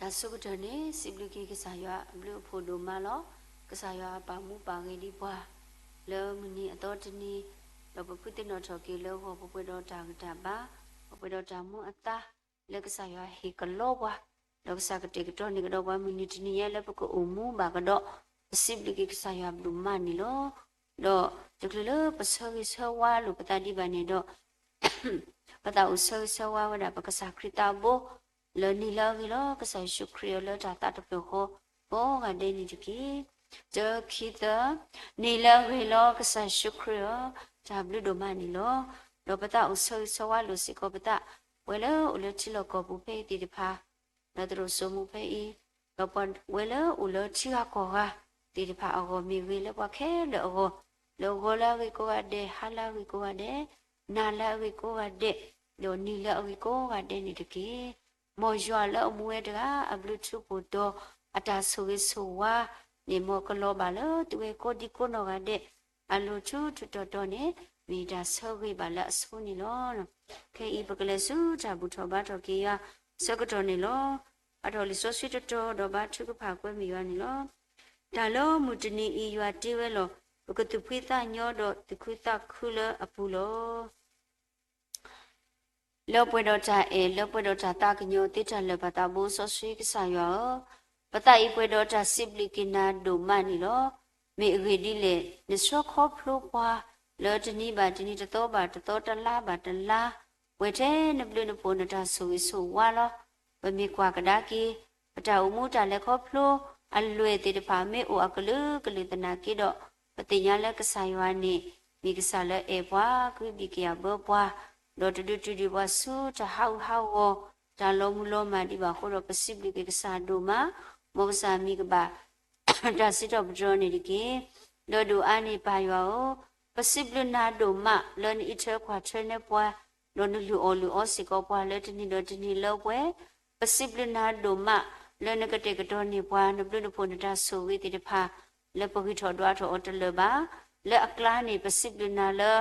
တၢ်ဆိကတၢၢ်န့ၣ် စံးဘျုးက့ၤကစၢ်ယွၤအဘျုးအဖှိၣ်ဒိၣ်မးလီၤ. ကစၢ်ယွၤပာ်မူပာ်ဂ့ၤဒံးပှၤ လၢမုၢ်နံၤအသီတနံၤ, ဒီးပဖုသ့ၣ်နီၣ်ထီၣ်က့ၤလၢဂီၤပပှဲၤဒီးတၢ်ဂံၢ်တၢ်ဘါ, ပပှဲၤဒီးတၢ်မူအသါ, လၢကစၢ်ယွၤဟ့ၣ်ကလီပှၤ, ဒီးကစၢ်ကတဲာ်ကတီၤန့ၢ်ကဒီးပှၤမုၢ်နံၤတနံၤညါလၢပကအိၣ်မူဘၣ်ကဒီး, ပစံးဘျုးက့ၤကစၢ်ယွၤဘျုးမးန့ၣ်လီၤ. ဒီးတချုးလၢပဆၢဂ့ၤဆၢဝါလိာ်ပသးဒံးဘၣ်န့ၣ်ဒီး ပသးအိၣ်ဆၢဂ့ၤဆၢဝါဝဲဒၣ်ပကစၢ်ခရံာ်သးဘိ လၢနံၤလၢအဂ့ၤလီၤ. ကစၢ်ယ့ၣ်ၡူးခရံာ်ဧၢ လၢတၢ်သးတဖျၢၣ်ဃီကိးဂၤဒဲးန့ၣ်တက့ၢ်. တၢ ခံ သၢ, နံၤလၢအဂ့ၤလီၤ ကစၢ်ယ့ၣ်ၡူးခရံာ်ဧၢ, တၢ်ဘျုးဒိၣ်မးန့ၣ်လီၤ. ဒီးပသးအိၣ်ဆၢဂ့ၤဆၢဝါလိာ်စ့ၢ်ကီးပသး, ပဝဲလၢအိၣ်လၢထံလီၢ်ကီၢ်ပူၤဖဲအံၤသ့ၣ်တဖၣ် ဒီးသရိာ်စိမိၤဖဲအံၤ, ဒီးပဝဲလၢအိၣ်လၢထံဂၤကီၢ်ဂၤသ့ၣ်တဖၣ်အဂီၢ်မ့ၢ်ဂ့ၤ, လၢပှၤခဲလၢာ်အဂီၢ်, လၢဂီၤလၢအဂ့ၤကိးဂၤဒဲး, ဟါလၢအဂ့ၤကိးဂၤဒဲး, နၤလၢအဂ့ၤကိးဂၤဒဲး, ဒီးနံၤလၢအဂ့ၤကိးဂၤဒဲးန့ၣ်တက့ၢ်. မ်ယွၤလၢအမူဝဲတဂၤ အဘျုးထူးဖှိၣ်တီၤ အတၢ်ဆိၣ်ဂ့ၤဆိၣ်ဝါန့ၣ် မ်ကလီၤဘၣ်လၢသုဝဲကိးဒံကိးနီၢ်ဂၤဒဲး အလိၤထူထူတီတီန့ၣ် မ့ၢ်တၢ်ဆၢဂ့ၤဘၣ်လၢအဆိန့ၣ်လီၤ. ခဲအံၤပကလဲၤဆူတၢ်ဘူၣ်ထီၣ်ဘါထီၣ်က့ၤယွၤ ဆၢကတီၢ်န့ၣ်လီၤ. အထီၣ်လံာ်စီဆှံတတီၤဒီးဘါထုကဖၣ်ကွဲမုာ်ယွၤန့ၣ်လီၤ. တၢ်လၢမုၢ်တနံၤအံၤ ယွၤတ့ဝဲလီၤ. ပကသူၣ်ဖှံသးညီဒီးသူၣ်ခုသးခုလၢအပူၤလီၤ. လၢပှဲၤဒီးတၢ်အဲၣ်, လၢပှဲၤဒီးတၢ်သးကညီၤသ့တၢ်လၢာ် ပသးဘိစီဆှံကစၢ်ယွၤဧၢ, ပသးအံၤပှဲၤဒီးတၢ်စံးဘျုးက့ၤနၤဒိၣ်မးန့ၣ်လီၤ. မ့ၢ်အဂ့ၢ်ဒ်လဲၣ်, နဆှၢခီဖျိပှၤ လၢတနံၤဘၣ်တနံၤ, တသီဘၣ်တသီ, တလါဘၣ်တလါ, ပှဲၤထဲနဘျုးနဖှိၣ်နတၢ်ဆိၣ်ဂ့ၤဆိၣ်ဝါလီၤ. ပမ့ၢ်ကွၢ်ကဒါက့ၤ ပတၢ်အိၣ်မူတၢ်လဲၤခီဖျိ အလွဲၢ်သ့ၣ်တဖၣ် မ့ၢ်အိၣ်အကလုာ်ကလုာ်သနာ်က့ဒီး, ပသ့ၣ်ညါလၢကစၢ်ယွၤန့ၣ် မ့ၢ်ကစၢ်လၢအဲၣ်ပှၤ, ကွံဘံၣ်ကယၢ်ဘၢပှၤ, ဒီးတဒုးတုၤဒံးပှၤဆူတၢ်ဟးဂူာ်ဟးဂီၤ, တၢ်လီၤမုၢ်လီၤမၢ်ဒံးဘၣ်အဃိဒီး ပစံးဘျုးက့ၤကစၢ်ဒိၣ်မး, မ်ကစၢ်မံၤကဘၣ် တၢ်စံးထီၣ်ပတြၢၤန့ၣ်တက့ၢ်. ဒီးဒိၣ်အါန့ၢ်ပၢ်ယွၤဧၢ, ပစံးဘျုးနၤဒိၣ်မးလၢနအံးထွဲကွၢ်ထွဲန့ၢ်ပှၤ, ဒီးနလုၢ်အီၣ်လုၢ်အီစ့ၢ်ကီးပှၤလၢတနံၤဒီးတနံၤလၢပှဲၤ, ပစံးဘျုးနၤဒိၣ်မးလၢနကတဲာ်ကတီၤန့ၢ်ပှၤ နဘျုးနဖှိၣ်နတၢ်ဆိၣ်ဂ့ၤသ့ၣ်တဖၣ် လၢပဂံၢ်ထီၣ်ဒွးထီၣ်အီၤတလၢာ်ဘၣ်. လၢအကျါန့ၣ် ပစံးဘျုးနၤလၢ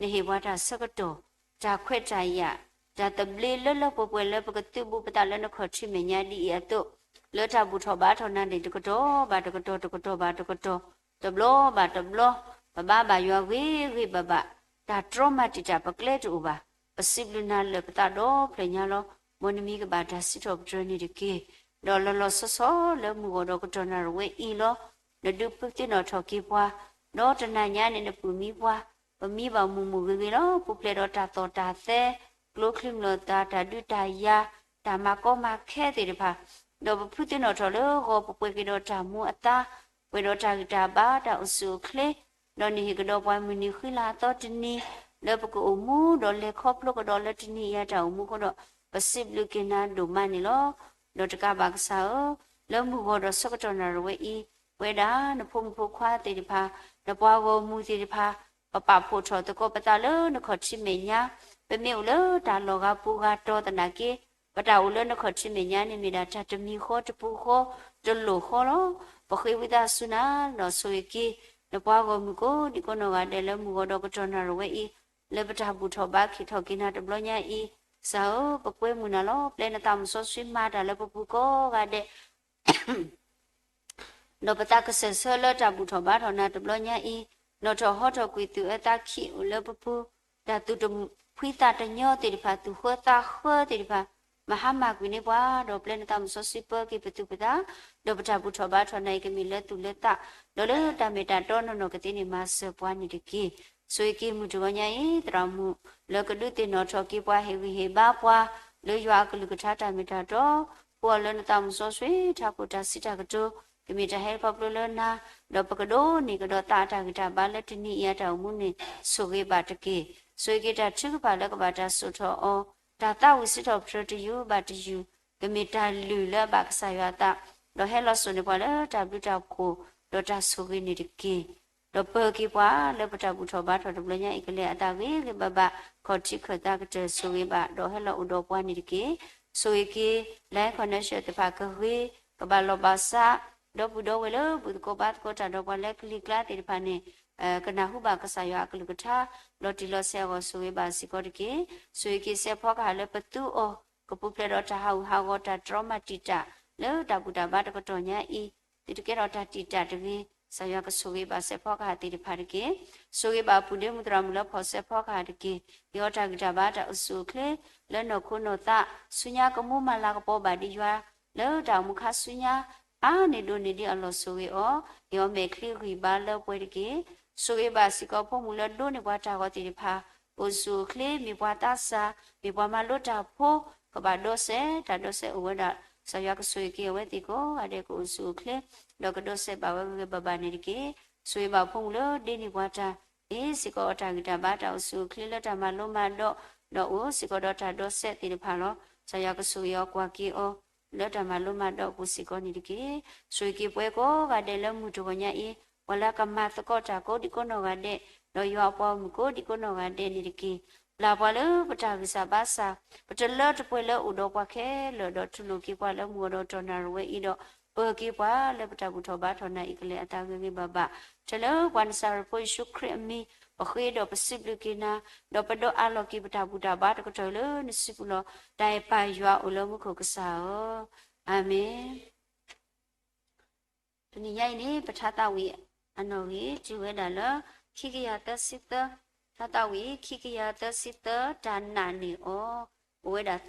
နဟ့ၣ်ပှၤတၢ်ဆၢကတီၢ်, တၢ်ခွဲးတၢ်ယာ်, တၢ်သဘျ့လၢလၢပှဲၤပှဲၤလၢပကသုးဘူးပသးလၢနခီၣ်ထံးမဲာ်ညါဒ်အံၤအသိး, လၢတၢ်ဘူၣ်ထီၣ်ဘါထီၣ်နၤန့ၣ် တကတီၢ်ဘၣ်တကတီၢ်, တကတီၢ်ဘၣ်တဘျီ, တဘျီဘၣ်တဘျီ, ပဘါဘၣ်ယွၤဂ့ၤဂ့ၤဘၣ်ဘၣ်, တၢ်တြီမၤတံာ်တာ်ပကျဲတအိၣ်ဘၣ်. ပစံးဘျုးနၤလၢာ်ပသးဒီဖျၢၣ်ညါလီၤ. မ်နမံၤကဘၣ်တၢ်စံးထီၣ်ပတြၢၤန့ၣ်တက့ၢ်. ဒီးလီၤလီၤဆီဆီလၢမုၢ်ဂီၤဒီးကတီၢ်နၣ်ရံၣ်ဝဲအံၤလီၤ. နဒုးဖုးသ့ၣ်နီၣ်ထီၣ်က့ၤပှၤ, ဒီးတနၤညါန့ၣ်နပုၢ်မံပှၤ, ပမံဘၣ်မုာ်မုာ်ဂ့ၤဂ့ၤလီၤ. ပူၤဖျဲးဒီးတၢ်သီၣ်တၢ်သဲ, ကျိချံမျိာ်သၣ်, တၢ်ဒုးတၢ်ယၤ, တၢ်မၤကီမၤခဲသ့ၣ်တဖၣ်, ဒီးပဖုးသ့ၣ်နီၣ်ထီၣ်လၢဂီၤပပှဲၤက့ၤဒီးတၢ်မူအသါ, ပှဲၤဒီးတၢ်ဂံၢ်တၢ်ဘါ, တၢ်အိၣ်ဆူၣ်အိၣ်ချ့, ဒီးနဟ့ၣ်ကဒီးပှၤမုၢ်နံၤဃံလၤအသီတနံၤ, လၢပကအိၣ်မူဒီးလဲၤခီဖျိကဒီးလၢတနံၤအံၤအတၢ်အိၣ်မူအဃိဒီး, ပစံးဘျုးက့ၤနၤဒိၣ်မးန့ၣ်လီၤ. ဒီးတကးဘၣ်ကစၢ်ဧၢ, လၢမုၢ်ဂီၤဒီးဆၢကတီၢ်နၣ်ရံၣ်ဝဲအံၤ, ပဝဲဒၣ်နဖိမုၣ်ဖိခွါသ့ၣ်တဖၣ်, နပှၤဂီၢ်မုၢ်သ့ၣ်တဖၣ်, ပပာ်ဖှိၣ်ထီၣ်သကိးပသးလၢနခီၣ်ထံးမဲာ်ညါ, ပမ့ၢ်အိၣ်လၢတၢ်လီၢ်ဂၤပူၤဂၤတီၤသနာ်က့, ပတၢ်အိၣ်လၢနခီၣ်ထံးမဲာ်ညါန့ၣ် မ့ၢ်ဒၣ်တၢ်တမံၤဃီတပူၤဃီ, တလိၣ်ဃီလီၤ. ပဃ့ဝံသးစူၤနၤ, ဒီးဆိၣ်ဂ့ၤက့ၤ နပှၤဂီၢ်မုၢ်ကိးဒံကိးနီၢ်ဂၤဒဲးလၢမုၢ်ဂီၤဒီးကတီၢ်နၣ်ရံၣ်ဝဲအံၤ, လၢပတၢ်ဘူၣ်ထီၣ်ဘါခ့ၣ်ထီၣ်က့ၤနၤတဘျီညါအံၤ, ကစၢ်ဧၢ, ပကွဲမုာ်နၤလီၤ. ပျဲနသးမုၢ်စီဆှံမၤတၢ်လၢပပူၤကိးဂၤဒဲး ဒီးပသးကစၢၢ်ဆၢလၢတၢ်ဘူၣ်ထီၣ်ဘါထီၣ်နၤတဘျီညါအံၤ, နီၣ်ထီၣ်ဟီထီၣ်ကွံာ်သူၣ်အၢသးခံအိၣ်လၢပပူၤ, တၢ်သူၣ်တဖှံသးတညီသ့ၣ်တဖၣ်, သူၣ်ဃၢသးဃၢသ့ၣ်တဖၣ်, မၤဟါမၢ်ကွံာ်န့ၢ်ပှၤ, ဒီးပျဲနသးမုၢ်စီဆှံပၢက့ၤပသူၣ်ပသး, ဒီးပတၢ်ဘူၣ်ထီၣ်ဘါထီၣ်နၤအံၤကမ့ၢ်လၢသူၣ်လၢသး, ဒီးလၢတၢ်မ့ၢ်တၢ်တီနီၢ်နီၢ်ကသ့န့ၣ် မၤစၢၤပှၤန့ၣ်တက့ၢ်. ဆိၣ်ဂ့ၤက့ၤမုၢ်တဂီၤညါအံၤ သရၣ်မုၣ်လၢကဒုးသ့ၣ်နီၣ်ထီၣ်က့ၤပှၤ ဟ့ၣ်ဂံၢ်ဟ့ၣ်ဘါပှၤ လၢယွၤအကလုၢ်ကထါတၢ်မ့ၢ်တၢ်တီ, ပူအီၤလၢနသးမုၢ်စီဆှံထးခိၣ် တၢ်စံးတၢ်ကတိၤ ကမ့ၢ်တၢ်ဟဲခီဖျိလၢနၤ, ဒီးပကဒိးန့ၢ်ကဒီးသးအတၢ်ဂံၢ်တၢ်ဘါလၢတနံၤအံၤအတၢ်အိၣ်မူန့ၣ် ဆိၣ်ဂ့ၤဘၣ်တက့ၢ်. ဆိၣ်ဂ့ၤက့ၤတၢ်ထုကဖၣ်လၢကဘၣ်တၢ်စိာ်ထီၣ်အီၤ, တၢ်သးဝံၣ်စံးထီၣ်ပတြၢၤတယုၢ်ဘၣ်တယုၢ်, ကမ့ၢ်တၢ်လုၢ်လၢအဘၣ်ကစၢ်ယွၤအသး, ဒီးဟဲလီၤစိာ်န့ၢ်ပှၤလၢတၢ်ဘျုးတၢ်ဖှိၣ်, ဒီးတၢ်ဆိၣ်ဂ့ၤန့ၣ်တက့ၢ်. ဒီးပၢၤက့ၤပှၤလၢပတၢ်ဘူၣ်ထီၣ်ဘါထီၣ်တဘျီညါအံၤ ကလဲၤအသးဂ့ၤဂ့ၤဘၣ်ဘၣ်, ခီၣ်ထံးခၢၣ်သးကတၢၢ်ဆိၣ်ဂ့ၤဘၣ်, ဒီးဟဲလီၤအိၣ်ဒီးပှၤန့ၣ်တက့ၢ်. ဆိၣ်ဂ့ၤက့ၤ Lion Connection သ့ၣ်တဖၣ်ကဂ့ၤ, ကဘၣ်လီၤဘၣ်စး, ဒီပုၢ်ဒီဝဲၢ်လၢဘူၣ်သကိးဘါသကိးတၢ်ဒီးပှၤ လၢကလံၤကျါသ့ၣ်တဖၣ်န့ၣ် ကနၢ်ဟူဘၣ်ကစၢ်ယွၤအကလုၢ်ကထါ, လီၤတံၢ်လီၤဆဲးအဂီၢ် ဆိၣ်ဂ့ၤဘၣ်စ့ၢ်ကီးတက့ၢ်. ဆိၣ်ဂ့ၤက့ၤစဲးဖီကဟၣ်လၢပသူအီၤ, ကပူၤဖျဲးဒီးတၢ်ဟးဂူာ်ဟးဂီၤ တၢ်တြီမၤတံာ်တာ်, လၢတၢ်ဘူၣ်တၢ်ဘါတကတီၢ်ညါအံၤ, သုတကဲထီၣ်တၢ်တံာ်တာ်တဂ့ၤ, ကစၢ်ယွၤကဆိၣ်ဂ့ၤဘၣ်စဲးဖီကဟၣ်သ့ၣ်တဖၣ်တက့ၢ်. ဆိၣ်ဂ့ၤဘၣ်ပုၢ်ဒ့မုၣ်သရၣ်မုၣ်လၢဖီၣ်စဲးဖီကဟၣ်တက့ၢ်. ဟ့ၣ်အီၤတၢ်ဂံၢ်တၢ်ဘါတၢ်အိၣ်ဆူၣ်အိၣ်ချ့ လၢနီၢ်ခိနီၢ်သး, ဆူညါကမူမၤလၤကပီၤဘၣ်ဒံးယွၤ လၢတၢ်အိၣ်မူခါဆူညါ အါန့ၢ်ဒိၣ်န့ၢ်ဒံးအလီၢ်ဆိၣ်ဂ့ၤအီၤ, ဟ့ၣ်အီၤမဲာ်ချံဂံၢ်ဘါလၢပှဲၤတက့ၢ်. ဆိၣ်ဂ့ၤဘၣ်စ့ၢ်ကီးဖိမုၣ်လၢဒိးန့ၢ်ပှၤတၢ်ဂီၤသ့ၣ်တဖၣ်, အိၣ်ဆူၣ်အိၣ်ချ့ မ့ၢ်ပှၤသးစၢ်, မ့ၢ်ပှၤမၤလိတၢ်ဖိ, ကဘၣ်ဒီးစဲး, တၢ်ဒီးစဲးအိၣ်ဝဲဒၣ်, ကစၢ်ယွၤကဆိၣ်ဂ့ၤက့ၤအဝဲသ့ၣ်ကိးဂၤဒဲးကအိၣ်ဆူၣ်အိၣ်ချ့, ဒီးကဒီးစဲးဘၣ်ဝဲဂ့ၤဂ့ၤဘၣ်ဘၣ်န့ၣ်တက့ၢ်. ဆိၣ်ဂ့ၤဘၣ်ဖိမုၣ်လၢဒိးန့ၢ်ပှၤတၢ် ဟ့ၣ်စ့ၢ်ကီးအီၤတၢ်ဂံၢ်တၢ်ဘါတၢ်အိၣ်ဆူၣ်အိၣ်ချ့လၢတၢ်မၤလိမၤဒိး, ဒီးအိၣ်စ့ၢ်ကီးဒီးတၢ်ဒီးစဲးသ့ၣ်တဖၣ်လီၤ. ကစၢ်ယွၤကဆိၣ်ဂ့ၤအီၤကွၢ်က့ၤအီၤ လၢတၢ်မၤလိမၤဒိးအပူၤစ့ၢ်ကီးန့ၣ်တက့ၢ်. ဆိၣ်ဂ့ၤက့ၤပှၤကိးဂၤဒဲးလၢမုၢ်တဂီၤညါအံၤ, ပှၤလၢကမၤသကိးတၢ်ကိးဒံကိးနီၢ်ဂၤဒဲး, ဒီးယွၤအပှၤဂီၢ်မုၢ်ကိးဒံကိးနီၢ်ဂၤဒဲးန့ၣ်တက့ၢ်. ပျၢ်ပှၤလၢပတၢ်ဂံၢ်စၢ်ဘါစၢ်, ပတလၢတပှဲၤလၢအိၣ်ဒီးပှၤခဲလၢာ်, ဒီးတူၢ်လိာ်က့ၤပှၤလၢမုၢ်ဂီၤဒီးတီၢ်နၣ်ရံၣ်ဝဲအံၤဒီး, ပၢၤက့ၤပှၤလၢပတၢ်ဘူၣ်ထီၣ်ဘါထီၣ်နၤအံၤကလဲၤအသးဂ့ၤဂ့ၤဘၣ်ဘၣ်. ထဲလၢပှၤနစၤရ့းဖိယ့ၣ်ၡူးခရံာ်အမံၤ, ပဃ့ဒီးပစံးဘျုးက့ၤနၤ, ဒီးပဒီးအးလီၤက့ၤပတၢ်ဘူၣ်တၢ်ဘါတကတီၢ်လၢနစုပူၤလီၤ. တၢ်အဲၣ်ပၢ်ယွၤအိၣ်လၢမူခိၣ်ကစၢ်ဧၢ, အၤမ့ၣ်. တနံၤညါအံၤန့ၣ် ပထါသးဝံၣ်အနီၣ်ဂံၢ် တုၤဝဲဒၣ်လၢ ခံကယၤသၢဆံသၢ, ထါသးဝံၣ် ခံကယၤသၢဆံသၢ တၢ်နာ်န့ၢ်အီၤ, အိၣ်ဝဲဒၣ်သၢ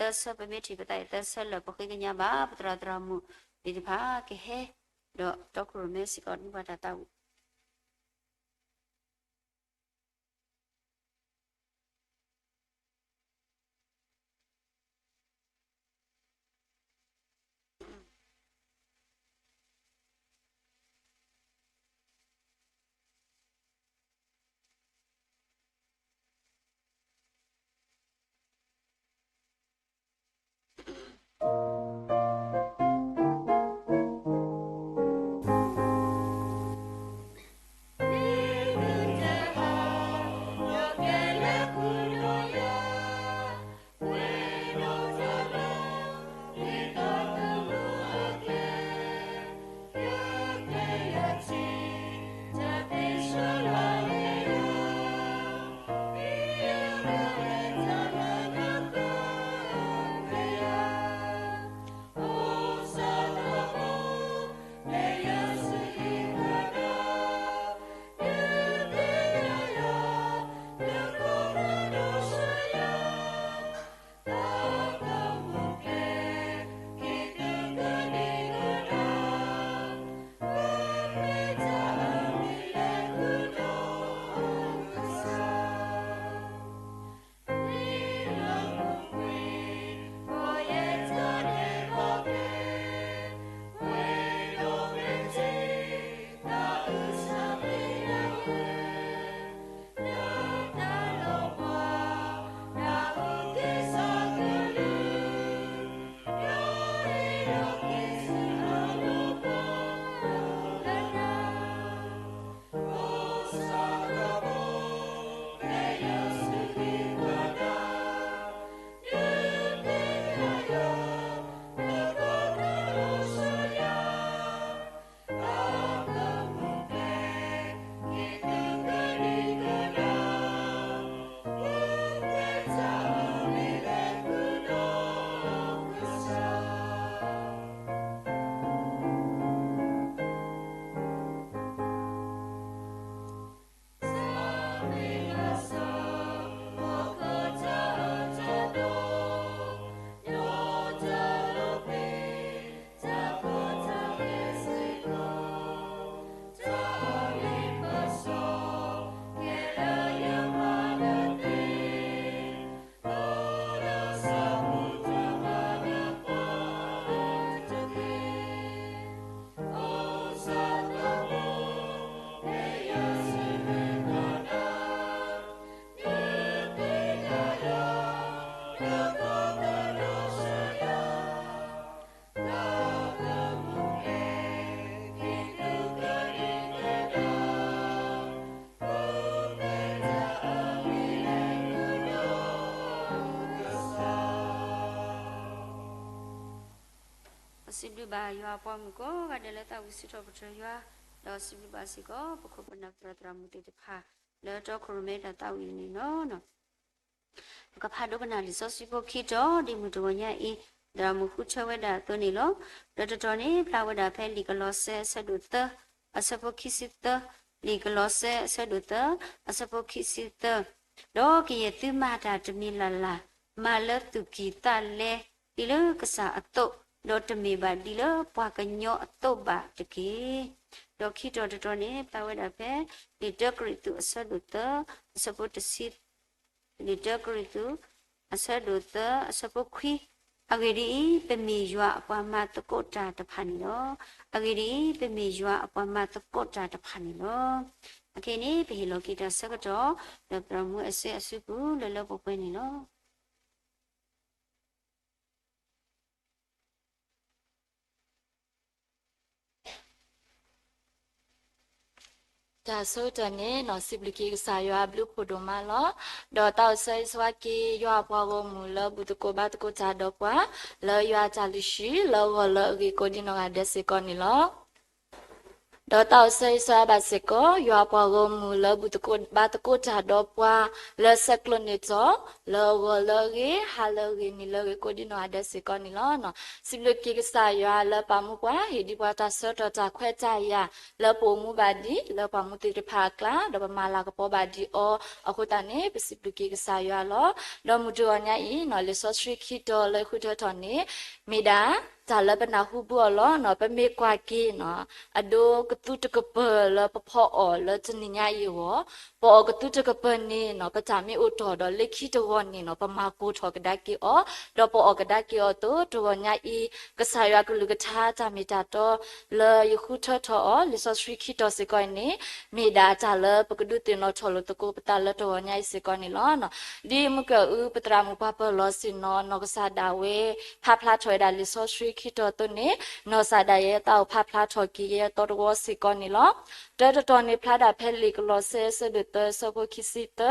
ဆၢ, ပမ့ၢ်ထံၣ်ပသးအံၤသၢဆၢလၢာ် ပဃ့ကညးဘၣ်ပသရၣ်သရၣ်မုၣ်သ့ၣ်တဖၣ်ကဟဲ, ဒီးတီခိၣ်ရိၣ်မဲစ့ၢ်ကီး မ့ၢ်ပှၤတၢ်သးဝံၣ်ပစံးဘျုးဘၣ်ယွၤအပှၤမုၣ်ကိးဂၤဒဲးလၢသးဝံၣ်စံးထီၣ်ပတြၢၤယွၤ, ဒီးစံးဘျုးဘၣ်စ့ၢ်ကီး ပခိၣ်ပနၢ်သရၣ်သရၣ်မုၣ်သ့ၣ်တဖၣ် လၢတီခိၣ်ရိၣ်မဲတၢ်သးဝံၣ်န့ၣ်လီၤ. ပကဖးဒိကနၣ်လံာ်စီဆှံဖိခံတီၤ ဒ်မုၢ်တဂီၤညါအံၤ, ဒီးမူဃုထၢဝဲဒၣ်အသိးန့ၣ်လီၤ. ဒီးတတီၤန့ၣ် ဖျါဝဲဒၣ်ဖဲလံာ်ကလီးစဲအဆၢဒိၣ်သၢ အဆၢဖိခံဆံသၢ, လံာ်ကလီးစဲအဆၢဒိၣ်သၢ အဆၢဖိခံဆံသၢ, ဒီးကယဲၢ်သုမၤတၢ်တမံၤလၢ်လၢ်, မၤလၢသူၣ်ကံၢ်သးလဲ ဒ်လၢကစၢ်အသိး, ဒီးတမ့ၢ်ဘၣ်ဒ်လၢပှၤကညီအသိးဘၣ်တက့ၢ်. ဒီးခံတီၤတတီၤန့ၣ် ဖျါဝဲဒၣ်ဖဲ လံာ်တၢကရံၣ်သူးအဆၢဒိၣ်သၢ အဆၢဖိတဆံ လံာ်တၢကရံၣ်သူး အဆၢဒိၣ်သၢ အဆၢဖိခွံ, အဂ့ၢ်ဒ်အံၤ, ပမ့ၢ်ယွၤအပှၤမၤသကိးတၢ်တဖၣ်န့ၣ်လီၤ. အဂ့ၢ်ဒ်အံၤ, ပမ့ၢ်ယွၤအပှၤမၤသကိးတၢ်တဖၣ်န့ၣ်လီၤ. အခဲအံၤန့ၣ် ပဟ့ၣ်လီၤက့ၤတၢ်ဆၢကတီၢ် ဒီးပတၢ်မူအစဲအစုပူၤလၢလၢပှဲၤပှဲၤန့ၣ်လီၤ. တၢ်ဆၢကတီၢ်န့ၣ် စံးဘျုးက့ၤကစၢ်ယွၤအဘျုးဖးဒိၣ်မးလီၤ. ဒီးတၢ်အိၣ်ဆၢဂ့ၤဆၢဝါက့ၤ ယွၤအပှၤဂီၢ်မုၢ်လၢဘူၣ်သကိးဘါသကိးတၢ်ဒီးပှၤ လၢယွၤအတၢ်လုၢ်ဟံၣ် လၢအဂီၢ်လၢအဂ့ၤကိးဒံနီၢ်ဂၤဒဲးစ့ၢ်ကီးန့ၣ်လီၤ. ဒီးတၢ်အိၣ်ဆၢဂ့ၤဆၢဝါဘၣ်စ့ၢ်ကီး ယွၤအပှၤဂီၢ်မုၢ်လၢဘူၣ်သကိးဘါသကိးတၢ်ဒီးပှၤ လၢဆဲးကျိးန့ၢ်တီၤ လၢအဂီၢ်လၢအဂ့ၤ ဟါလၢအဂ့ၤ နံၤလၢအဂ့ၤ ကိးဒံနီၢ်ဂၤဒဲးစ့ၢ်ကီးန့ၣ်လီၤ. စံးဘျုးက့ၤကစၢ်ယွၤလၢပာ်မူပှၤ ဟ့ၣ်ဒံးပှၤတၢ်ဆၢကတီၢ်တၢ်ခွဲးတၢ်ယာ် လၢပအိၣ်မူဘၣ်ဒံး လၢပှၤမူသ့ၣ်တဖၣ်အကျါ ဒီးပမၤလၤကပီၤဘၣ်ဒံးအီၤအဃိသတးန့ၣ် ပစံးဘျုးက့ၤကစၢ်ယွၤလီၤ. ဒီးမုၢ်တဂီၤညါအံၤ လံာ်စီဆှံခံတီၤလၢဃုထၢထီၣ်န့ၣ် မ့ၢ်ဒၣ် တၢ်လၢပနၢ်ဟူဘၣ်အီၤလီၤ. ပမ့ၢ်ကွၢ်က့ၤ အဒိကသူတကပၤလၢပဖီအီၤလၢတနံၤညါအံၤအဂီၢ်, ပအီၣ်ကသူတကပၤန့ၣ် ပတၢ်မ့ၢ်အိၣ်တ့ၢ်ဒီးလၢခံတဂီၤန့ၣ် ပမၤကိၢ်ထီၣ်ကဒါက့ၤအီၤ, ဒီးပအီၣ်ကဒါက့ၤအီၤအသိး တဂီၤညါအံၤ ကစၢ်ယွၤကလုၢ်ကထါတၢ်မ့ၢ်တၢ်တီ လၢယဃုထၢထီၣ်အီၤ လံာ်စီဆှံခံတီၤစ့ၢ်ကီးအံၤန့ၣ် မ့ၢ်ဒၣ်တၢ်လၢပကဒုးသ့ၣ်နီၣ်ထီၣ်လိာ်သကိးပသးလၢတဂီၤညါအံၤစ့ၢ်ကီးန့ၣ်လီၤ. ဒ်မုၢ်ကၢအု ပသရၣ်မုၣ်ပှၤပၢၤလီၢ်ဆ့ၣ်နီၤ နီၢ်ကစၢ်ဒၣ်ဝဲ ဖးဖျါထီၣ်ဝဲဒၣ်လံာ်စီဆှံခံတီၤအသိးန့ၣ် နီၢ်ကစၢ်ဒၣ်ယဲ သးအိၣ်ဖးဖျါထီၣ်က့ၤယဲအသီတဝီစ့ၢ်ကီးန့ၣ်လီၤ. တၢတတီၤန့ၣ်ဖျါဒၣ်ဖဲလံာ်ကလီးစဲအဆၢဒိၣ်သၢ အဆၢဖိခံဆံသ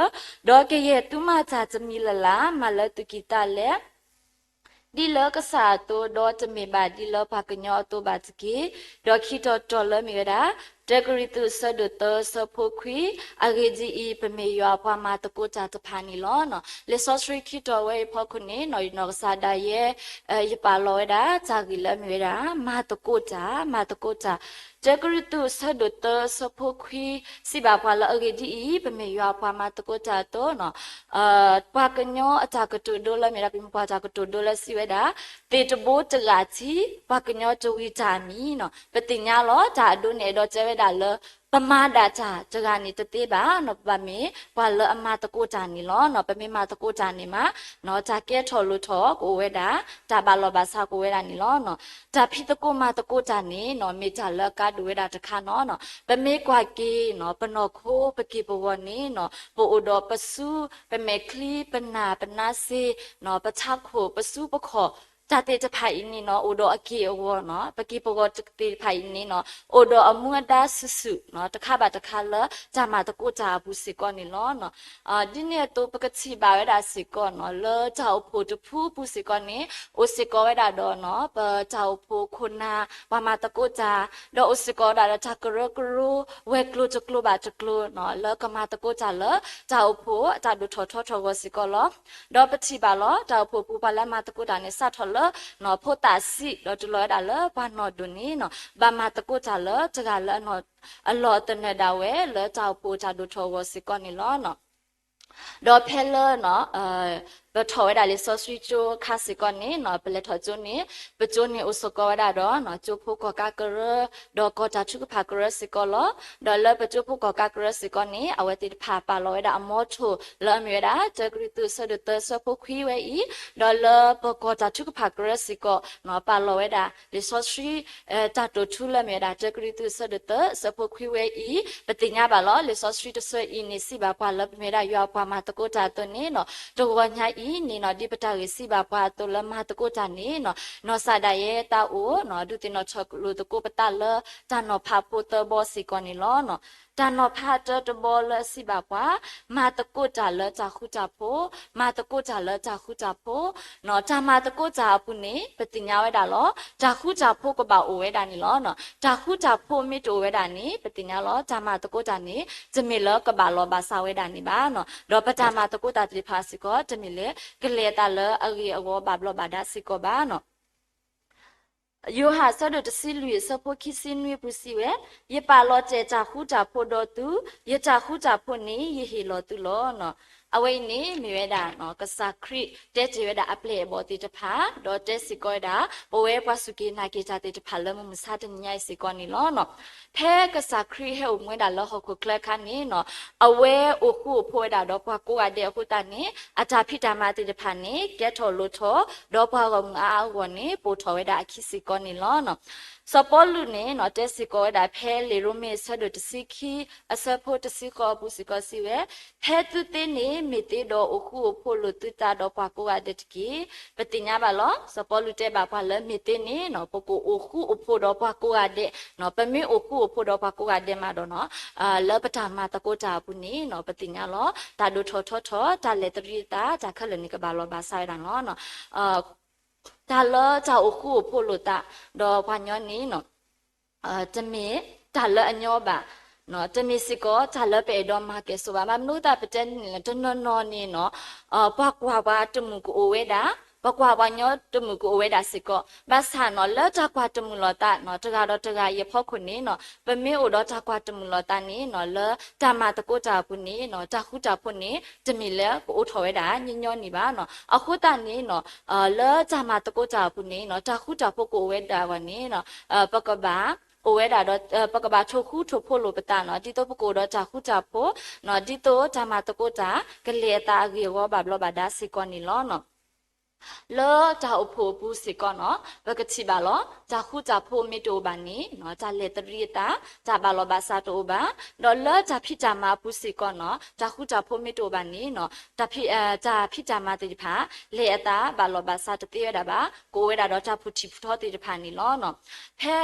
ၢ, ဒီးကယဲၢ်သုမၤတၢ်တမံၤလၢ်လၢ် မၤလၢသူၣ်ကံၢ်သးလဲ ဒ်လၢကစၢ်အသိး ဒီးတမ့ၢ်ဘၣ်ဒ်လၢပှၤကညီအသိးဘၣ်တက့ၢ်. ဒီးခံတီၤတီၤလၢမ့ၢ်ဝဲဒၣ် တၢကရံၣ်သူးအဆၢဒိၣ်သၢ အဆၢဖိခွံ, အဂ့ၢ်ဒ်အံၤ, ပမ့ၢ်ယွၤအပှၤမၤသကိးတၢ်တဖၣ်န့ၣ်လီၤ. လံာ်စီဆှံခံတီၤဝဲအံၤအဖီခိၣ်န့ၣ် နီၢ်ကစၢ်ဒၣ်ယဲ ယပာ်လီၤဝဲဒၣ် တၢ်ဂ့ၢ်လၢအမ့ၢ်ဝဲဒၣ် မၤသကိးတၢ်, မၤသကိးတၢ်. တၢကရံၣ်သူးအဆၢဒိၣ်သၢ အဆၢဖိခွံ စံးဘၣ်ပှၤလၢအဂ့ၢ်ဒ်အံၤ, ပမ့ၢ်ယွၤအပှၤမၤသကိးတၢ်အသိး ပှၤကညီအတၢ်ကတိၤဒိလၢမ့ၢ်ဒၣ် ပမ့ၢ်ပှၤတၢ်ကတိၤဒိလၢစံးဝဲဒၣ်, သ့ၣ်တဘိတဂၤထံ, ပှၤကညီတဝံၤတၢ်အမံၤ, ပသ့ၣ်ညါလီၤ တၢ်အဒိန့ၣ် အဲၣ်ဒိးတဲဝဲဒၣ်လၢ ပမၤဒၣ်တၢ်တဂၤန့ၣ်တသ့ဘၣ်, ပဘၣ်မ့ၢ်ပှၤလၢအမၤသကိးတၢ်န့ၣ်လီၤ. ပမ့ၢ်မၤသကိးတၢ်န့ၣ်မး တၢ်ကဲထီၣ်လိၤထီၣ်ကအိၣ်ဝဲဒၣ်, တၢ်ဘၣ်လီၢ်ဘၣ်စးကအိၣ်ဝဲဒၣ်န့ၣ်လီၤ. တၢ်ဖံးသကိးမၤသကိးတၢ်န့ၣ် မ့ၢ်တၢ်လၢအကါဒိၣ်ဝဲဒၣ်တခါန့ၣ်. ပမ့ၢ်ကွၢ်က့ၤ ပနီၢ်ခိပက့ၢ်ပဂီၤန့ၣ် ပအိၣ်ဒီးပစု, ပမဲာ်ချံ, ပနၢ်, ပနါစ့, ပထးခိၣ်, ပစုပခီၣ်, တၢ်သ့ၣ်တဖၣ်အံၤန့ၣ် အိၣ်ဒီးအက့ၢ်အဂီၤန့ၣ်. ပက့ၢ်ပဂီၤသ့ၣ်တဖၣ်အံၤန့ၣ် အိၣ်ဒီးအမူအဒါစုာ်စုာ် တခါဘၣ်တခါလၢတၢ်မၤသကိးတၢ်အပူၤစ့ၢ်ကီးန့ၣ်လီၤ. ဒ်န့ၣ်အသိး ပကထံၣ်ဘၣ်ဝဲဒၣ်စ့ၢ်ကီး လၢတၢ်အိၣ်ဖှိၣ်တဖုအပူၤစ့ၢ်ကီးန့ၣ် အိၣ်စ့ၢ်ကီးဝဲဒၣ်ဒီး ပတၢ်အိၣ်ဖှိၣ်ခိၣ်နၢ် ပှၤမၤသကိးတၢ်, ဒီးအိၣ်စ့ၢ်ကီးဝဲဒၣ်ဒီးတၢ်ကရၢကရိ ဝဲၤကျိၤတကျိၤဘၣ်တကျိၤ လၢကမၤသကိးတၢ်လၢ တၢ်အိၣ်ဖှိၣ်အတၢ်ဒိၣ်ထီၣ်ထီထီၣ်အဂီၢ်စ့ၢ်ကီးလီၤ. ဒီးပထံၣ်ဘၣ်လီၤ တၢ်အိၣ်ဖှိၣ်ပူၤပှၤလၢမၤသကိးတၢ်န့ၣ် စးထီၣ်လၢ ဖိသၣ်ဆံး ဒီးတုၤလီၤဝဲဒၣ်လၢပှၤနီၢ်ဒိၣ်န့ၣ် ဘၣ်မၤသကိးတၢ်လၢတဂၤလၢအလီၢ်အသနၢၣ်ဒၣ်ဝဲ လၢတၢ်အိၣ်ဖှိၣ်တၢ်ဒိၣ်ထီၣ်အဂီၢ်စ့ၢ်ကီးန့ၣ်လီၤ. ဒီးဖဲလၢ ပထီၣ်ဝဲဒၣ်လံာ်စီဆှံကၠိအခါစ့ၢ်ကီးန့ၣ် ပလဲၤထီၣ်ကၠိန့ၣ် ပကၠိန့ၣ်အိၣ်စ့ၢ်ကီးဝဲဒၣ်ဒီး ကၠိဖိကီၢ်ကးကရၢ ဒီးကီၢ်တၢ်ထုကဖၣ်ကရၢစ့ၢ်ကီးလီၤ. ဒီးလၢပကၠိဖိကီၢ်ကးကရၢစ့ၢ်ကီးန့ၣ် အဝဲသ့ၣ်တဖၣ်ပာ်လီၤဝဲဒၣ်အမီထိၣ်လၢအမ့ၢ်ဝဲဒၣ် တၢကရံၣ်သူးအဆၢဒိၣ်သၢအဆၢဖိခွံဝဲအံၤ, ဒီးလၢပကီၢ်တၢ်ထုကဖၣ်ကရၢစ့ၢ်ကီး ပာ်လီၤဝဲဒၣ်လံာ်စီဆှံ တၢ်တိာ်ထူလၢအမ့ၢ်ဝဲဒၣ် တၢကရံၣ်သူးအဆၢဒိၣ်သၢအဆၢဖိခွံဝဲအံၤ, ပသ့ၣ်ညါဘၣ်လီၤ လံာ်စီဆှံတဆၢအံၤန့ၣ် စံးဘၣ်ပှၤလၢပမ့ၢ်ဝဲဒၣ်ယွၤအပှၤမၤသကိးတၢ်အသိးန့ၣ် တဂီၤညါအံၤန့ၣ် ဒ်ပတၢ်ဂ့ၢ်စံးဘၣ်ပှၤအသိးလၢမၤသကိးတၢ်န့ၣ် နီၢ်ကစၢ်ဒၣ်ယဲတၢ်အိၣ် ဒုးသ့ၣ်နီၣ်ထီၣ်လိာ်သကိးပသးလၢတၢ်နီၤဖးဖိသၢဘီစ့ၢ်ကီးန့ၣ်လီၤ. တၢ်နီၤဖးတၢတဘီလၢအစံးဘၣ်ပှၤ မၤသကိးတၢ်လၢတၢ်ဃူတၢ်ဖိး, မၤသကိးတၢ်လၢတၢ်ဃူတၢ်ဖိး, တၢ်မၤသကိးတၢ်အပူၤန့ၣ် ပသ့ၣ်ညါဝဲဒၣ်လီၤ တၢ်ဃူတၢ်ဖိးကဘၣ်အိၣ်ဝဲဒၣ်န့ၣ်လီၤ. တၢ်ဃူတၢ်ဖိးမ့ၢ်တအိၣ်ဝဲဒၣ်န့ၣ် ပသ့ၣ်ညါလီၤ တၢ်မၤသကိးတၢ်န့ၣ် တမ့ၢ်လၢကဘၣ်လီၢ်ဘၣ်စးဝဲဒၣ်န့ၣ်ဘၣ်. ဒီးပတၢ်မၤသကိးတၢ်သ့ၣ်တဖၣ်စ့ၢ်ကီး တမ့ၢ်လၢကလဲၤအသးလၢအဂ့ၤအဂီၢ်ဘၣ်ဘျီးဘၣ်ဒါစ့ၢ်ကီးဘၣ်. ယိၤဟၣ်အဆၢဒိၣ်တဆံလွံၢ်အဆၢဖိခံဆံနွံအပူၤစံးဝဲ, ယပာ်လီၤတဲာ်တၢ်ဃူတၢ်ဖိးဒီးသု, ယတၢ်ဃူတၢ်ဖိးန့ၣ် ယဟ့ၣ်လီၤသုလီၤ. အဝဲအံၤန့ၣ်မ့ၢ်ဝဲဒၣ် ကစၢ်ခရံာ်တဲတ့ၢ်ဝဲဒၣ်အပျဲၢ်အဘီၣ်သ့ၣ်တဖၣ်, ဒီးတဲစ့ၢ်ကီးဝဲဒၣ် ပဝဲပှၤစူၢ်က့ၤနာ်က့ၤတၢ်သ့ၣ်တဖၣ်လၢမုၢ်မဆါတနံၤညါအံၤစ့ၢ်ကီးန့ၣ်လီၤ. ဖဲကစၢ်ခရံာ်ဟဲအိၣ်မူဝဲဒၣ်လၢဟီၣ်ခိၣ်ချၢအခါန့ၣ် အဝဲအိၣ်ဃူအိၣ်ဖိးဝဲဒၣ်ဒီးပှၤကိးဂၤဒဲးအဃိသတးန့ၣ် အတၢ်ဖံးတၢ်မၤသ့ၣ်တဖၣ်န့ၣ် ကဲထီၣ်လိၣ်ထီၣ်, ဒီးပှၤဂီၢ်မုၢ်အါအါဂီၢ်န့ၣ် ပိာ်ထီၣ်ဝဲဒၣ်အခံစ့ၢ်ကီးန့ၣ်လီၤ. စီၤပီလူးန့ၣ် တဲစ့ၢ်ကီးဝဲဒၣ်ဖဲလံာ်ရိမ့ၤအဆၢဒိၣ်တဆံခံ အဆၢဖိတဆံဃိးအပူၤစ့ၢ်ကီးစံးဝဲ, ဖဲသုသ့န့ၣ် မ့ၢ်သ့ဒီးအိၣ်ဃူအိၣ်ဖိးလိာ်သုသးဒီးပှၤကိးဂၤဒဲးတက့ၢ်. ပသ့ၣ်ညါဘၣ်လီၤ စီၤပီလူးတဲဘၣ်ပှၤလၢမ့ၢ်သ့န့ၣ် ပကအိၣ်ဃူအိၣ်ဖိးဒီးပှၤကိးဂၤဒဲး, ပမ့ၢ်အိၣ်ဃူအိၣ်ဖိးဒီးပှၤကိးဂၤဒဲးမးဒီး လၢပတၢ်မၤသကိးတၢ်အပူၤန့ၣ် ပသ့ၣ်ညါလီၤ တၢ်ဒိၣ်ထီၣ်ထီထီၣ် တၢ်လဲၤသရံးအသး တၢ်ခဲလၢာ်န့ၣ်ကဘၣ်လီၤဘၣ်စးဝဲဒၣ်န့ၣ်လီၤ. တၢ်လၢတၢ်အိၣ်ဃူအိၣ်ဖိးလိာ်သး ဒီးပှၤညီန့ၣ် တမ့ၢ်တၢ်လၢအညီဘၣ်, တမ့ၢ်စ့ၢ်ကီးတၢ်လၢပအဲၣ်ဒိးမၤကဲၣ်ဆိးဘၣ်. ဘၣ်မနုၤအသးပတဲန့ၣ် တနီၤနီၤန့ၣ် ပှၤကွၢ်ပှၤတမုာ်ကအိၣ်ဝဲဒၣ်, ပှၤကွၢ်ပှၤညီတမုာ်ကအိၣ်ဝဲဒၣ်စ့ၢ်ကီး. ဘၣ်ဆၣ်န့ၣ် လၢတၢ်ကွၢ်တမုာ်လိာ်သးန့ၣ် တဂၤဒီးတဂၤအံၤအဖီခိၣ်န့ၣ် ပမ့ၢ်အိၣ်ဒီးတၢ်ကွၢ်တမုာ်လိာ်သးန့ၣ် လၢတၢ်မၤသကိးတၢ်အပူၤန့ၣ် တၢ်ဃူတၢ်ဖိးန့ၣ် တမ့ၢ်လၢကအိးထီၣ်ဝဲဒၣ်ညီညီန့ၣ်ဘၣ်. အဃိသတးန့ၣ် လၢတၢ်မၤသကိးတၢ်အပူၤန့ၣ် တၢ်ဃူတၢ်ဖိးကအိၣ်ဝဲဒၣ်အဂီၢ်န့ၣ် ပကဘၣ် အိၣ်ဝဲဒၣ်ဒီး ပကဘၣ်ထိၣ်ဃူထိၣ်ဖိးလိာ်ပသးန့ၣ် ဒ်သိးပကအိၣ်ဒီးတၢ်ဃူတၢ်ဖိးန့ၣ် ဒ်သိးတၢ်မၤသကိးတၢ် ကလဲၤအသးအဂ့ၢ်အဂီၢ်ဘၣ်ဘျီးဘၣ်ဒါစ့ၢ်ကီးန့ၣ်လီၤ. လၢတၢ်အိၣ်ဖှိၣ်အပူၤစ့ၢ်ကီးန့ၣ် ပကထံၣ်ဘၣ်လီၤ တၢ်ဃူတၢ်ဖိးမ့ၢ်တအိၣ်ဘၣ်န့ၣ် တၢ်လဲၤသရံးအသး တၢ်ဘၣ်လီၤဘၣ်စးတအိၣ်ဘၣ်. ဒီးလၢတၢ်ဖံးတၢ်မၤအပူၤစ့ၢ်ကီးန့ၣ် တၢ်ဃူတၢ်ဖိးမ့ၢ်တအိၣ်ဘၣ်န့ၣ် တၢ်ဖံးတၢ်မၤသ့ၣ်တဖၣ် လဲၤအသးဘၣ်လီၤဘၣ်စးတသ့ဝဲဒၣ်ဘၣ်, ကအိၣ်ဝဲဒၣ်ဒီးတၢ်ဖုၣ်ထံၣ်ဖုၣ်ထီသ့ၣ်တဖၣ်န့ၣ်လီၤ. ဖဲ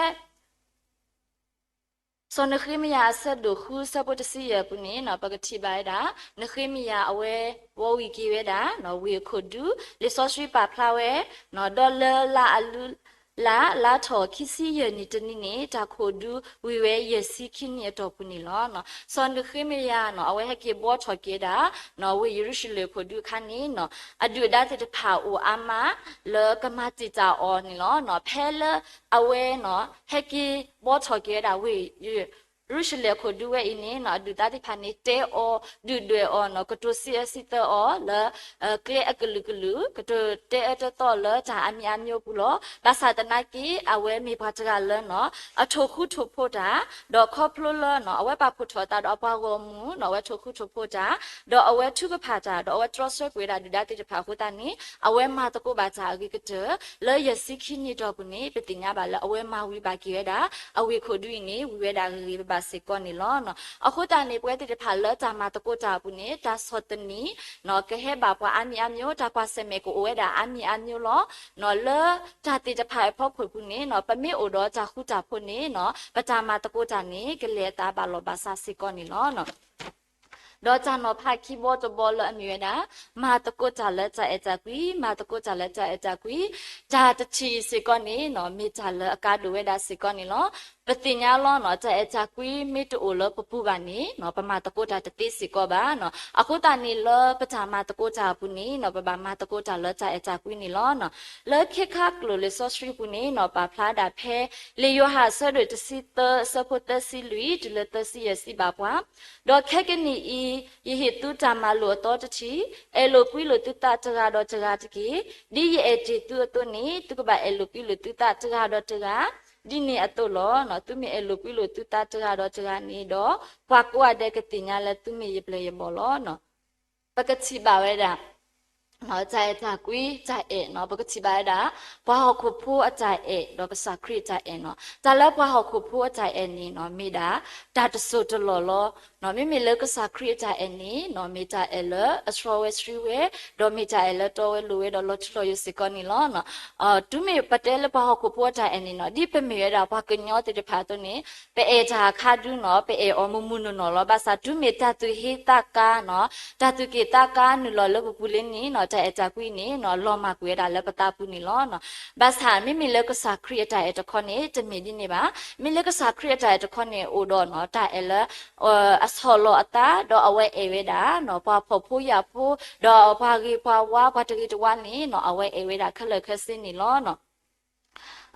စီၤနဃ့မယၤအဆၢဒိၣ်ဃု အဆၢဖိတဆံယဲၢ်အပူၤန့ၣ် ပကထံၣ်ဘၣ်ဝဲဒၣ် နဃ့မယၤအဝဲ ဝီဝံၤက့ၤဝဲဒၣ် ဝ့ၢ်အခိၣ်ဒူ လံာ်စီဆှံပာ်ဖျါဝဲ ဒီးလၢလါအလု လါလါထီၣ်ခံဆံယဲၢ်နံၣ်တနံၤန့ၣ် တၢ်ခိၣ်ဒူဝံၤဝဲယဲၢ်ဆံခံနံၣ်အတီၢ်ပူၤန့ၣ်လီၤ. စီၤနဃ့မယၤန့ၣ် အဝဲဟဲက့ၤဘှီထီၣ်က့ၤဝဲဒၣ် ဝ့ၢ်ယရူၤၡလ့ၣ်အခိၣ်ဒူအခါန့ၣ် အဒုၣ်အဒါသ့ၣ်တဖၣ်အိၣ်အါမး လၢကမၤတံာ်တာ်အီၤန့ၣ်လီၤ. ဖဲလၢအဝဲ ဟဲက့ၤဘှီထီၣ်က့ၤဝဲဒၣ်ဝ့ၢ် ယရူၤၡလ့ၣ်အခိၣ်ဒူဝဲအံၤန့ၣ် အဒုၣ်အဒါသ့ၣ်တဖၣ်န့ၣ် တဲအီၤ ဒုၣ်ဒွဲၣ်အီၤန့ၣ် ကတိၤစံးအၢစံးသၢအီၤလၢ ကျဲအကလုာ်ကလုာ် ကတိၤတဲအၢတဲသီလၢတၢ်အါမံၤအါမံၤအပူၤလီၤ. ဘၣ်ဆၣ်သနာ်က့ အဝဲမ့ၢ်ပှၤတဂၤလၢ အထိၣ်ဃူထိၣ်ဖိးတၢ် ဒီးခီဖျိလၢ အဝဲပာ်ဖှိၣ်ထီၣ်အသးဒီးအပှၤဂီၢ်မုၢ်န့ၣ် အဝဲထိၣ်ဃူထိၣ်ဖိးတၢ် ဒီးအဝဲထုကဖၣ်တၢ် ဒီးအဝဲတြီဆၢကွံာ်ဝဲဒၣ်ဒုၣ်ဒါသ့ၣ်တဖၣ်အဃိသတးန့ၣ် အဝဲမၤသကိးဘၣ်တၢ်အဂ့ၤကတၢၢ် လၢယဲၢ်ဆံခံနံၣ်တီၢ်ပူၤန့ၣ် ပသ့ၣ်ညါဘၣ်လၢအဝဲမၤဝံၤဘၣ်က့ၤဝဲဒၣ် အဝ့ၢ်ခိၣ်ဒူအံၤန့ၣ် ဝံၤဝဲဒၣ်ဂ့ၤဂ့ၤဘၣ်ဘၣ်စ့ၢ်ကီးန့ၣ်လီၤ. အဃိသတးန့ၣ် ပဝဲသ့ၣ်တဖၣ်လၢတၢ်မၤသကိးတၢ်အပူၤန့ၣ် တၢ်ဆီၣ်သနံး ကဟဲဘၣ်ပှၤအါမံၤအါမံၤ တၢ်ကွၢ်ဆၢၣ်မဲာ်ကအိၣ်ဝဲဒၣ်အါမံၤအါမံၤလီၤ. လၢတၢ်သ့ၣ်တဖၣ်အဖီခိၣ်ပူၤန့ၣ် ပမ့ၢ်အိၣ်ဒီးတၢ်ဃူတၢ်ဖိးန့ၣ် ပတၢ်မၤသကိးတၢ်န့ၣ် ကလဲၤအသးဘၣ်လီၤဘၣ်စးစ့ၢ်ကီးန့ၣ်လီၤ. ဒီးတၢ်နီၤဖးခံဘီတဘီလၢအမ့ၢ်ဝဲဒၣ် မၤသကိးတၢ်လၢတၢ်အဲၣ်တၢ်ကွံ, မၤသကိးတၢ်လၢတၢ်အဲၣ်တၢ်ကွံ, တၢ်တထံၣ်စ့ၢ်ကီးန့ၣ် မ့ၢ်တၢ်လၢအကါဒိၣ်ဝဲဒၣ်စ့ၢ်ကီးန့ၣ်လီၤ. ပသ့ၣ်ညါလီၤ တၢ်အဲၣ်တၢ်ကွံမ့ၢ်တအိၣ်လၢပပူၤဘၣ်န့ၣ် ပမၤသကိးတၢ်တသ့စ့ၢ်ကီးဘၣ်. အဃိသတးန့ၣ် လၢပတၢ်မၤသကိးတၢ်အပူၤန့ၣ် ပဘၣ်မၤသကိးတၢ်လၢတၢ်အဲၣ်တၢ်ကွံန့ၣ်လီၤ. လၢခ့ခါကျိာ်လံာ်စီဆှံပူၤန့ၣ် ပာ်ဖျါဒၣ်ဖဲ လံာ်ယိၤဟၣ်အဆၢဒိၣ်တဆံသၢ အဆၢဖိသၢဆံလွံၢ် တုၤလၢသၢဆံယဲၢ်စံးဘၣ်ပှၤ, ဒီးခဲကနံၣ်အံၤ ယဟ့ၣ်သုတၢ်မၤလိာ်အသီတထံၣ်, အဲၣ်လိာ်ကွံလိာ်သုသးတဂၤဒီးတဂၤတက့ၢ်. ဒ်ယအဲၣ်တ့ၢ်သုအသိးန့ၣ် သုကဘၣ်အဲၣ်လိာ်ကွံလိာ်သုသးတဂၤဒီးတဂၤ, ဒ်န့ၣ်အသိးလီၤ. သုမ့ၢ်အဲၣ်လိာ်ကွံလိာ်သုသးတဂၤဒီးတဂၤန့ၣ်ဒီး ပှၤကိးဂၤဒဲးကသ့ၣ်ညါလၢသုမ့ၢ်ယပျဲၢ်ယဘီၣ်လီၤ. ပကထံၣ်ဘၣ်ဝဲဒၣ် တၢ်အဲၣ်တၢ်ကွံ တၢ်အဲၣ်န့ၣ် ပကထံၣ်ဘၣ်ဝဲဒၣ် ပှၤဟီၣ်ခိၣ်ဖိအတၢ်အဲၣ် ဒီးကစၢ်ခရံာ်အတၢ်အဲၣ်န့ၣ်. တၢ်လၢပှၤဟီၣ်ခိၣ်ဖိအတၢ်အဲၣ်န့ၣ် မ့ၢ်ဒၣ် တၢ်တစိၢ်တလီၢ်လီၤ. မ့မ့ၢ်လၢကစၢ်ခရံာ်အတၢ်အဲၣ်န့ၣ် မ့ၢ်တၢ်အဲၣ်လၢအဆှီဝဲဆှံဝဲ, ဒီးမ့ၢ်တၢ်အဲၣ်လၢတီဝဲလိၤဝဲဒီးလီၤထူလီၤယိာ်စ့ၢ်ကီးန့ၣ်လီၤ. တုၤမ့ၢ်ပတဲလၢပှၤဟီၣ်ခိၣ်ဖိအတၢ်အဲၣ်န့ၣ်န့ၣ် ဒ်ပမ့ၢ်ဝဲဒၣ်ပှၤကညီသ့ၣ်တဖၣ်အသိးန့ၣ် ပအဲၣ်တၢ်အခါဒုန့ၣ် ပအဲၣ်အီၤမုၢ်မုၢ်နီၢ်နီၢ်လီၤ. ဘၣ်ဆၣ်တုၤမ့ၢ်တၢ်သူၣ်ဟ့သးကါန့ၣ် တၢ်သူၣ်က့ၣ်သးကါနုာ်လီၤလၢပပူၤလံန့ၣ် တၢ်အဲၣ်တၢ်ကွံန့ၣ် လီၤမၢ်ကွံာ်ဝဲဒၣ်လၢပသးပူၤန့ၣ်လီၤ. ဘၣ်ဆၣ်မ့မ့ၢ်လၢကစၢ်ခရံာ်အတၢ်အဲၣ်တခီန့ၣ် တမ့ၢ်ဒ်န့ၣ်ဘၣ်. မ့ၢ်လၢကစၢ်ခရံာ်အတၢ်အဲၣ်တခီန့ၣ် အိၣ်ဒီး တၢ်အဲၣ်လၢ အဆီၣ်လီၤအသး ဒီးအဝဲအဲၣ်ဝဲဒၣ် ပှၤဖှီၣ်ဖိယာ်ဖိ ဒီးပှၤဂ့ၤပှၤဝါ ပှၤတဂ့ၤတဝါန့ၣ် အဝဲအဲၣ်ဝဲဒၣ်ခဲလၢာ်ခဲဆ့န့ၣ်လီၤ.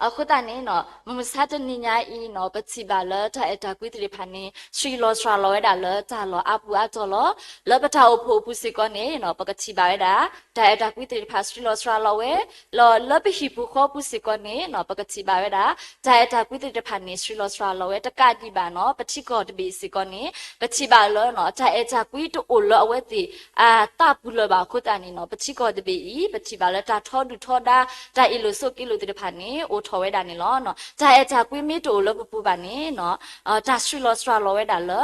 အဃိသတးန့ၣ်နီၤ မုၢ်မဆါတနံၤညါအံၤနီၤ ပထံၣ်ဘၣ်လၢတၢ်အဲၣ်တၢ်ကွံသ့ၣ်တဖၣ်န့ၣ် ဆှံလီၤစှၤလီၤဝဲဒၣ်လၢတၢ်လီၢ်အါပူၤအါတီၤလီၤ. လၢပတၢ်အိၣ်ဖှိၣ်အပူၤစ့ၢ်ကီးန့ၣ်နီၤ ပကထံၣ်ဘၣ်ဝဲဒၣ် တၢ်အဲၣ်တၢ်ကွံသ့ၣ်တဖၣ်ဆှံလီၤစှၤလီၤဝဲ, လီၤလၢပဟံၣ်ပူၤဃီပူၤစ့ၢ်ကီးန့ၣ်နီၤ ပကထံၣ်ဘၣ်ဝဲဒၣ် တၢ်အဲၣ်တၢ်ကွံသ့ၣ်တဖၣ်န့ၣ် ဆှံလီၤစှၤလီၤဝဲတကးဒံးဘၣ်နီၤ ပထံကီၢ်တဘ့ၣ်အံၤစ့ၢ်ကီးန့ၣ် ပထံၣ်ဘၣ်လၢနီၤ တၢ်အဲၣ်တၢ်ကွံတအိၣ်လၢအဝဲသ့ၣ် အသးပူၤလၢၤဘၣ်အဃိသတးန့ၣ်နီၤ ပထံကီၢ်တဘ့ၣ်အံၤ ပထံၣ်ဘၣ်လၢတၢ်ထီဒုၣ်ထီဒါ တၢ်အ့ၣ်လိာ်ဆိးက့လိာ်သ့ၣ်တဖၣ်န့ၣ် အိၣ်ထီၣ်ဝဲဒၣ်န့ၣ်လီၤ. တၢ်အဲၣ်တၢ်ကွံမ့ၢ်တအိၣ်လၢပပူၤဘၣ်န့ၣ်နီၤ တၢ်ဆှံလီၤစှၤလီၤဝဲဒၣ်လၢ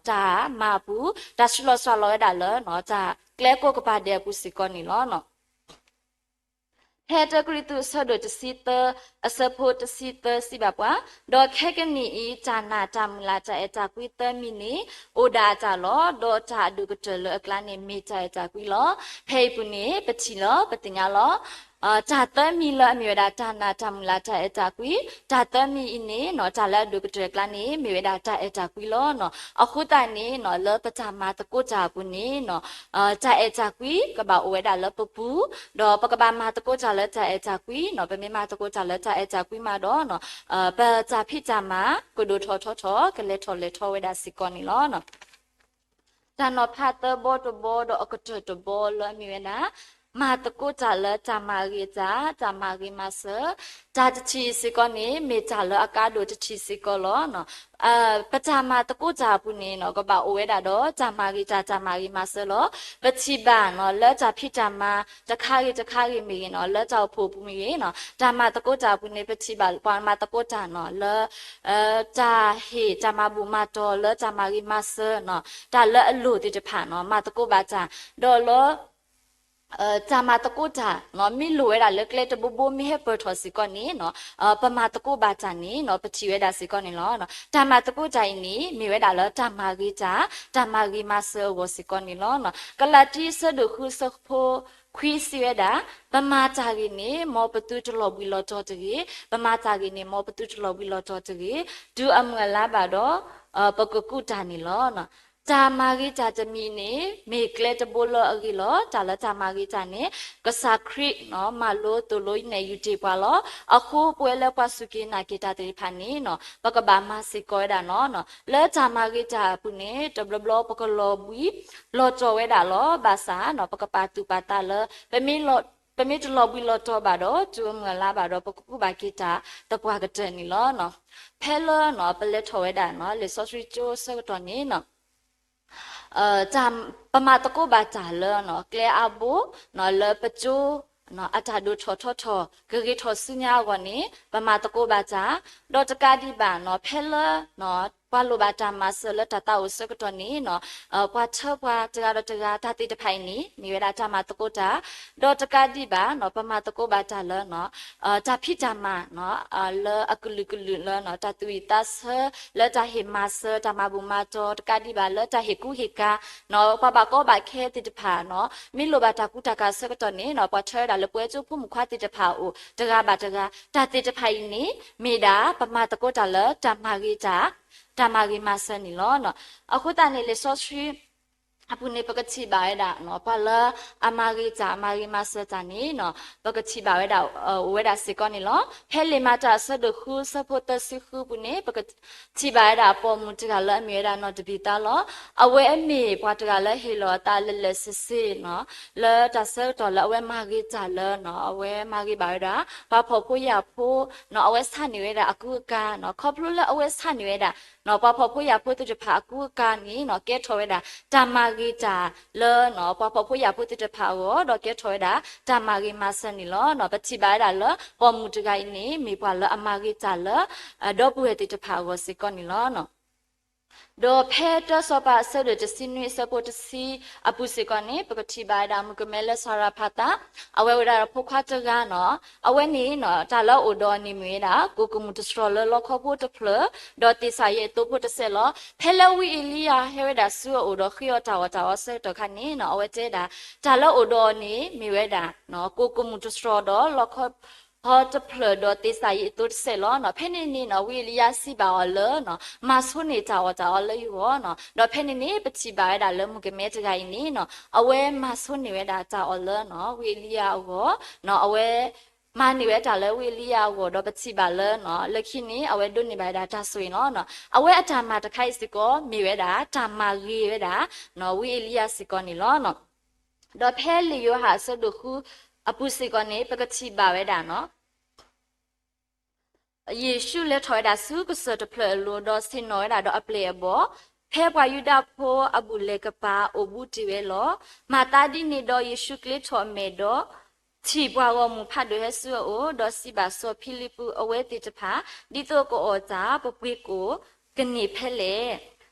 တၢ်မၤအပူၤ, တၢ်ဆှံလီၤစှၤလီၤဝဲဒၣ်လၢ တၢ်ကျဲကိးကပၤဒဲးအပူၤစ့ၢ်ကီးန့ၣ်လီၤ. ဖဲတၢကရံၣ်သူးအဆၢဒိၣ်တဆံသၢ အဆၢဖိတဆံသၢစံးဘၣ်ပှၤ, ဒီးခဲကနံၣ်အံၤ တၢ်နာ်တၢ်မုၢ်လၢ်တၢ်အဲၣ်တၢ်ကွံသၢမံၤန့ၣ် အိၣ်ဒၣ်အတၢ်လီၤ. ဒီးတၢ်အဒိၣ်ကတၢၢ်လၢအကျါန့ၣ် မ့ၢ်တၢ်အဲၣ်တၢ်ကွံလီၤ. ဖဲအံၤပူၤန့ၣ် ပထံၣ်လီၤ ပသ့ၣ်ညါလီၤ တၢ်သၢမံၤလၢအမ့ၢ်ဝဲဒၣ်တၢ်နာ်တၢ်မုၢ်လၢ်တၢ်အဲၣ်တၢ်ကွံ, တၢ်သၢမံၤအံၤန့ၣ်နီၤ တၢ်လၢအဒိၣ်ကတၢၢ်အကျါန့ၣ် မ့ၢ်ဝဲဒၣ်တၢ်အဲၣ်တၢ်ကွံလီၤ. အဃိသတးန့ၣ်နီၤ လၢပတၢ်မၤသကိးတၢ်အပူၤန့ၣ်နီၤ တၢ်အဲၣ်တၢ်ကွံကဘၣ်အိၣ်ဝဲဒၣ်လၢပပူၤ, ဒီးပကဘၣ်မၤသကိးတၢ်လၢတၢ်အဲၣ်တၢ်ကွံနီၤ ပမ့ၢ်မၤသကိးတၢ်လၢတၢ်အဲၣ်တၢ်ကွံမးဒီးနီၤ ပတၢ်ဖံးတၢ်မၤ ကဒိၣ်ထီၣ်ထီထီၣ် ကလဲၤထီၣ်လဲၤထီဝဲဒၣ်စ့ၢ်ကီးန့ၣ်လီၤ. တၢ်နီၤဖးသၢဘီတဘီဒီးအကတၢၢ်တဘီလၢအမ့ၢ်ဝဲဒၣ် မၤသကိးတၢ်လၢတၢ်မၤဂ့ၤတၢ် တၢ်မၤဂ့ၤမၤစၢၤ, တၢ်တထံၣ်စ့ၢ်ကီးန့ၣ် မ့ၢ်တၢ်လၢအကါဒိၣ်တထံၣ်စ့ၢ်ကီးလီၤ. ပတၢ်မၤသကိးတၢ်အပူၤန့ၣ်နီၤ ကဘၣ်အိၣ်ဝဲဒၣ်ဒီးတၢ်မၤဂ့ၤတၢ် တၢ်မၤဂ့ၤမၤစၢၤလီၤ. ပထံၣ်ဘၣ်နီၤ လၢတၢ်ဖံးတၢ်မၤ တခါဂ့ၤတခါဂ့ၤမ့ၢ်ဂ့ၤနီၤ လၢတၢ်အိၣ်ဖှိၣ်အပူၤမ့ၢ်ဂ့ၤနီၤ တၢ်မၤသကိးတၢ်အပူၤန့ၣ် ပထံၣ်ဘၣ်ပှၤမၤသကိးတၢ်နီၤ လၢ တၢ်ဟ့ၣ်တၢ်မၤဘူၣ်မၤတီၤလၢတၢ်မၤဂ့ၤမၤစၢၤနီၤ တၢ်လၢအလိၣ်သ့ၣ်တဖၣ်နီၤ မၤသကိးဘၣ်တၢ် ဒီးလၢ တၢ်မၤသကိးတၢ်နီၤ မ့ၢ်လိၣ်ဝဲဒၣ်လၢကျဲတဘိဘိ မ့ၢ်ဟဲပၢၢ်ထီၣ်စ့ၢ်ကီးန့ၣ်နီၤ ပမၤသကိးဘၣ်တၢ်န့ၣ်နီၤ ပထံၣ်ဝဲဒၣ်စ့ၢ်ကီးန့ၣ်လီၤ. တၢ်မၤသကိးတၢ်အံၤန့ၣ် မ့ၢ်ဝဲဒၣ်လၢတၢ်မၤဂ့ၤတၢ် တၢ်မၤဂ့ၤမၤစၢၤအဂီၢ်စ့ၢ်ကီးန့ၣ်လီၤ. ကလၤတံအဆၢဒိၣ်ဃုအဆၢဖိခွံစံးဝဲဒၣ်, ပမၤတၢ်ဂ့ၤန့ၣ် မ်ပသုတလီၤဘှံးလီၤတီၤတဂ့ၤ, ပမၤတၢ်ဂ့ၤန့ၣ် မ်ပသုတလီၤဘှံးလီၤတီၤတဂ့ၤ, တုၤအမုၢ်အလါဘၣ်ဒီး ပကကူးတၢ်န့ၣ်လီၤ. တၢ်မၤဂ့ၤတၢ်တမံၤန့ၣ် မ့ၢ်ကျဲတဘိလၢအဂ့ၤလီၤ. တၢ်လၢတၢ်မၤဂ့ၤတၢ်န့ၣ် ကစၢ်ခရံာ်နီၤ မၤလိသိၣ်လိနဲၣ်ယုၢ်တ့ၢ်ပှၤလီၤ. အဃိပဝဲလၢပှၤစူၢ်က့ၤနာ်က့ၤတၢ်သ့ၣ်တဖၣ်န့ၣ်နီၤ ပကဘၣ်မၤစ့ၢ်ကီးဝဲဒၣ်နီၤ. လၢတၢ်မၤဂ့ၤတၢ်အပူၤန့ၣ် တဘျီဘျီပကလီၤဘှံးလီၤတီၤဝဲဒၣ်လီၤ. ဘၣ်ဆၣ်နီၤ ပကပာ်သူၣ်ပာ်သးလၢ ပမ့ၢ်လီၤ ပမ့ၢ်တလီၤဘှံးလီၤတီၤဘၣ်ဒီး တုၤအမုၢ်အလါဘၣ်ဒီး ပကကူးဘၣ်က့ၤတၢ်သပှၢ်ကတၢၢ်န့ၣ်လီၤ. ဖဲလၢနီၤ ပလဲၤထီၣ်ဝဲဒၣ်နီၤ လံာ်စီဆှံကၠိအဆၢကတီၢ်န့ၣ်နီၤ တၢ် ပမၤသကိးဘၣ်တၢ်လၢနီၤ ကျဲအါဘိနီၤ လၢပကၠိ အတၢ်ဒိၣ်ထီၣ်ထီထီၣ် ကဂ့ၤထီၣ်ဆူညါအဂီၢ်န့ၣ် ပမၤသကိးဘၣ်တၢ်, ဒီးတကးဒံးဘၣ်နီၤ ဖဲလၢ ပှၤလိၣ်ဘၣ်တၢ်မၤစၢၤလၢတၢ်သးအိၣ်အဆၢကတီၢ်န့ၣ်နီၤ ပှၤထၢပှၤတဂၤဒီးတဂၤ တၢ်သ့ၣ်တဖၣ်အံၤန့ၣ် မ့ၢ်ဝဲဒၣ်တၢ်မၤသကိးတၢ်, ဒီးတကးဒံးဘၣ်နီၤ ပမၤသကိးဘၣ်တၢ်လၢနီၤ တၢ်ဖံးတၢ်မၤနီၤ လၢအကလုာ်ကလုာ်လၢနီၤ တၢ်သူၣ်ဝံၣ်သးဆၢ လၢတၢ်ဟ့ၣ်မၤစၢၤ တၢ်မၤဘူၣ်မၤတီၤ တကးဒံးဘၣ်လၢတၢ်ဟ့ၣ်ကူဟ့ၣ်ကၤနီၤ ပှၤဘၣ်ကီဘၣ်ခဲသ့ၣ်တဖၣ်နီၤ မ့ၢ်လိၣ်ဘၣ်တၢ်ကူတၢ်ကၤအဆၢကတီၢ်န့ၣ်နီၤ ပှၤထၢဝဲဒၣ်လၢပဝဲကၠိဖိမုၣ်ခွါသ့ၣ်တဖၣ်အအိၣ် တဂၤဘၣ်တဂၤ တၢ်သ့ၣ်တဖၣ်အံၤန့ၣ် မ့ၢ်ဒၣ်ပမၤသကိးတၢ်လၢတၢ်မၤဂ့ၤတၢ် တၢ်မၤဂ့ၤမၤစၢၤန့ၣ်လီၤ. အဃိသတးန့ၣ် လံာ်စီဆှံ အပူၤန့ၣ် ပကထံၣ်ဘၣ်ဝဲဒၣ်နီၤ ပှၤလၢအမၤဂ့ၤတၢ် အမၤဂ့ၤမၤစၢၤတၢ်န့ၣ်နီၤ ပကထံၣ်ဘၣ်ဝဲဒၣ် အိၣ်ဝဲဒၣ်စ့ၢ်ကီးန့ၣ်လီၤ. ဖဲလံာ်မၤတၢ်အဆၢဒိၣ်ဃုအဆၢဖိသၢဆံဃုပူၤန့ၣ် ပကထံၣ်ဘၣ်ဝဲဒၣ်ပိာ်မုၣ်တဂၤလၢအမ့ၢ်ဝဲဒၣ်နီၢ်တဘံၤသါလီၤ. အဝဲအမ့ၢ်ပှၤတဂၤလၢဟ့ၣ်လီၤအသးလၢာ်လၢာ်ဆ့ဆ့နီၤ လၢတၢ်ဆၢကတီၢ်လၢအဝဲမၤဂ့ၤတၢ်လၢနီၤ အဝဲမၤဂ့ၤဘၣ်ဝဲဒၣ် ပှၤဖှီၣ်ဖိယာ်ဖိနီၤ အဝဲဆါန့ၢ်ဝဲဒၣ်အကူအကၤနီၤ ခီဖျိလၢအဝဲဆါန့ၢ်ဝဲဒၣ် ပှၤဖှီၣ်ဖိယာ်ဖိသ့ၣ်တဖၣ်အကူအကၤန့ၣ်နီၤ ကဲထီၣ်ဝဲဒၣ် တၢ်မၤဂ့ၤတၢ်လၢနီၤ ပှၤဖှီၣ်ဖိယာ်ဖိသ့ၣ်တဖၣ်အဂီၢ် ဒီးကဲထီၣ်ဝဲဒၣ် တၢ်မၤဂ့ၤမၤစၢၤန့ၣ်လီၤ. ပထံၣ်ဘၣ်ဝဲဒၣ်လၢ ပိာ်မုၣ်တဂၤအံၤန့ၣ် မ့ၢ်ပှၤလၢအမၤဂ့ၤတၢ်လၢ ဒီပုၢ်ဝဲၢ်သ့ၣ်တဖၣ်အဂီၢ်စ့ၢ်ကီးန့ၣ်လီၤ. ဒီးဖဲတၢစီၤပၤအဆၢဒိၣ်တဆံနွံအဆၢဖိတဆံအပူၤစ့ၢ်ကီးန့ၣ် ပကထံၣ်ဘၣ်ဝဲဒၣ်မုၣ်ကမဲလၢစၤရဖးသး အဝဲအိၣ်ဝဲဒၣ်ဒီးဖိခွါတဂၤနီၤ အဝဲန့ၣ်နီၤ တၢ်လၢအအိၣ်ဒီးအီၤန့ၣ်မ့ၢ်ဝဲဒၣ် ကိၢ်ကမူၣ်တတြီၤလၢလီခီဖိတဖျၢၣ် ဒီးသ့ၣ်စၤယံးအသိဖိတစဲးလီၤ. ဖဲလၢဝံအ့လံယၤဟဲဝဲဒၣ်ဆူအအိၣ်ဒီးဃ့အီၤတၢ်အီၣ်တၢ်အီအဆၢကတီၢ်ခါန့ၣ်နီၤ အဝဲတဲဒၣ် တၢ်လၢအအိၣ်ဒီးအီၤန့ၣ်မ့ၢ်ဝဲဒၣ် ကိၢ်ကမူၣ်တတြီၤဒီးလီခီ ဟီတဖျၢၣ်ဒီးသ့ၣ်စၤယံးအသိတစဲးလီၤ. ဖဲန့ၣ်န့ၣ်နီၤ ဝံအ့လံယၤစံးဘၣ်အီၤလၢ မၤဆိန့ၢ်တၢ်အီၣ်တၢ်အီလၢယဂီၢ်နီၤ. ဒီးဖဲန့ၣ်န့ၣ် ပထံၣ်ဘၣ်ဝဲဒၣ်လၢမုၣ်ကမဲတဂၤအံၤန့ၣ်နီၤ အဝဲမၤဆိန့ၢ်ဝဲဒၣ်တၢ်အီၣ်လၢနီၤ ဝံအ့လံယၤအဂီၢ်နီၤ အဝဲ မၤန့ၢ်ဝဲတၢ်လၢဝံအ့လံယၤအဂီၢ် ဒီးပထံၣ်ဘၣ်လၢ လၢခံန့ၣ် အဝဲဒိးန့ၢ်ဘၣ်ဝဲဒၣ်တၢ်ဆိၣ်ဂ့ၤလီၤ. အဝဲအတၢ်မၤတခါအံၤစ့ၢ်ကီး မ့ၢ်ဝဲဒၣ် တၢ်မၤဂ့ၤဝဲဒၣ် ဝံအ့လံယၤစ့ၢ်ကီးန့ၣ်လီၤ. ဒီးဖဲလံာ်ယိၤဟၣ်အဆၢဒိၣ်ဃုအပူၤစ့ၢ်ကီးန့ၣ် ပကထံၣ်ဘၣ်ဝဲဒၣ် ယ့ၣ်ၡူးလဲၤထီၣ်ဝဲဒၣ်ဆူကစၢၢ်တဖျၢၣ်အလိၤ ဒီးဆ့ၣ်နီၤဝဲဒၣ်ဒီးအပျဲၢ်အဘီၣ်, ဖဲပှၤယူဒၤဖိအဘူၣ်လဲၤကပၤအိၣ်ဘူးတ့ၢ်ဝဲလီၤ. မၤသးဒ်န့ၣ်ဒီးယ့ၣ်ၡူးကျ့ထီၣ်အမဲာ်ဒီး ထံၣ်ပှၤဂီၢ်မုၢ်ဖးဒိၣ်ဟဲဆူအအိၣ်, ဒီးစံးဘၣ်စီၤဖံလံးပူး အဝဲသ့ၣ်တဖၣ်, ဒ်သိးကအီၣ်တၢ် ပပှ့ၤကိၣ်ကန့ၢ်ဖဲလဲၣ်.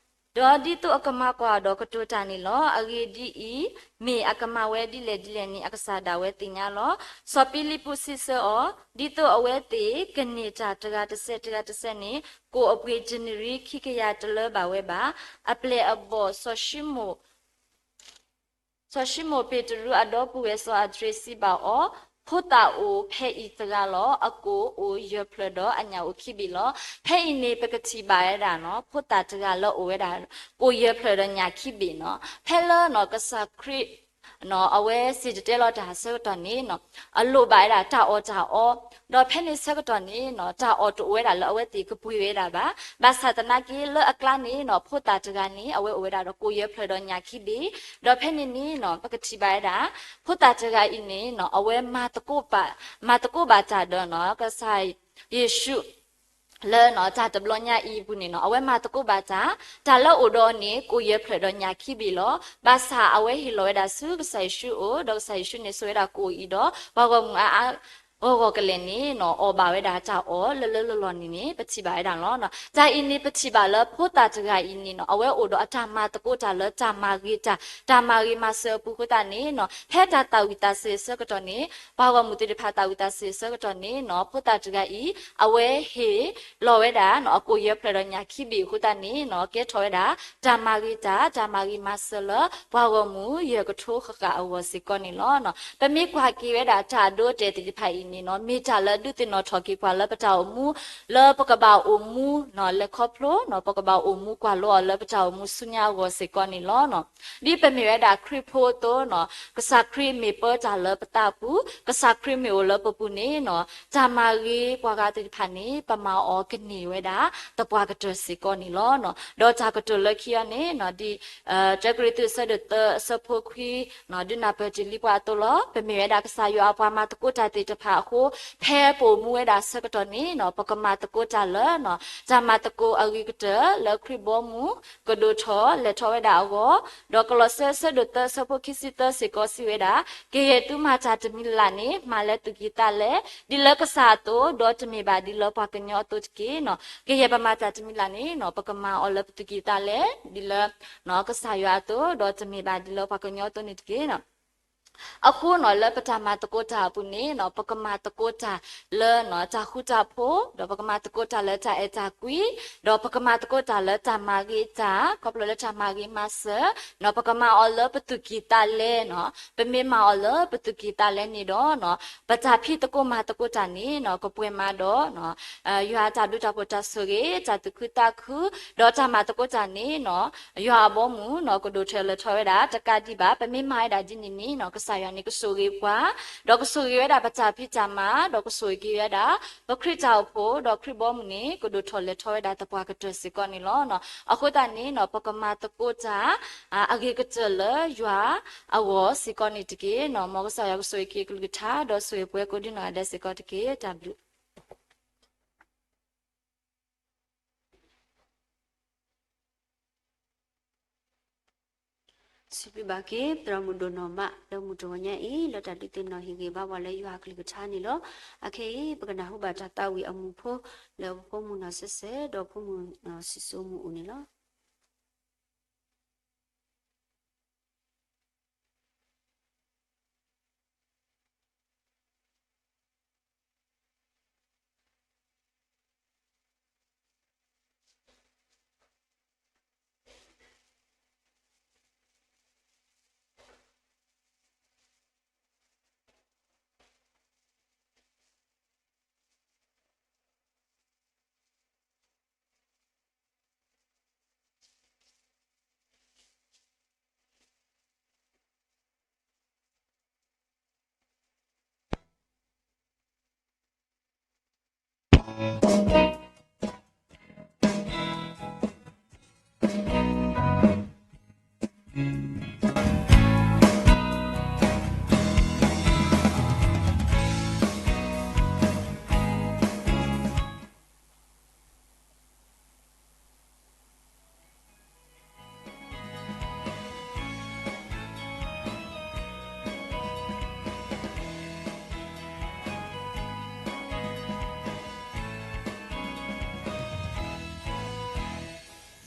ဒီးဒ်သိးအကမၤကွၢ်အီၤဒီးကတိၤတၢ်န့ၣ်လီၤ. အဂ့ၢ်ဒ်အံၤ, မ့ၢ်အကမၤဝဲဒ်လဲၣ်ဒ်လဲၣ်န့ၣ် အကစၢ်ဒၣ်ဝဲသ့ၣ်ညါလီၤ. စီၤဖံလံးပူးစံးဆၢအီၤ, ဒ်သိးအဝဲသ့ၣ်ကန့ၢ်တၢ်တဂၤတစဲးတဂၤတစဲးန့ၣ် ကိၣ်အပှ့ၤဒံနရံၣ်ခံကယၤတလၢဘၣ်ဝဲဘၣ်. အပျဲၢ်အဘီၣ် စီၤၡံမိၣ် စီၤၡံမိၣ်ပ့းတရူးအဒီပုၢ်ဝဲၢ်စီၤအဒြ့းစံးဘၣ်အီၤ, ဖိသၣ်အိၣ်ဖဲအံၤတဂၤလီၤ. အကိၣ်အိၣ်ယဲၢ်ဖျၢၣ်ဒီးအညၣ်အိၣ်ခံဘ့ၣ်လီၤ. ဖဲအံၤန့ၣ် ပကထံၣ်ဘၣ်ဝဲဒၣ် ဖိသၣ်တဂၤလၢအိၣ်ဝဲဒၣ် ကိၣ်ယဲၢ်ဖျၢၣ်ဒီးညၣ်ခံဘ့ၣ်နီၤ. ဖဲလၢကစၢ်ခရံာ် အဝဲစံၣ်တဲၤတဲလီၤတၢ်ဆၢကတီၢ်န့ၣ် အလိၣ်ဘၣ်ဝဲဒၣ်တၢ်အီၣ်တၢ်အီ, ဒီးဖဲန့ၣ်ဆၢကတီၢ်န့ၣ် တၢ်အီၣ်တအိၣ်ဝဲဒၣ်လၢအဝဲသ့ၣ်ကပှ့ၤဝဲဒၣ်ဘၣ်. ဘၣ်ဆၣ်သနာ်က့ လၢအကျါန့ၣ် ဖိသၣ်တဂၤန့ၣ် အဝဲအိၣ်ဝဲဒၣ်ဒီးကိၣ်ယဲၢ်ဖျၢၣ်ဒီးညၣ်ခံဘ့ၣ်, ဒီးဖဲန့ၣ်န့ၣ် ပကထံၣ်ဘၣ်ဝဲဒၣ် ဖိသၣ်တဂၤအံၤန့ၣ် အဝဲမၤသကိးဘၣ် မၤသကိးဘၣ်တၢ်ဒီး ကစၢ်ယ့ၣ်ၡူး လၢတၢ်တဘျီညါအံၤအပူၤန့ၣ် အဝဲမၤသကိးဘၣ်တၢ်, တၢ်လၢအအိၣ်ဒီးအီၤန့ၣ် ကိၣ်ယဲၢ်ဖျၢၣ်ဒီးညၣ်ခံဘ့ၣ်လီၤ. ဘၣ်ဆၣ်အဝဲဟ့ၣ်လီၤဝဲဒၣ်ဆူကစၢ်ယ့ၣ်ၡူးအအိၣ်, ဒီးကစၢ်ယ့ၣ်ၡူးန့ၣ် စိာ်ဝဲဒၣ်ကိၣ်အံၤဒီး ပှၤဂီၢ်မုၢ်အါအါဂီၢ်ဂီၢ်ကလဲာ်န့ၣ် အီၣ်ဘၣ်ဝဲဒၣ်တၢ်အီၣ်လၢလၢလီၢ်လီၢ်န့ၣ်န့ၣ် ပထံၣ်ဘၣ်ဝဲဒၣ်လီၤ. တၢ်အံၤန့ၣ် ပထံၣ်ဘၣ်လၢဖိသၣ်တဂၤအံၤန့ၣ် အဝဲအိၣ်ဒီးအတၢ်မၤသကိးတၢ်လၢတၢ်မၤဂ့ၤတၢ် တၢ်မၤဂ့ၤမၤစၢၤအပူၤအဃိသတးန့ၣ် ဖဲတၢ်သးဝံၣ်သးစဲၤအဆၢကတီၢ်န့ၣ် ပှၤဂီၢ်မုၢ်သ့ၣ်တဖၣ်သးဝံၣ်သးစဲၤအဆၢကတီၢ်န့ၣ် ဖိသၣ်တဂၤအံၤ အဝဲဟ့ၣ်လီၤဝဲဒၣ် အကိၣ်ယဲၢ်ဖျၢၣ်ဒီးညၣ်ခံဘ့ၣ်အဃိသတးန့ၣ် ကဲထီၣ်ဝဲဒၣ် တၢ်မၤဂ့ၤတၢ် တၢ်မၤဂ့ၤမၤစၢၤလၢ ပှၤဂီၢ်မုၢ်ယဲၢ်ကထိဃၣ်ဃၣ်အဂီၢ်စ့ၢ်ကီးန့ၣ်လီၤ. ပမ့ၢ်ကွၢ်က့ၤဝဲဒၣ်တၢ်အဒိအတဲာ်သ့ၣ်တဖၣ်အံၤန့ၣ် မ့ၢ်တၢ်လၢဒုးသ့ၣ်နီၣ်ထီၣ်က့ၤပှၤလၢပတၢ်အိၣ်မူ လၢပကဘၣ်အိၣ်မူ လဲၤခီဖျိ ပကဘၣ်အိၣ်မူကွၢ်လိအီၤလၢပတၢ်အိၣ်မူဆူညါအဂီၢ်စ့ၢ်ကီးန့ၣ်လီၤ. ဒ်ပမ့ၢ်ဝဲဒၣ်ခရံာ်ဖိအသိး ကစၢ်ခရံာ်မ့ၢ်ပၢတၢ်လၢပသးပူၤ, ကစၢ်ခရံာ်မ့ၢ်အိၣ်လၢပပူၤန့ၣ် တၢ်မၤဂ့ၤပှၤဂၤသ့ၣ်တဖၣ်န့ၣ် ပမၤအီၤကန့ၢ်ဝဲဒၣ် သပှၢ်ကတၢၢ်စ့ၢ်ကီးန့ၣ်လီၤ. ဒီးတၢ်ကတိၤလၢခံအံၤန့ၣ် ဒ် တၢကရံၣ်သူး အဆၢဒိၣ်သၢ အဆၢဖိခွံ ဒုးနၢ်ပၢၢ်တ့ၢ်လံပှၤအသိးလီၤ. ပမ့ၢ်ဝဲဒၣ်ကစၢ်ယွၤအပှၤမၤသကိးတၢ်သ့ၣ်တဖၣ်အဃိ ဖဲပအိၣ်မူဝဲဒၣ်ဆၢကတီၢ်န့ၣ် ပကမၤသကိးတၢ်လၢ တၢ်မၤသကိးအဂ့ၤကတၢၢ်လၢခရံာ်ဘီမုၢ် ကဒိၣ်ထီၣ်လဲၤထီၣ်ဝဲဒၣ်အဂီၢ်, ဒီးကလီးစဲ အဆၢဒိၣ်သၢ အဆၢဖိခံဆံသၢစ့ၢ်ကီးစံးဝဲဒၣ်, ကယဲၢ်သုမၤတၢ်တမံၤလၢ်လၢ်န့ၣ် မၤလၢသူၣ်ကံၢ်သးလဲ, ဒ်လၢကစၢ်အသိး, ဒီးတမ့ၢ်ဘၣ်ဒ်လၢပှၤကညီအသိးတက့ၢ်. ကယဲၢ်ပမၤတၢ်တမံၤလၢ်လၢ်န့ၣ် ပကမၤအီၤလၢပသူၣ်ကံၢ်သးလဲ, ဒ်လၢ ကစၢ်ယွၤအသိး, ဒီးတမ့ၢ်ဘၣ်ဒ်လၢပှၤကညီအသိးန့ၣ်တက့ၢ်. အဃိန့ၣ် လၢပတၢ်မၤသကိးတၢ်အပူၤန့ၣ် ပကမၤသကိးတၢ်လၢတၢ်ဃူတၢ်ဖိး, ဒီးပကမၤသကိးတၢ်လၢတၢ်အဲၣ်တၢ်ကွံ, ဒီးပကမၤသကိးတၢ်လၢတၢ်မၤဂ့ၤတၢ်, ခီဖျိလၢတၢ်မၤဂ့ၤမၤစၢၤ, ပကမၤအီၤလၢပသူၣ်ကံၢ်သးလဲန့ၣ်. ပမ့ၢ်မၤအီၤလၢပသူၣ်ကံၢ်သးလဲန့ၣ်ဒီး ပတၢ်ဖံးသကိးမၤသကိးတၢ်န့ၣ် ကပှဲၤမးဒီး ယွၤအတၢ်ဘျုးတၢ်ဖှိၣ်တၢ်ဆိၣ်ဂ့ၤ တၢ်သူၣ်ခုသးခု, ဒီးတၢ်မၤသကိးတၢ်န့ၣ် ယွၤအဘီအမုၢ် ကဒိၣ်ထီၣ်လဲၤထီၣ်ဝဲဒၣ် တကးဒံးဘၣ်. ပမ့ၢ်မၤဝဲဒၣ်ဒ်န့ၣ်န့ၣ် ကစၢ်ယွၤန့ၣ်ကဆိၣ်ဂ့ၤပှၤ, ဒီးကဆိၣ်ဂ့ၤဝဲဒၣ်ပတၢ်ဖံးတၢ်မၤ, ဒီးကဆိၣ်ဂ့ၤက့ၤဝဲဒၣ် ပခရံာ်တၢ်အိၣ်ဖှိၣ်, ဒီးခရံာ်ဘီမုၢ်န့ၣ် ကဒိၣ်ထီၣ်လဲၤထီၣ်ဝဲဒၣ်သပှၢ်ကတၢၢ်စ့ၢ်ကီးန့ၣ်လီၤ. အဃိသတးန့ၣ် ပကမၤသကိးတၢ် အဂ့ၤကတၢၢ်လၢယွၤအဂီၢ်စ့ၢ်ကီးန့ၣ်တက့ၢ်. မ်ကစၢ်ယွၤကဆိၣ်ဂ့ၤက့ၤအကလုၢ်ကထါ ဒီးဆိၣ်ဂ့ၤပှၤကိးဒ်နီၢ်ဂၤဒဲးစ့ၢ်ကီးတက့ၢ်. တၢ်ဘျုး စံးဘျုးဘၣ်က့ၤ သရၣ်မုၣ်ဒိၣ်နီၢ်မး လၢမုၢ်တဂီၤညါအံၤ လၢတၢ်ဒုးသ့ၣ်နီၣ်ဟ့ၣ်ဂံၢ်ဘါပှၤလၢယွၤအကလုၢ်ကထါန့ၣ်လီၤ. အခဲအံၤ ပကနၢ်ဟူဘၣ်တၢ်သးဝံၣ်အမူးဖိ လၢပဖိမုၣ်နီၢ်စဲးစဲး ဒီးဖိမုၣ်နီၢ်စံးစိမူးအိၣ်န့ၣ်လီၤ. စ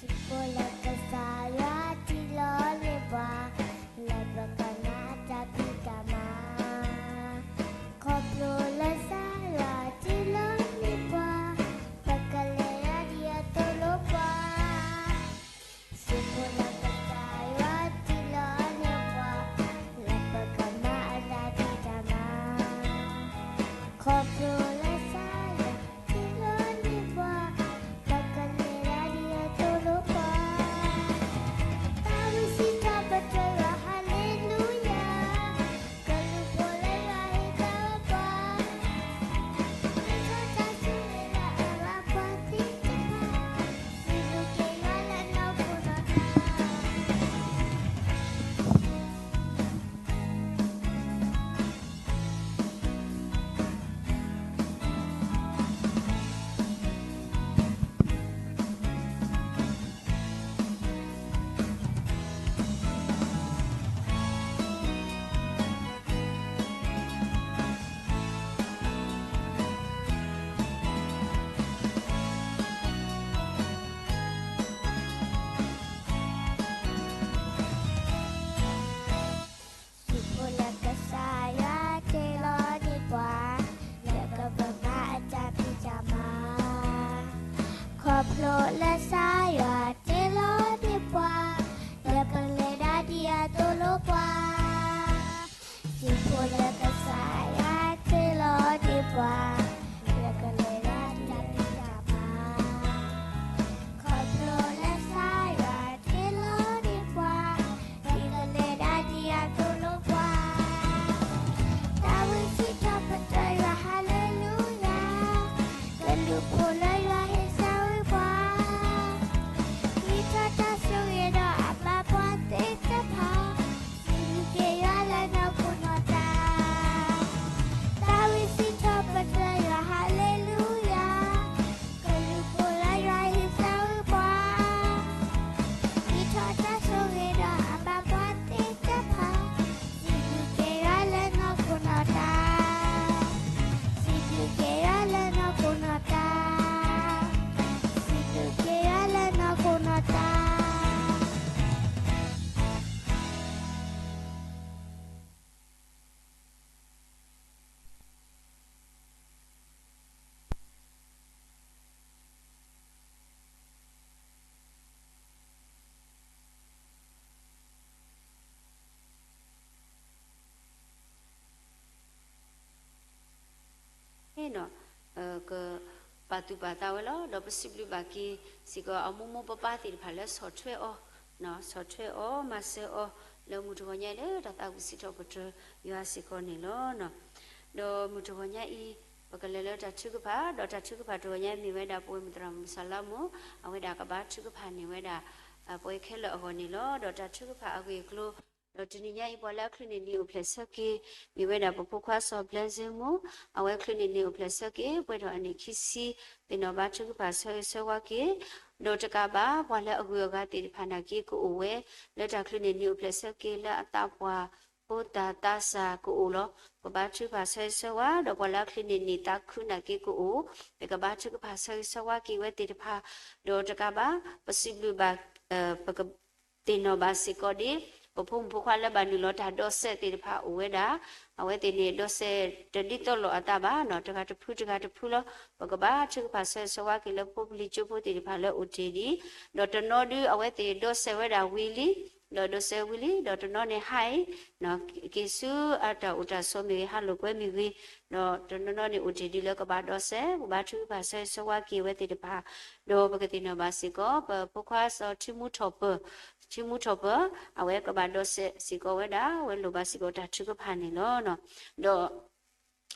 ံးဘျုးလၢကစၢ်ယွၤတ့လီၤန့ၢ်ပှၤ, လၢပကမၤအတၢ်ဖံးတၢ်မၤ, ခီဖျိလၢကစၢ်ယွၤတ့လီၤန့ၢ်ပှၤ, ပကလဲၤဒၣ်ဒ်အသိၣ်လိပှၤ. စံးဘျုးလၢကစၢ်ယွၤတ့လီၤန့ၢ်ပှၤ, လၢပကမၤအတၢ်ဖံးတၢ်မၤ, ခီဖျိလၢကစၢ်ယွၤတ့လီၤန့ၢ်ပှၤ, ပကလဲၤဒၣ်ဒ်အသိၣ်လိပှၤ. တၢ်ဝံစံးထီၣ်ပတြၢၤယွၤ ဟါလ့လူယၤ, ကလူၤပိာ်လၢယွၤဟ့ၣ်သါဝဲပှၤ, ဒ်ထီၣ်တၢ်ဆိၣ်ဂ့ၤလၢအဘၣ်ပှၤသ့ၣ်တဖၣ်, စံးဘျုးက့ၤယွၤလၢနီၢ်ခိနီၢ်သး. စံးဘျုးလၢကစၢ်ယွၤတ့လီၤန့ၢ်ပှၤ, လၢကပမၤအတၢ်ဖံးတၢ်မၤ, ခီဖျိလၢကစၢ်ယွၤတ့လီၤန့ၢ်ပှၤ, လၢပလဲၤဒၣ်ဒ်အသိၣ်လိပှၤ. စံးဘျုးလၢကစၢ်ယွၤတ့လီၤန့ၢ်ပှၤ, လၢကလဲၤဒၣ်ဒ်အသိၣ်လိပှၤ. ခီဖျိလၢကစၢ်ယွၤတ့လီၤန့ၢ်ပှၤ, လၢကလဲၤဒၣ်ဒ်အသိၣ်လိပှၤ. တၢ်ဝံစံးထီၣ်ပတြၢၤယွၤ ဟါလ့လူယၤ, ကလူၤပိာ်လၢယွၤဟ့ၣ်သါဝဲပှၤ, ဒ်ထီၣ်တၢ်ဆိၣ်ဂ့ၤဒီးအဘၣ်ပှၤသ့ၣ်တဖၣ်, စံးဘျုးက့ၤယွၤလၢနီၢ်ခိနီၢ်သး. တၢ်ဝံစံးထီၣ်ပတြၢၤယွၤ ဟါလ့လူယၤ, ကလူၤပိာ်လၢယွၤဟ့ၣ်သါဝဲပှၤ, ဒ်ထီၣ်တၢ်ဆိၣ်ဂ့ၤဒီးအဘၣ်ပှၤသ့ၣ်တဖၣ်, စံးဘျုးက့ၤယွၤလၢနီၢ်ခိနီၢ်သး, စံးဘျုးက့ၤယွၤလၢနီၢ်ခိနီၢ်သး, စံးဘျုးက့ၤယွၤလၢနီၢ်ခိနီၢ်သး. ကပာ်သူၣ်ပာ်သးဝဲလီၤ. ဒီးပစံးဘျုးဘၣ်က့ၤစ့ၢ်ကီးအမိၢ်မိၢ်ပၢ်ပၢ်သ့ၣ်တဖၣ်လၢဆီၣ်ထွဲအီၤ, ဆီၣ်ထွဲအီၤ မၤစၢၤအီၤ လၢမုၢ်တဂီၤညါအံၤလၢတၢ်သးဝံၣ်စံးထီၣ်ပတြၢၤယွၤစ့ၢ်ကီးန့ၣ်လီၤ. ဒီးမုၢ်တဂီၤညါအံၤ ပကလဲၤလၢတၢ်ထုကဖၣ်, ဒီးတၢ်ထုကဖၣ်တဂီၤညါအံၤမ့ၢ်ဝဲဒၣ် ပဝဲမုၢ်သရၣ်မုၣ်စၤလါမူ, အဝဲဒၣ်ကဘါထုကဖၣ်န့ၢ်ဝဲဒၣ် ပဝဲခဲလၢာ်အဂီၢ်န့ၣ်လီၤ. ဒီးတၢ်ထုကဖၣ်အဂ့ၢ်အကျိၤ, ဒီးတနံၤညါအံၤ ပှၤလၢအချုးန့ၢ်နံၤအိၣ်ဖျဲၣ်ဆၢက့ၤ မ့ၢ်ဝဲဒၣ်ပဖိခွါစီၤဘျဲစ့မူ, အဝဲချုးန့ၢ်နံၤအိၣ်ဖျဲၣ်ဆၢက့ၤ ပှဲၤထီၣ်အနံၣ်ခံဆံ, သ့ၣ်နီၣ်ဘါထုကဖၣ်ဆၢဂ့ၤဆၢဝါက့ၤ, ဒီးတကးဘၣ် ပှၤလၢအဂုၤအဂၤသ့ၣ်တဖၣ်နာ်က့ကအိၣ်ဝဲ လၢတၢ်ချုးန့ၢ်နံၤအိၣ်ဖျဲၣ်ဆၢက့ၤလၢအသးပှၢ်ဖိသၣ်သးစၢ်ကအိၣ်လီၤ. ကဘါထုကဖၣ်ဆၢဂ့ၤဆၢဝါ, ဒီးပှၤလၢအချုးန့ၢ်နံၤသးခုနာ်က့ကအိၣ်, ပကဘါထုကဖၣ်ဆၢဂ့ၤဆၢဝါက့ၤဝဲသ့ၣ်တဖၣ်, ဒီးတကးဘၣ် ပစံးဘျုးဘၣ် ပက သ့ၣ်နီၣ်ဘၣ်စ့ၢ်ကီးဒ် ပဖိမုၣ်ဖိခွါလၢဘၣ်နုာ်လီၤတၢ်ဒိးစဲးသ့ၣ်တဖၣ်အိၣ်ဝဲဒၣ်, အဝဲသ့ၣ်န့ၣ် ဒိးစဲးတဒ်သိးလိာ်အသးဘၣ်နီၤ, တဂၤတဖုတဂၤတဖုလီၤ. ပကဘါထုကဖၣ်ဆၢဂ့ၤဆၢဝါက့ၤလၢဖိပလံၤကၠိဖိသ့ၣ်တဖၣ်လၢအိၣ်တ့ၢ်ဒံး, ဒီးတနီၤဒုးအဝဲသ့ၣ်ဒိးစဲးဝဲဒၣ်ဝံၤလံ, ဒီးဒိးစဲးဝံၤလံ, ဒီးတနီၤန့ၣ်ဟါအံၤ က့ၤဆူအတၢ်အိၣ်တၢ်ဆိးမ့ၢ်ဂ့ၤ, ဟးလိာ်ကွဲမ့ၢ်ဂ့ၤ, ဒီးတနီၤနီၤန့ၣ်အိၣ်တ့ၢ်ဒံးလၢကဘၣ်ဒိးစဲး, ပဘါထုကဖၣ်ဆၢဂ့ၤဆၢဝါက့ၤဝဲသ့ၣ်တဖၣ်, ဒီးပကသ့ၣ်နီၣ်ဘၣ်စ့ၢ်ကီး ပဖိခွါစီၤထံမူထီၣ်ပၢၢ်, ထံမူထီၣ်ပၢၢ်, အဝဲကဘၣ်ဒိးစဲးစ့ၢ်ကီးဝဲဒၣ်, အဝဲလိၣ်ဘၣ်စ့ၢ်ကီးတၢ်ထုကဖၣ်န့ၣ်လီၤ. ဒီး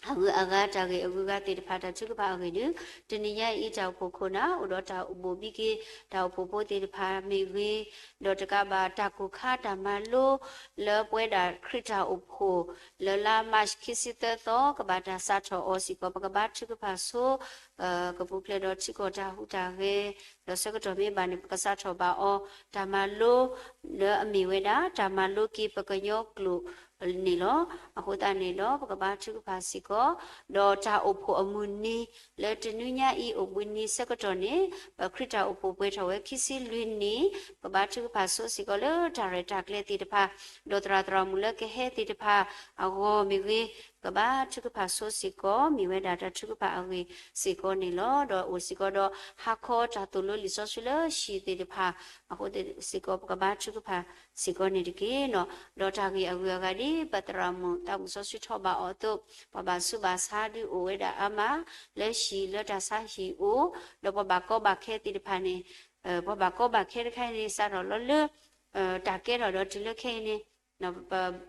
အဂုၤအဂၤ တၢ်ဂ့ၢ်အဂုၤအဂၤသ့ၣ်တဖၣ် တၢ်ထုကဖၣ်အဂ့ၢ်ဒုး, တနံၤညါအံၤ တၢ်အိၣ်ဖှိၣ်ခိၣ်နၢ် အိၣ်ဒီးတၢ်အိၣ်ဘိၣ်ဘံက့ၤ တၢ်အိၣ်ဖှိၣ်ဖိသ့ၣ်တဖၣ်မ့ၢ်ဂ့ၤ, ဒီးတကးဘၣ်တၢ်ကိၢ်ခါတၢ်မၤလိ လၢပဝဲဒၣ်ခရံာ်တၢ်အိၣ်ဖှိၣ် လၢလါမၢ်ၡး ခံဆံသၢသီ ကဘၣ်တၢ်စးထီၣ်အီၤစ့ၢ်ကီး ပကဘါထုကဖၣ်ဆိ ကပူၤဖျဲးဒီးထံကီၢ်တၢ်ဟူးတၢ်ဂဲၤ, ဒီးဆၢကတီၢ်မ့ၢ်ဘၣ်န့ၣ် ပကစးထီၣ်ဘၣ်အီၤ တၢ်မၤလိ လၢအမ့ၢ်ဝဲဒၣ် တၢ်မၤလိက့ၤပကညီကျိာ်န့ၣ်လီၤ. အဃိသတးန့ၣ်ဒီး ပကဘါထုကဖၣ်စ့ၢ်ကီး, ဒီးတၢ်အိၣ်ဖှိၣ်အမုၢ်နံၤ လၢတနွံညါအံၤ အိၣ်ဘှံးနံၤဆၢကတီၢ်န့ၣ် ပခရံာ်တၢ်အိၣ်ဖှိၣ်ပှဲၤထီၣ်ဝဲခံဆံလွံၢ်နံၣ်, ပကဘါထုကဖၣ်ဆိစ့ၢ်ကီးလၢတၢ်ရဲၣ်တၢ်ကျဲၤသ့ၣ်တဖၣ်, ဒီးသရၣ်သရၣ်မုၣ်လၢကဟဲသ့ၣ်တဖၣ်အဂီၢ်မ့ၢ်ဂ့ၤ, ပကဘါထုကဖၣ်ဆိစ့ၢ်ကီး မ့ၢ်ဝဲဒၣ်တၢ်ထုကဖၣ်အဂ့ၢ်စ့ၢ်ကီးန့ၣ်လီၤ. ဒီးအိၣ်စ့ၢ်ကီးဒီး ဟါခီတၢ်သိၣ်လိလံာ်စီဆှံလၢဟံၣ်သ့ၣ်တဖၣ် အဃိသတးစ့ၢ်ကီး ပကဘါထုကဖၣ်စ့ၢ်ကီးန့ၣ်တက့ၢ်. ဒီးတၢ်ဂ့ၢ်အဂုၤအဂၤဒ် ပသရၣ်မုၣ်သးမုၣ်စီဆှံထီၣ်ဘၣ်အီၤအသိး, ပှၤဘၣ်ဆူးဘၣ်ဆါဒုးအိၣ်ဝဲဒၣ်အါမး လၢဟံၣ်လၢတၢ်ဆါဟံၣ်အိၣ်, ဒီးပှၤဘၣ်ကီဘၣ်ခဲသ့ၣ်တဖၣ်န့ၣ်, ပှၤဘၣ်ကီဘၣ်ခဲတခါအံၤန့ၣ် စးထီၣ်လီၤလၢ တၢ်ကဲထီၣ်ဒီးတုၤလၢခဲအံၤန့ၣ်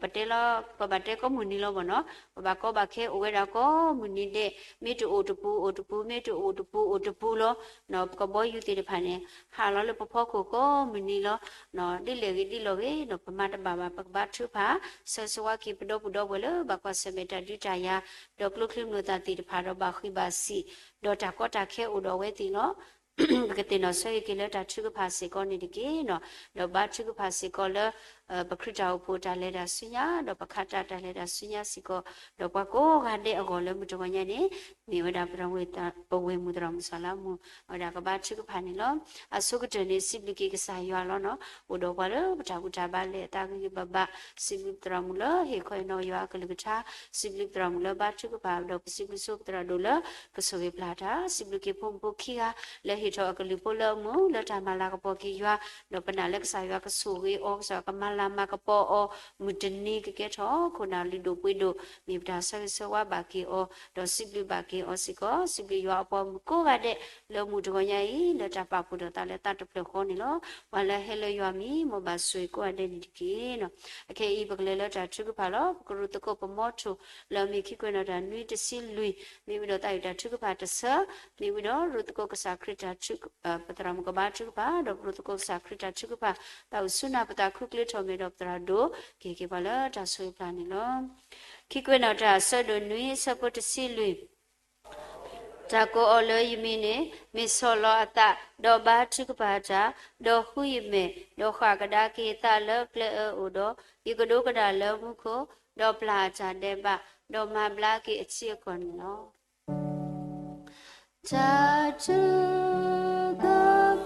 ပတဲလီၤ ပဘၣ်တဲကိးမုၢ်နံၤလီၤဘၣ်နီၤ, ပဘၣ်ကီဘၣ်ခဲအိၣ်ဝဲဒၣ်ကိးမုၢ်နံၤဒဲး, မ့ၢ်တအိၣ်တပူၤအိၣ်တပူၤ, မ့ၢ်တအိၣ်တပူၤအိၣ်တပူၤလီၤ. ပကဘီယူၤသ့ၣ်တဖၣ်န့ၣ် ဟးလီၤလၢပဖီခိၣ်ကိးမုၢ်နံၤလီၤ. ဒ်လဲၣ်ဂ့ၤဒ်လဲၣ်ဂ့ၤနီၤ ပမၤတဘၣ်ဘၣ် ပကဘါထုကဖၣ် ဆၢဂ့ၤဆၢဝါက့ၤပဒီပုၢ်ဒီဝဲၢ်လၢဘၣ်ကွၢ်ဆၢၣ်မဲာ်တၢ်ဒုးတၢ်ယၤ, ဒီးကျိချံမျိာ်သၣ်သ့ၣ်တဖၣ်ဒီးဘၣ်ဃံးဘၣ်ဆံး, ဒီးတၢ်ကီတၢ်ခဲအိၣ်ဒီးအဝဲသ့ၣ်လီၤ. ပကသ့ၣ်နီၣ်ဆၢဂ့ၤက့ၤလၢတၢ်ထုကဖၣ်စ့ၢ်ကီးန့ၣ်တက့ၢ်နီၤ, ဒီးဘါထုကဖၣ်စ့ၢ်ကီးလၢ ပခရံာ်တၢ်အိၣ်ဖှိၣ်တၢ်လဲၤတၢ်ဆူညါ, ဒီးပခးတၢ်တၢ်လဲၤတၢ်ဆူညါစ့ၢ်ကီး, ဒီးပှၤကိးဂၤဒဲးအဂီၢ်လၢမုၢ်တဂီၤညါန့ၣ်, မ့ၢ်ဝဲဒၣ်ပဝဲမုၢ်သရၣ်မုၣ်စီၤလါမူ, အဝဲဒၣ်ကဘါထုကဖၣ်န့ၣ်လီၤ. အဆိကတၢၢ်န့ၣ် စံးဘျုးက့ၤကစၢ်ယွၤလီၤနီၤ, အိၣ်ဒီးပှၤလၢပတၢ်ဘူၣ်တၢ်ဘါလဲၤအသးဂ့ၤဂ့ၤဘၣ်ဘၣ်, စံးဘျုးပသရၣ်မုၣ်လၢဟ့ၣ်ခီဟ့ၣ်နီၤယွၤအကလုၢ်ကထါ, စံးဘျုးပသရၣ်မုၣ်လၢဘါထုကဖၣ်, ဒီးပစံးဘျုးဆိပသရၣ်ဒိၣ်လၢ ကဆိၣ်ဂ့ၤပျၢ်တၢ်, စံးဘျုးက့ၤဖိမုၣ်ဖိခံဂၤ လၢဟ့ၣ်ထီၣ်အကလုၢ်ဖိလၢအမုာ် လၢတၢ်မၤလၤကပီၤက့ၤယွၤ, ဒီးပနာ်လၢကစၢ်ယွၤကဆိၣ်ဂ့ၤအီၤ, ကစၢ်ယွၤကမၤလၤမၤကပီၤအီၤ, မုၢ်တနံၤကကဲထီၣ်ခိၣ်နၢ်လုၢ်ဒိၣ်ပှ့ၤဒိၣ်, မ့ၢ်ပတၢ်ဆၢဂ့ၤဆၢဝါဘၣ်က့ၤအီၤ, ဒီးစံးဘျုးဘၣ်က့ၤအီၤစ့ၢ်ကီး, စံးဘျုးယွၤအပှၤမုၣ်ကိးဂၤဒဲး လၢမုၢ်တဂီၤညါအံၤ လၢတၢ်ပာ်ဖှိၣ်ဒီးသးလၢသးတဖျၢၣ်ဃီန့ၣ်လီၤ. ပှၤလၢဟဲလၢယွၤမံၤ မ်ဘၣ်ဆိၣ်ဂ့ၤကိးဂၤဒဲးန့ၣ်တက့ၢ်နီၤ. အခဲအံၤ ပကလဲၤလၢတၢ်ထုကဖၣ်လီၤ. ပကရူၢ်သကိးပမီထိၣ် လၢအမ့ၢ်ခံကွဲးနီၣ်တၢ်နွံတဆံလွံၢ်, မ့ၢ်ဝံၤဒီးသးဝံၣ်တၢ်ထုကဖၣ်တဆၢ, မ့ၢ်ဝံၤဒီးရူၢ်သကိးကစၢ်ခရံာ်တၢ်ထု, ပသရၣ်မုၣ်ကဘါထုကဖၣ်, ဒီးပရူၢ်သကိးကစၢ်ခရံာ်တၢ်ထုကဖၣ်, သးအိၣ်ဆူနၢ်ပသးခုကျဲထီၣ်မ့ၢ်ဒီးပသရၣ်ဒိၣ်, ကဟ့ၣ်က့ၤပှၤလၢတၢ်ဆိၣ်ဂ့ၤပျၢ်န့ၣ်လီၤ. ခံကွဲးနီၣ်တၢ်အဆၢဒိၣ်နွံ အဆၢဖိတဆံလွံၢ် တၢ်ကိးအီၤလၢယမံၤန့ၣ် မ့ၢ်ဆီၣ်လီၤအသး, ဒီးဘါထုကဖၣ်တၢ်, ဒီးဃုယမဲာ်, ဒီးဃၣ်ကဒါက့ၤသးလၢကျဲအၢအအိၣ်ဒီး, ယကဒိကနၣ်လၢမူခိၣ်, ဒီးပျၢ်အတၢ်ဒဲးဘး, ဒီးမၤဘျါက့ၤအထံအကီၢ်န့ၣ်လီၤ. တၢ်ထုက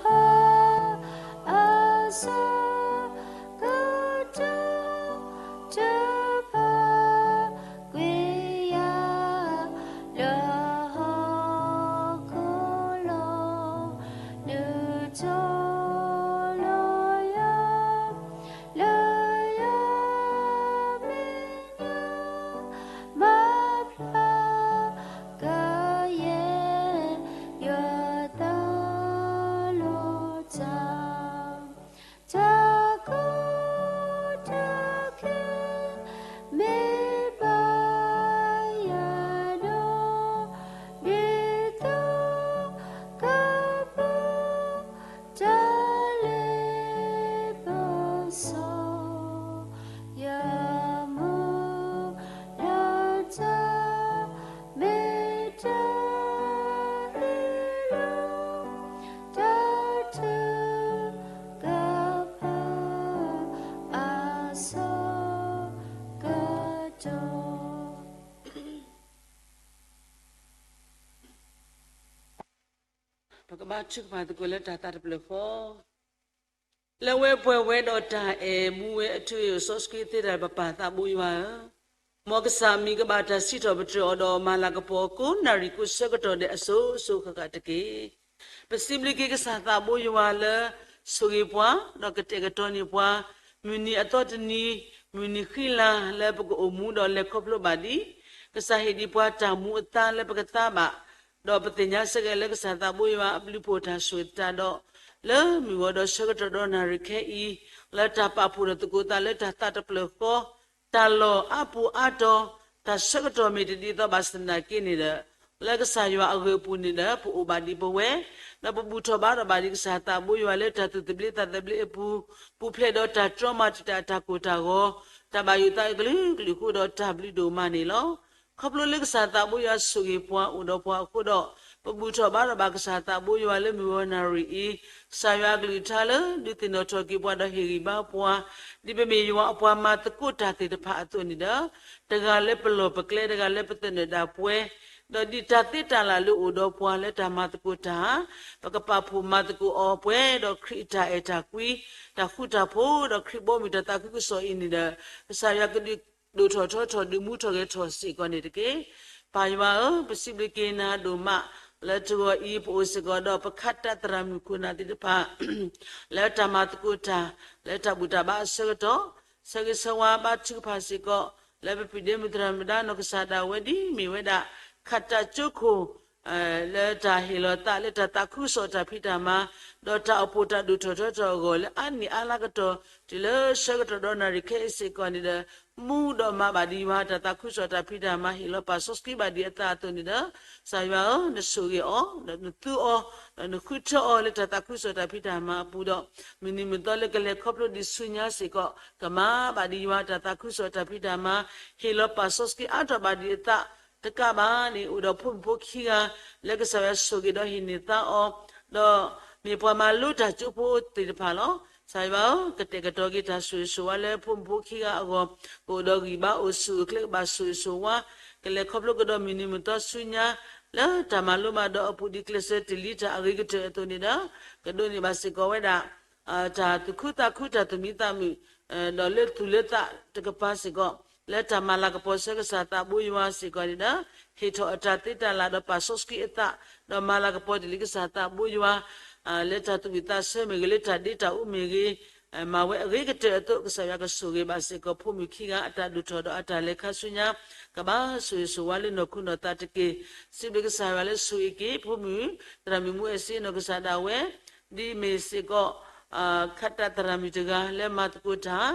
ဖၣ် အဆၢကတီၢ် တဖၣ်ကွံာ်ယၤ လၢဟီၣ်ခိၣ်လီၤ, ဒုးတီၤလီၤယၤ လၢယမဲာ်ညါ မၤဖျါကယဲၢ် ယွၤသးလီၤတၢ် တၢ်ကီတၢ်ခဲ မ့ၢ်ဘၣ်ယၤဒီး ဒ်သိးကပၢ တၢ်လ့ပစီ ယမုၢ်လၢတၢ် မ့ၢ်တၢ်အ့ၣ်လိာ် တၢ်ထုကဖၣ် အဆၢကတီၢ် ပကဘါထုကဖၣ်သကိးလၢတၢ်သးတဖျၢၣ်ဃီ လၢဝဲပှဲၤဝဲဒီးတၢ်အဲၣ်မူဝဲအထူအယိာ်စီဆှံသ့တၢ် ပပၢ်သးဘိယွၤဧၢ, မ်ကစၢ်မံၤကဘၣ်တၢ်စံးထီၣ်ပတြၢၤအီၤဒီးမၤလၤကပီၤကိးနၣ်ရံၣ်ကိးဆၢကတီၢ်ဒဲးအစိၤစိၤဃၣ်ဃၣ်တက့ၢ်. ပစံးဘျုးက့ၤကစၢ်သးဘိယွၤလၢ ဆိၣ်ဂ့ၤပှၤ ဒီးကတဲာ်ကတီၤန့ၢ်ပှၤ မုၢ်နံၤအသီတနံၤ မုၢ်နံၤဃံလၤလၢပကအိၣ်မူဒီးလဲၤခီဖျိဘၣ်ဒံး, ကစၢ်ဟ့ၣ်ဒံးပှၤတၢ်မူအသါလၢပကသါဘၣ် ဒီးပသ့ၣ်ညါဆၢက့ၤလၢကစၢ်သးဘိယွၤအဘျုးဖှိၣ်တၢ်ဆိၣ်ဂ့ၤသတးဒီး လၢမုၢ်ဂီၤဒီးဆၢကတီၢ်ဒီးနၣ်ရံၣ်ခဲအံၤ လၢတၢ်ပာ်ဖှိၣ်ဒီးသကိးသးလၢတၢ်သးတဖျၢၣ်ဃီ တၢ်လီၢ်အါပူၤအါတီၤ တၢ်ဆၢကတီၢ်မ့ၢ်တဒ်သိးဘၣ်ဆၣ်သနာ်က့န့ၣ်ဒီး, လၢကစၢ်ယွၤအဂ့ၢ်အပူၤန့ၣ်ဒီး ပအိၣ်ဘၣ်ဒံးပဝဲ, ဒီးပဘူၣ်ထီၣ်ဘါထီၣ်ဘၣ်ဒံးကစၢ်သးဘိယွၤလၢတၢ်သူၣ်သဘျ့သးသဘျ့အပူၤ, ပူၤဖျဲးဒီးတၢ်တြီမၤတံာ်တာ်အတၢ်ကိၢ်တၢ်ဂီၤ, တၢ်ဘၣ်ယိၣ်သးအုးကလုာ်ကလုာ်အဃိဒီးတၢ်ဘျုးဒိၣ်မးန့ၣ်လီၤ. ခီဖျိလၢကစၢ်သးဘိယွၤဆိၣ်ဂ့ၤပှၤအိၣ်ဒီးပှၤအဃိဒီး, ပဘူၣ်ထီၣ်ဘါထီၣ်ဘၣ်ကစၢ်သးဘိယွၤလၢမုၢ်ဂီၤနၣ်ရံၣ်အံၤ, ကစၢ်ယွၤအကလုၢ်ကထါလၢဒုးသ့ၣ်နီၣ်ထီၣ်က့ၤပှၤဒီးဟ့ၣ်ဂံၢ်ဘါပှၤ, ဒ်ပမ့ၢ်ယွၤအပှၤမၤသကိးတၢ်သ့ၣ်တဖၣ်အသိးန့ၣ်ဒီး, တဂၤလၢပလီၢ်ပကျဲ တဂၤလၢပသနၢၣ်ဒၣ်ပှဲၤ, ဒီးဒ်တၢ်သ့တၢ်လၢ်လၢအိၣ်ဒီးပှၤလၢတၢ်မၤသကိးတၢ်, ပကပာ်ဖှိၣ်မၤသကိးအီၤပှဲၤဒီးခရံာ်အတၢ်အဲၣ်တၢ်ကွံ, တၢ်ဃူတၢ်ဖိးဒီးခရံာ်ဘီမုၢ်တၢ်သးခုကစီၣ်အံၤန့ၣ်ဒီး, ကစၢ်ယွၤကဒုးဒိၣ်ထီၣ်ထီထီၣ်ဒုးမူထီၣ်ဂဲၤထီၣ်စ့ၢ်ကီးန့ၣ်တက့ၢ်. ပၢ်ယွၤဧၢ, ပစံးဘျုးက့ၤနၤဒိၣ်မး, လၢတဂီၤအံၤ ပအိၣ်စ့ၢ်ကီးဒီးပခးတၢ်သရၣ်မုၣ်ခိၣ်နၢ်သ့ၣ်တဖၣ် လၢတၢ်မၤသကိးတၢ်, လၢတၢ်ဘူၣ်တၢ်ဘါအဆၢကတီၢ်, ဆၢဂ့ၤဆၢဝါဘါထုကဖၣ်စ့ၢ်ကီး, လၢပပုၢ်ဒ့မုၣ်သရၣ်မုၣ်ဒါနီၢ်ကစၢ်ဒၣ်ဝဲဒ်မ့ၢ်ဝဲဒၣ်, ခးတၢ်ကၠိခိၣ် လၢတၢ်ဟ့ၣ်လီၤသးလၢတၢ်သးခုကစီၣ်တၢ်ဖံးတၢ်မၤ, ဒီးတၢ်အိၣ်ဖှိၣ်တၢ်ဒိၣ်ထီၣ်ထီထီၣ်အဂီၢ်လၢအါနံၣ်အါလါကတီၢ်, တုၤလၢဆၢကတီၢ်ဒီးနၣ်ရံၣ်ခဲအံၤစ့ၢ်ကီးန့ၣ်ဒီး, မူဒီးမၤဘၣ်ဒံးယွၤတၢ်သးခုကစီၣ်တၢ်ဖံးတၢ်မၤဟ့ၣ်လီၤပာ်စီဆှံဘၣ်ဒံးအသးအသိးန့ၣ်ဒီး, ကစၢ်ယွၤဧၢ, နဆိၣ်ဂ့ၤအီၤ, ဒီးနသူအီၤ, ဒီးနဃုထၢအီၤလၢတၢ်သးခုကစီၣ်တၢ်ဖံးတၢ်မၤအပူၤဒီး, မုၢ်နံၤမုၢ်သီလၢကလဲၤခီဖျိဒံးဆူညါစ့ၢ်ကီး, ကမၤဘၣ်ဒံးယွၤတၢ်သးခုကစီၣ်တၢ်ဖံးတၢ်မၤ, ဟ့ၣ်လီၤပာ်စီဆှံအါထီၣ်ဘၣ်ဒံးအသး, တကးဘၣ်န့ၣ် အိၣ်ဒီးဖိမုၣ်ဖိခံဂၤ, လၢကစၢ်ယွၤဆိၣ်ဂ့ၤဒီးဟ့ၣ်န့ၢ်သါအီၤ, ဒီးမ့ၢ်ပှၤမၤလိတၢ်ကၠိဖိသ့ၣ်တဖၣ်လီၤ. ကစၢ်ယွၤဧၢ, ကတဲာ်ကတီၤက့ၤတၢ်ဆိၣ်ဂ့ၤဆိၣ်ဝါလၢဖိမုၣ်ဖိခံဂၤအဂီၢ်, ကအိၣ်ဒီးဂံၢ်ဘါအိၣ်ဆူၣ်အိၣ်ချ့ကဘၣ်ဆိၣ်ဂ့ၤဆိၣ်ဝါ, ကလဲၤခီဖျိကဒီးမုၢ်နံၤမုၢ်သီဆူညါ, လၢတၢ်မၤလိမၤဒိးအပူၤဒ်ကျဲးစၢးတ့ၢ်လံတၢ်အဂ့ၤကတၢၢ်အသိးန့ၣ်ဒီး, ကဒိးန့ၢ်ဘၣ်စ့ၢ်ကီးဝဲဒၣ် တၢ်သူၣ်ခုသးခု တၢ်သူၣ်မံသးမုာ်, ဒီးလၢသူၣ်လၢသးတကပၤစ့ၢ်ကီး, လၢတၢ်မၤလၤကပီၤဆၢကစၢ်သးဘိယွၤစ့ၢ်ကီးန့ၣ်ဒီး, ဟ့ၣ်ထီၣ်အတၢ်သ့တၢ်လၢ်ဒီးပာ်စီဆှံအသး, ဒီးမၤလၤကပီၤတ့ၢ်လံကစၢ်သးဘိယွၤ, လၢတၢ်သူၣ်ဝံၣ်သးဆၢမ့ၢ်ဂ့ၤ, လၢတၢ်ဒ့တၢ်အူမ့ၢ်ဂ့ၤ, မၤဝဲအဂ့ၤကတၢၢ်အသိး ကစၢ်ယွၤကဆိၣ်ဂ့ၤဘၣ်စ့ၢ်ကီး ဖိမုၣ်ခံဂၤအတၢ်ဒိၣ်ထီၣ်ဒီးအတၢ်လဲၤခါဆူညါ, ကဘၣ်ဆိၣ်ဂ့ၤဆိၣ်ဝါလၢနီၢ်ခိနီၢ်သးတက့ၢ်. စံးဘျုးကစၢ်ယွၤလၢဆိၣ်ဂ့ၤက့ၤ ဖိမုၣ်သရၣ်မုၣ်မူအဲၣ်စ့နီၢ်ကစၢ်ဒၣ်ဝဲ, ဒ်မ့ၢ်စ့ၢ်ကီး ခးတၢ်သရၣ်မုၣ်တဂၤလၢမၤသကိးတၢ်,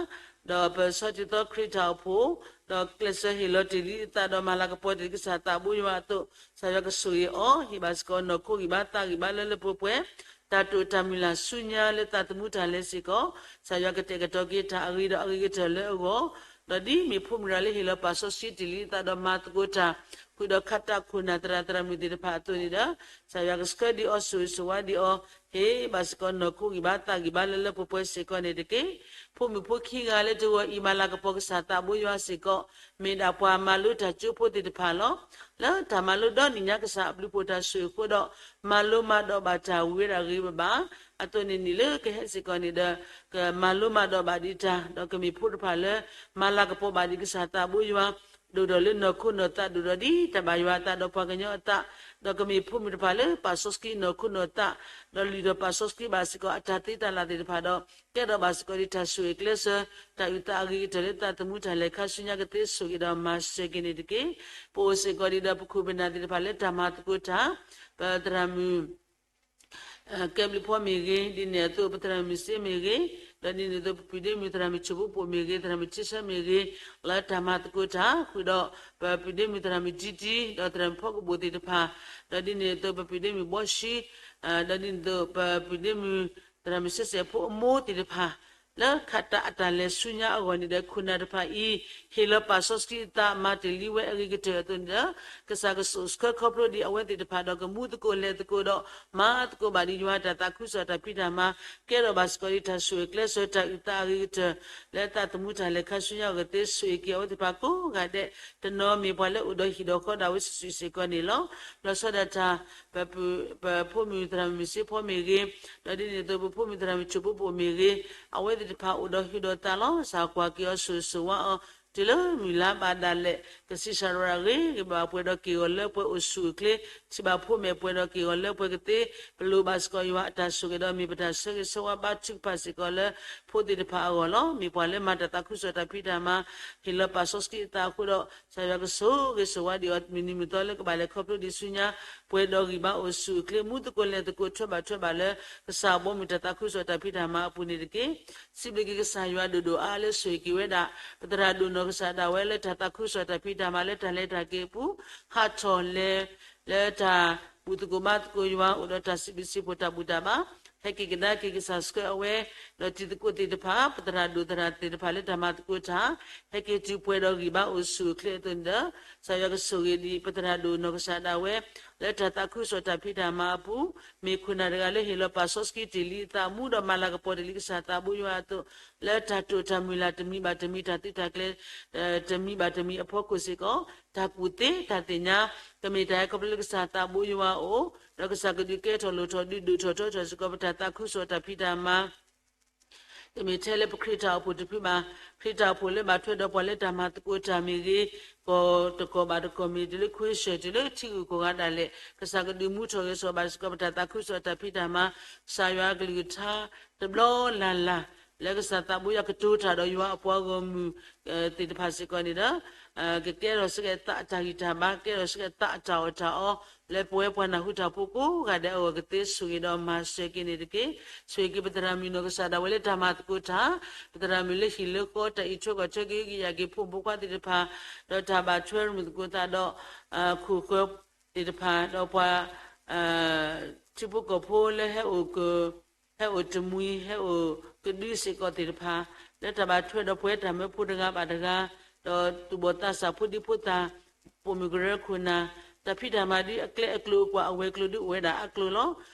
ဒီးပဆီၣ်တံၢ်သီခရံာ်တၢ်အိၣ်ဖှိၣ်, ဒီးကျဲးစၢးဟ့ၣ်လီၤတ့ၢ်လံအသးဒီးမၤလၤကပီၤတ့ၢ်လံကစၢ်သးဘိယွၤအသိး, ကစၢ်ယွၤကဆိၣ်ဂ့ၤအီၤ, ဟ့ၣ်ဘၣ်စ့ၢ်ကီးနီၢ်ခိဂံၢ်ဘါသးဂံၢ်ဘါလၢလၢပှဲၤပှဲၤ, တၢ်တိာ်တၢ်မုၢ်လၢ်ဆူညါလၢသးသမူတၢ်လဲၤစ့ၢ်ကီး, ကစၢ်ယွၤကတဲာ်ကတီၤက့ၤတၢ်အဂ့ၤဒီးအဂ့ၤကတၢၢ်လၢအဂီၢ်, ဒီးဒ်မ့ၢ်ဖိမုၣ်တဂၤလၢဟ့ၣ်လီၤပာ်စီဆှံတ့ၢ်လံအသးဒီးမၤသကိးတၢ်, ဃုာ်ဒီးခးတၢ်ခိၣ်နၢ်သရၣ်သရၣ်မုၣ်သ့ၣ်တဖၣ်အသိးန့ၣ်ဒီး, ကစၢ်ယွၤကဆှၢဒံးအီၤ ဆိၣ်ဂ့ၤဆိၣ်ဝါဒံးအီၤ, ဟ့ၣ်ဘၣ်စ့ၢ်ကီးနီၢ်ခိဂံၢ်ဘါသးဂံၢ်ဘါလၢလၢပှဲၤပှဲၤစ့ၢ်ကီးန့ၣ်တက့ၢ်. ဖိမုၣ်ဖိခံဂၤလၢတဂီၤအံၤမၤလၤကပီၤကစၢ်သးဘိယွၤစ့ၢ်ကီး, မ့ၢ်ဒၣ်ပှၤမၤလိတၢ်ကၠိဖိသ့ၣ်တဖၣ်လီၤ. လၢတၢ်မၤလိဒီနံၣ်ညါကစၢ်အဘျုးဖှိၣ်တၢ်ဆိၣ်ဂ့ၤအဃိဒီး, မၤလိမၤဒိးဘၣ်တၢ်ဝံၤဝဲဒၣ်ဂ့ၤဘၣ်ဘၣ်, အသိးန့ၣ်နံၣ်လၢကဟဲစ့ၢ်ကီးန့ၣ်ဒီး, ကမၤလိမၤဒိးဘၣ်ဒံးတၢ်, ဒီးကမ့ၢ်ဖိတဖၣ်လၢ မၤလၤကပီၤဘၣ်ဒံးကစၢ်သးဘိယွၤ, ဒိၣ်ဒီးလၢနီၢ်ခိနီၢ်သးဒိၣ်ဒီးဒ်တၢ်ဘၣ်ယွၤအသးဒီးပှၤကညီအသး, ဒီးကမ့ၢ်ဖိမုၣ်တဖၣ်လၢပာ်စီဆှံနီၢ်ခိနီၢ်သး, ဒီးလုၢ်ထီၣ်ပာ်စီဆှံဘၣ်စ့ၢ်ကီးအတၢ်သ့တၢ်လၢ်သ့ၣ်တဖၣ်ဒီး, ကဲထီၣ်ဘၣ်စ့ၢ်ကီးဒ်တၢ်ဆိၣ်ဂ့ၤကျဲးစၢး, တၢ်အုၣ်သးအဂ့ၤကတၢၢ်လၢသးသမူတၢ်လဲၤခါဆူညါ ကသ့ဆိၣ်ဂ့ၤဒီးမၤစၢၤက့ၤန့ၣ်တက့ၢ်. ပအိၣ်စ့ၢ်ကီးဒ်ဒီးပခိၣ်ပနၢ်သ့ၣ်တဖၣ်လၢတၢ်မၤသကိးတၢ်, ပသရၣ်မုၣ် ကဲဘျုးဖီမ့ၢ်ဂ့ၤ, ဒ်န့ၣ်အသိးပသရၣ်မုၣ်စ့မ့ၢ်ဂ့ၤ, ဒီးဒ်န့ၣ်အသိးပပုၢ်ဒ့မုၣ်သရၣ်မုၣ်ဆိၣ်ဖိပိာ်မ့ၢ်ဂ့ၤ, သရၣ်မုၣ်ထံဆၢမ့ၢ်ဂ့ၤ, လၢတၢ်မၤသကိးတၢ်, ဃုာ်ဒီးပပုၢ်ဒ့မုၣ်သရၣ်မုၣ်ဒံတံ, ဒီးသရၣ်မုၣ်ဖီကဘိၣ်သ့ၣ်တဖၣ်, ဒီးဒ်န့ၣ်အသိးပပုၢ်ဒ့မုၣ်ဘီၡံ, ဒီးဒ်န့ၣ်အသိးပပုၢ်ဒ့မုၣ်သရၣ်မုၣ်စဲစဲးဖိအမိၢ်သ့ၣ်တဖၣ်, လၢခးတၢ်အတၢ်လဲၤဆူညါအဂီၢ်န့ၣ်ဒီး ခိၣ်နၢ်တဖၣ်အံၤ, ဟ့ၣ်လီၤပာ်စီဆှံအသးမၤတ့ၢ်လံဝဲအဂ့ၤကတၢၢ်အသိးန့ၣ်ဒီး, ကစၢ်ကဆိၣ်ဆှၢခီဖျိဒံးအဝဲသ့ၣ်တဖၣ်ဒီးကမူသကိးလဲၤသကိးဒီး, မၤသကိးဘၣ်ဒံးယွၤတၢ်သးခုကစီၣ်တၢ်ဖံးတၢ်မၤ, ကဲထီၣ်ဘၣ်စ့ၢ်ကီးဒ်တၢ်ဆိၣ်ဂ့ၤကျဲးစၢးတၢ်အုၣ်သးအဂ့ၤကတၢၢ်, လၢသးသမူတၢ်လဲၤခါဆူညါအဂီၢ် ကသ့ဆိၣ်ဂ့ၤက့ၤအဝဲသ့ၣ်တဖၣ်ကိးဂၤဒဲး, တနီၤမ့ၢ်ပှၤလၢအိၣ်ဒီးဟံၣ်ဒီးဃီဒၣ်ဝဲစုာ်စုာ်စ့ၢ်ကီးန့ၣ်လီၤ. လီၤဆီဒၣ်တၢ် ပဖိမုၣ်သရၣ်မုၣ်စ့ဖီမ့ၢ်ဂ့ၤ, ဒီးဒ်န့ၣ်အသိးပဖိမုၣ်သရၣ်မုၣ်ဆိၣ်ဖိပိာ်မ့ၢ်ဂ့ၤ, အဝဲသ့ၣ်တဖၣ်အိၣ်ဒီးဟုၣ်ဒီးသးလီၤ. ကစၢ်ကွၢ်က့ၤအီၤဆိၣ်ဂ့ၤဆိၣ်ဝါအီၤ, တုၤလၢမုၢ်လါဘၣ်ဒၣ်လဲာ်, ကဆံးစၢ်ရၤဂ့ၤဂ့ၤဘၣ်ပှဲၤဒီးက့ၢ်ဂီၤလၢပှဲၤအိၣ်ဆူၣ်အိၣ်ချ့, ထံၣ်ဘၣ်ဖိမဲာ်ပှဲၤဒီးက့ၢ်ဂီၤလၢပှဲၤကသ့, ပလိၣ်ဘၣ်စ့ၢ်ကီးယွၤအတၢ်ဆိၣ်ဂ့ၤဒီးမ့ၢ်ပတၢ်ဆၢဂ့ၤဆၢဝါဘါထုကဖၣ်စ့ၢ်ကီးလၢ ဖိသ့ၣ်တဖၣ်အဂီၢ်လီၤ. မ့ၢ်ပှၤလၢမၤတၢ်သးခုကစီၣ်တၢ်ဖံးတၢ်မၤ, ဟ့ၣ်လီၤပာ်စီဆှံအသးအဃိဒီး, ကစၢ်ယွၤကဆိၣ်ဂ့ၤဆိၣ်ဝါဒံးအီၤ မုၢ်နံၤမုၢ်သီလၢကဘၣ်လဲၤခီဖျိဒံးဆူညါ, ပှဲၤဒီးဂံၢ်ဘါအိၣ်ဆူၣ်အိၣ်ချ့ မူသကိးလဲၤသကိးထွဲဘၣ်ထွဲဘၣ်လၢ ကစၢ်ဘီမုၢ်တၢ်သးခုကစီၣ်တၢ်ဖံးတၢ်မၤအပူၤန့ၣ်တက့ၢ်. စံးဘျုးက့ၤကစၢ်ယွၤဒိၣ်ဒိၣ်အါအါလၢဆိၣ်ဂ့ၤက့ၤဝဲဒၣ် ပသရၣ်ဒိၣ်နီၢ်ကစၢ်ဒၣ်ဝဲလၢတၢ်သးခုကစီၣ်တၢ်ဖံးတၢ်မၤလၢတၢ်လဲၤတၢ်က့ၤအပူၤ ဟးထီၣ်လဲၤ လၢတၢ်ဘူၣ်သကိးဘါသကိးယွၤ အိၣ်ဒီးတၢ်စံးဘျုးစံးဖှိၣ်တၢ်ဘူၣ်တၢ်ဘါ ဟဲက့ၤကဒါက့ၤကစၢ်ဆှၢအဝဲ ဒီးတံၤသကိးသ့ၣ်တဖၣ် ပသရၣ်ဒိၣ်သရၣ်သ့ၣ်တဖၣ်လၢတၢ်မၤသကိးတၢ် ဟဲက့ၤတုၤပှဲၤဒီးဂံၢ်ဘါအိၣ်ဆူၣ်အိၣ်ချ့အသိးန့ၣ်ဒီး ကစၢ်ယွၤကဆိၣ်ဂ့ၤဒံး ပသရၣ်ဒိၣ်နီၢ်ကစၢ်ဒၣ်ဝဲ လၢတၢ်သးခုကစီၣ်တၢ်ဖံးတၢ်မၤအပူၤ မ့ၢ်ခိၣ်နၢ်တဂၤလၢဟ့ၣ်လီၤပာ်စီဆှံတ့ၢ်လံအသးမူဒီးမၤလၤကပီၤတ့ၢ်လံကစၢ်သးဘိယွၤအသိး လၢတၢ်တိာ်တၢ်မုၢ်လၢ်တမံၤဘၣ်တမံၤ တၢ်သုးတၢ်ကျဲၤ တမံၤဘၣ်တမံၤအဖီခိၣ်စ့ၢ်ကီး တၢ်ကူၣ်သ့တၢ်သ့ၣ်ညါ ကမ့ၢ်တၢ်ဟဲခီဖျိလၢကစၢ်သးဘိယွၤအအိၣ် ဒီးကစၢ်ကဒုးကဲထီၣ်လိၣ်ထီၣ်ဒုးဒိၣ်ထီၣ်ထီထီၣ်စ့ၢ်ကီး ပတၢ်သးခုကစီၣ်တၢ်ဖံးတၢ်မၤ တမ့ၢ်ထဲလၢပခရံာ်တၢ်အိၣ်ဖှိၣ်တဖုဘၣ်, ခရံာ်တၢ်အိၣ်ဖှိၣ်လၢဘၣ်ထွဲဒီးပှၤလၢတၢ်မၤသကိးတၢ်မ့ၢ်ဂ့ၤ, ကီၢ်တကီၢ်ဘၣ်တကီၢ်မ့ၢ်တုၤလၢခဝ့ၡၢၣ် တုၤလၢထံဂုၤကီၢ်ဂၤဒၣ်လဲာ် ကစၢ်ကဒုးမူထီၣ်ဂဲၤထီၣ်ဘၣ်စ့ၢ်ကီး ပတၢ်သးခုကစီၣ်တၢ်ဖံးတၢ်မၤ, ကစၢ်ယွၤအကလုၢ်ကထါ တဘျီလၢ်လၢ် လၢကစၢ်သးဘိယွၤကတိၤတၢ်ဒီးယွၤအပှၤဂီၢ်မုၢ် သ့ၣ်တဖၣ်စ့ၢ်ကီးန့ၣ်ဒီး ကကဲထီၣ်စ့ၢ်ကီးသးအတၢ်ဂံၢ်တၢ်ဘါ, ကဲထီၣ်စ့ၢ်ကီးသးအတၢ်အီၣ်တၢ်အီ လၢပဝဲပှၤနၢ်ဟူတၢ်ဖိကိးဂၤဒဲးအဂီၢ် ကသ့ဆိၣ်ဂ့ၤဒီးမၤစၢၤက့ၤန့ၣ်တက့ၢ်. ဆိၣ်ဂ့ၤက့ၤပသရၣ်မုၣ်နီၢ်ကစၢ်ဒၣ်ဝဲလၢတၢ်မၤသကိးတၢ်, ပသရၣ်မုၣ်လၢဟံၣ်လၢဃီ တၢ်အံးထွဲကွၢ်ထွဲက့ၤက့ၤယၤက့ၤဖိမုၣ်ဖိခွါသ့ၣ်တဖၣ်, ဒီးတၢ်ဘၣ်ထွဲမုၢ်သကိးသးဒီး ခိၣ်ဃၢၤသ့ၣ်တဖၣ်, ဒီးပှၤ ထံဖိကီၢ်ဖိလၢဟဲအိၣ်က ဟဲအိၣ်တမှံၤ ဟဲအိၣ်ကဒုစ့ၢ်ကီးသ့ၣ်တဖၣ်, လၢတၢ်ဘၣ်ထွဲဒီးပဝဲတၢ်မၢဖိတဂၤဘၣ်တဂၤ, ဒီးသူၣ်ဘီၣ်သးစၢ်ဖိဒံဖိသၣ်, ပိာ်မုၣ်ကရၢခိၣ်နၢ်, တၢ်ဖံးတၢ်မၤဒ်အကျဲအကျိၤအကွာ် အဝဲၤကျိၤဒ်အိၣ်ဝဲဒၣ်အကျိၤလီၤ.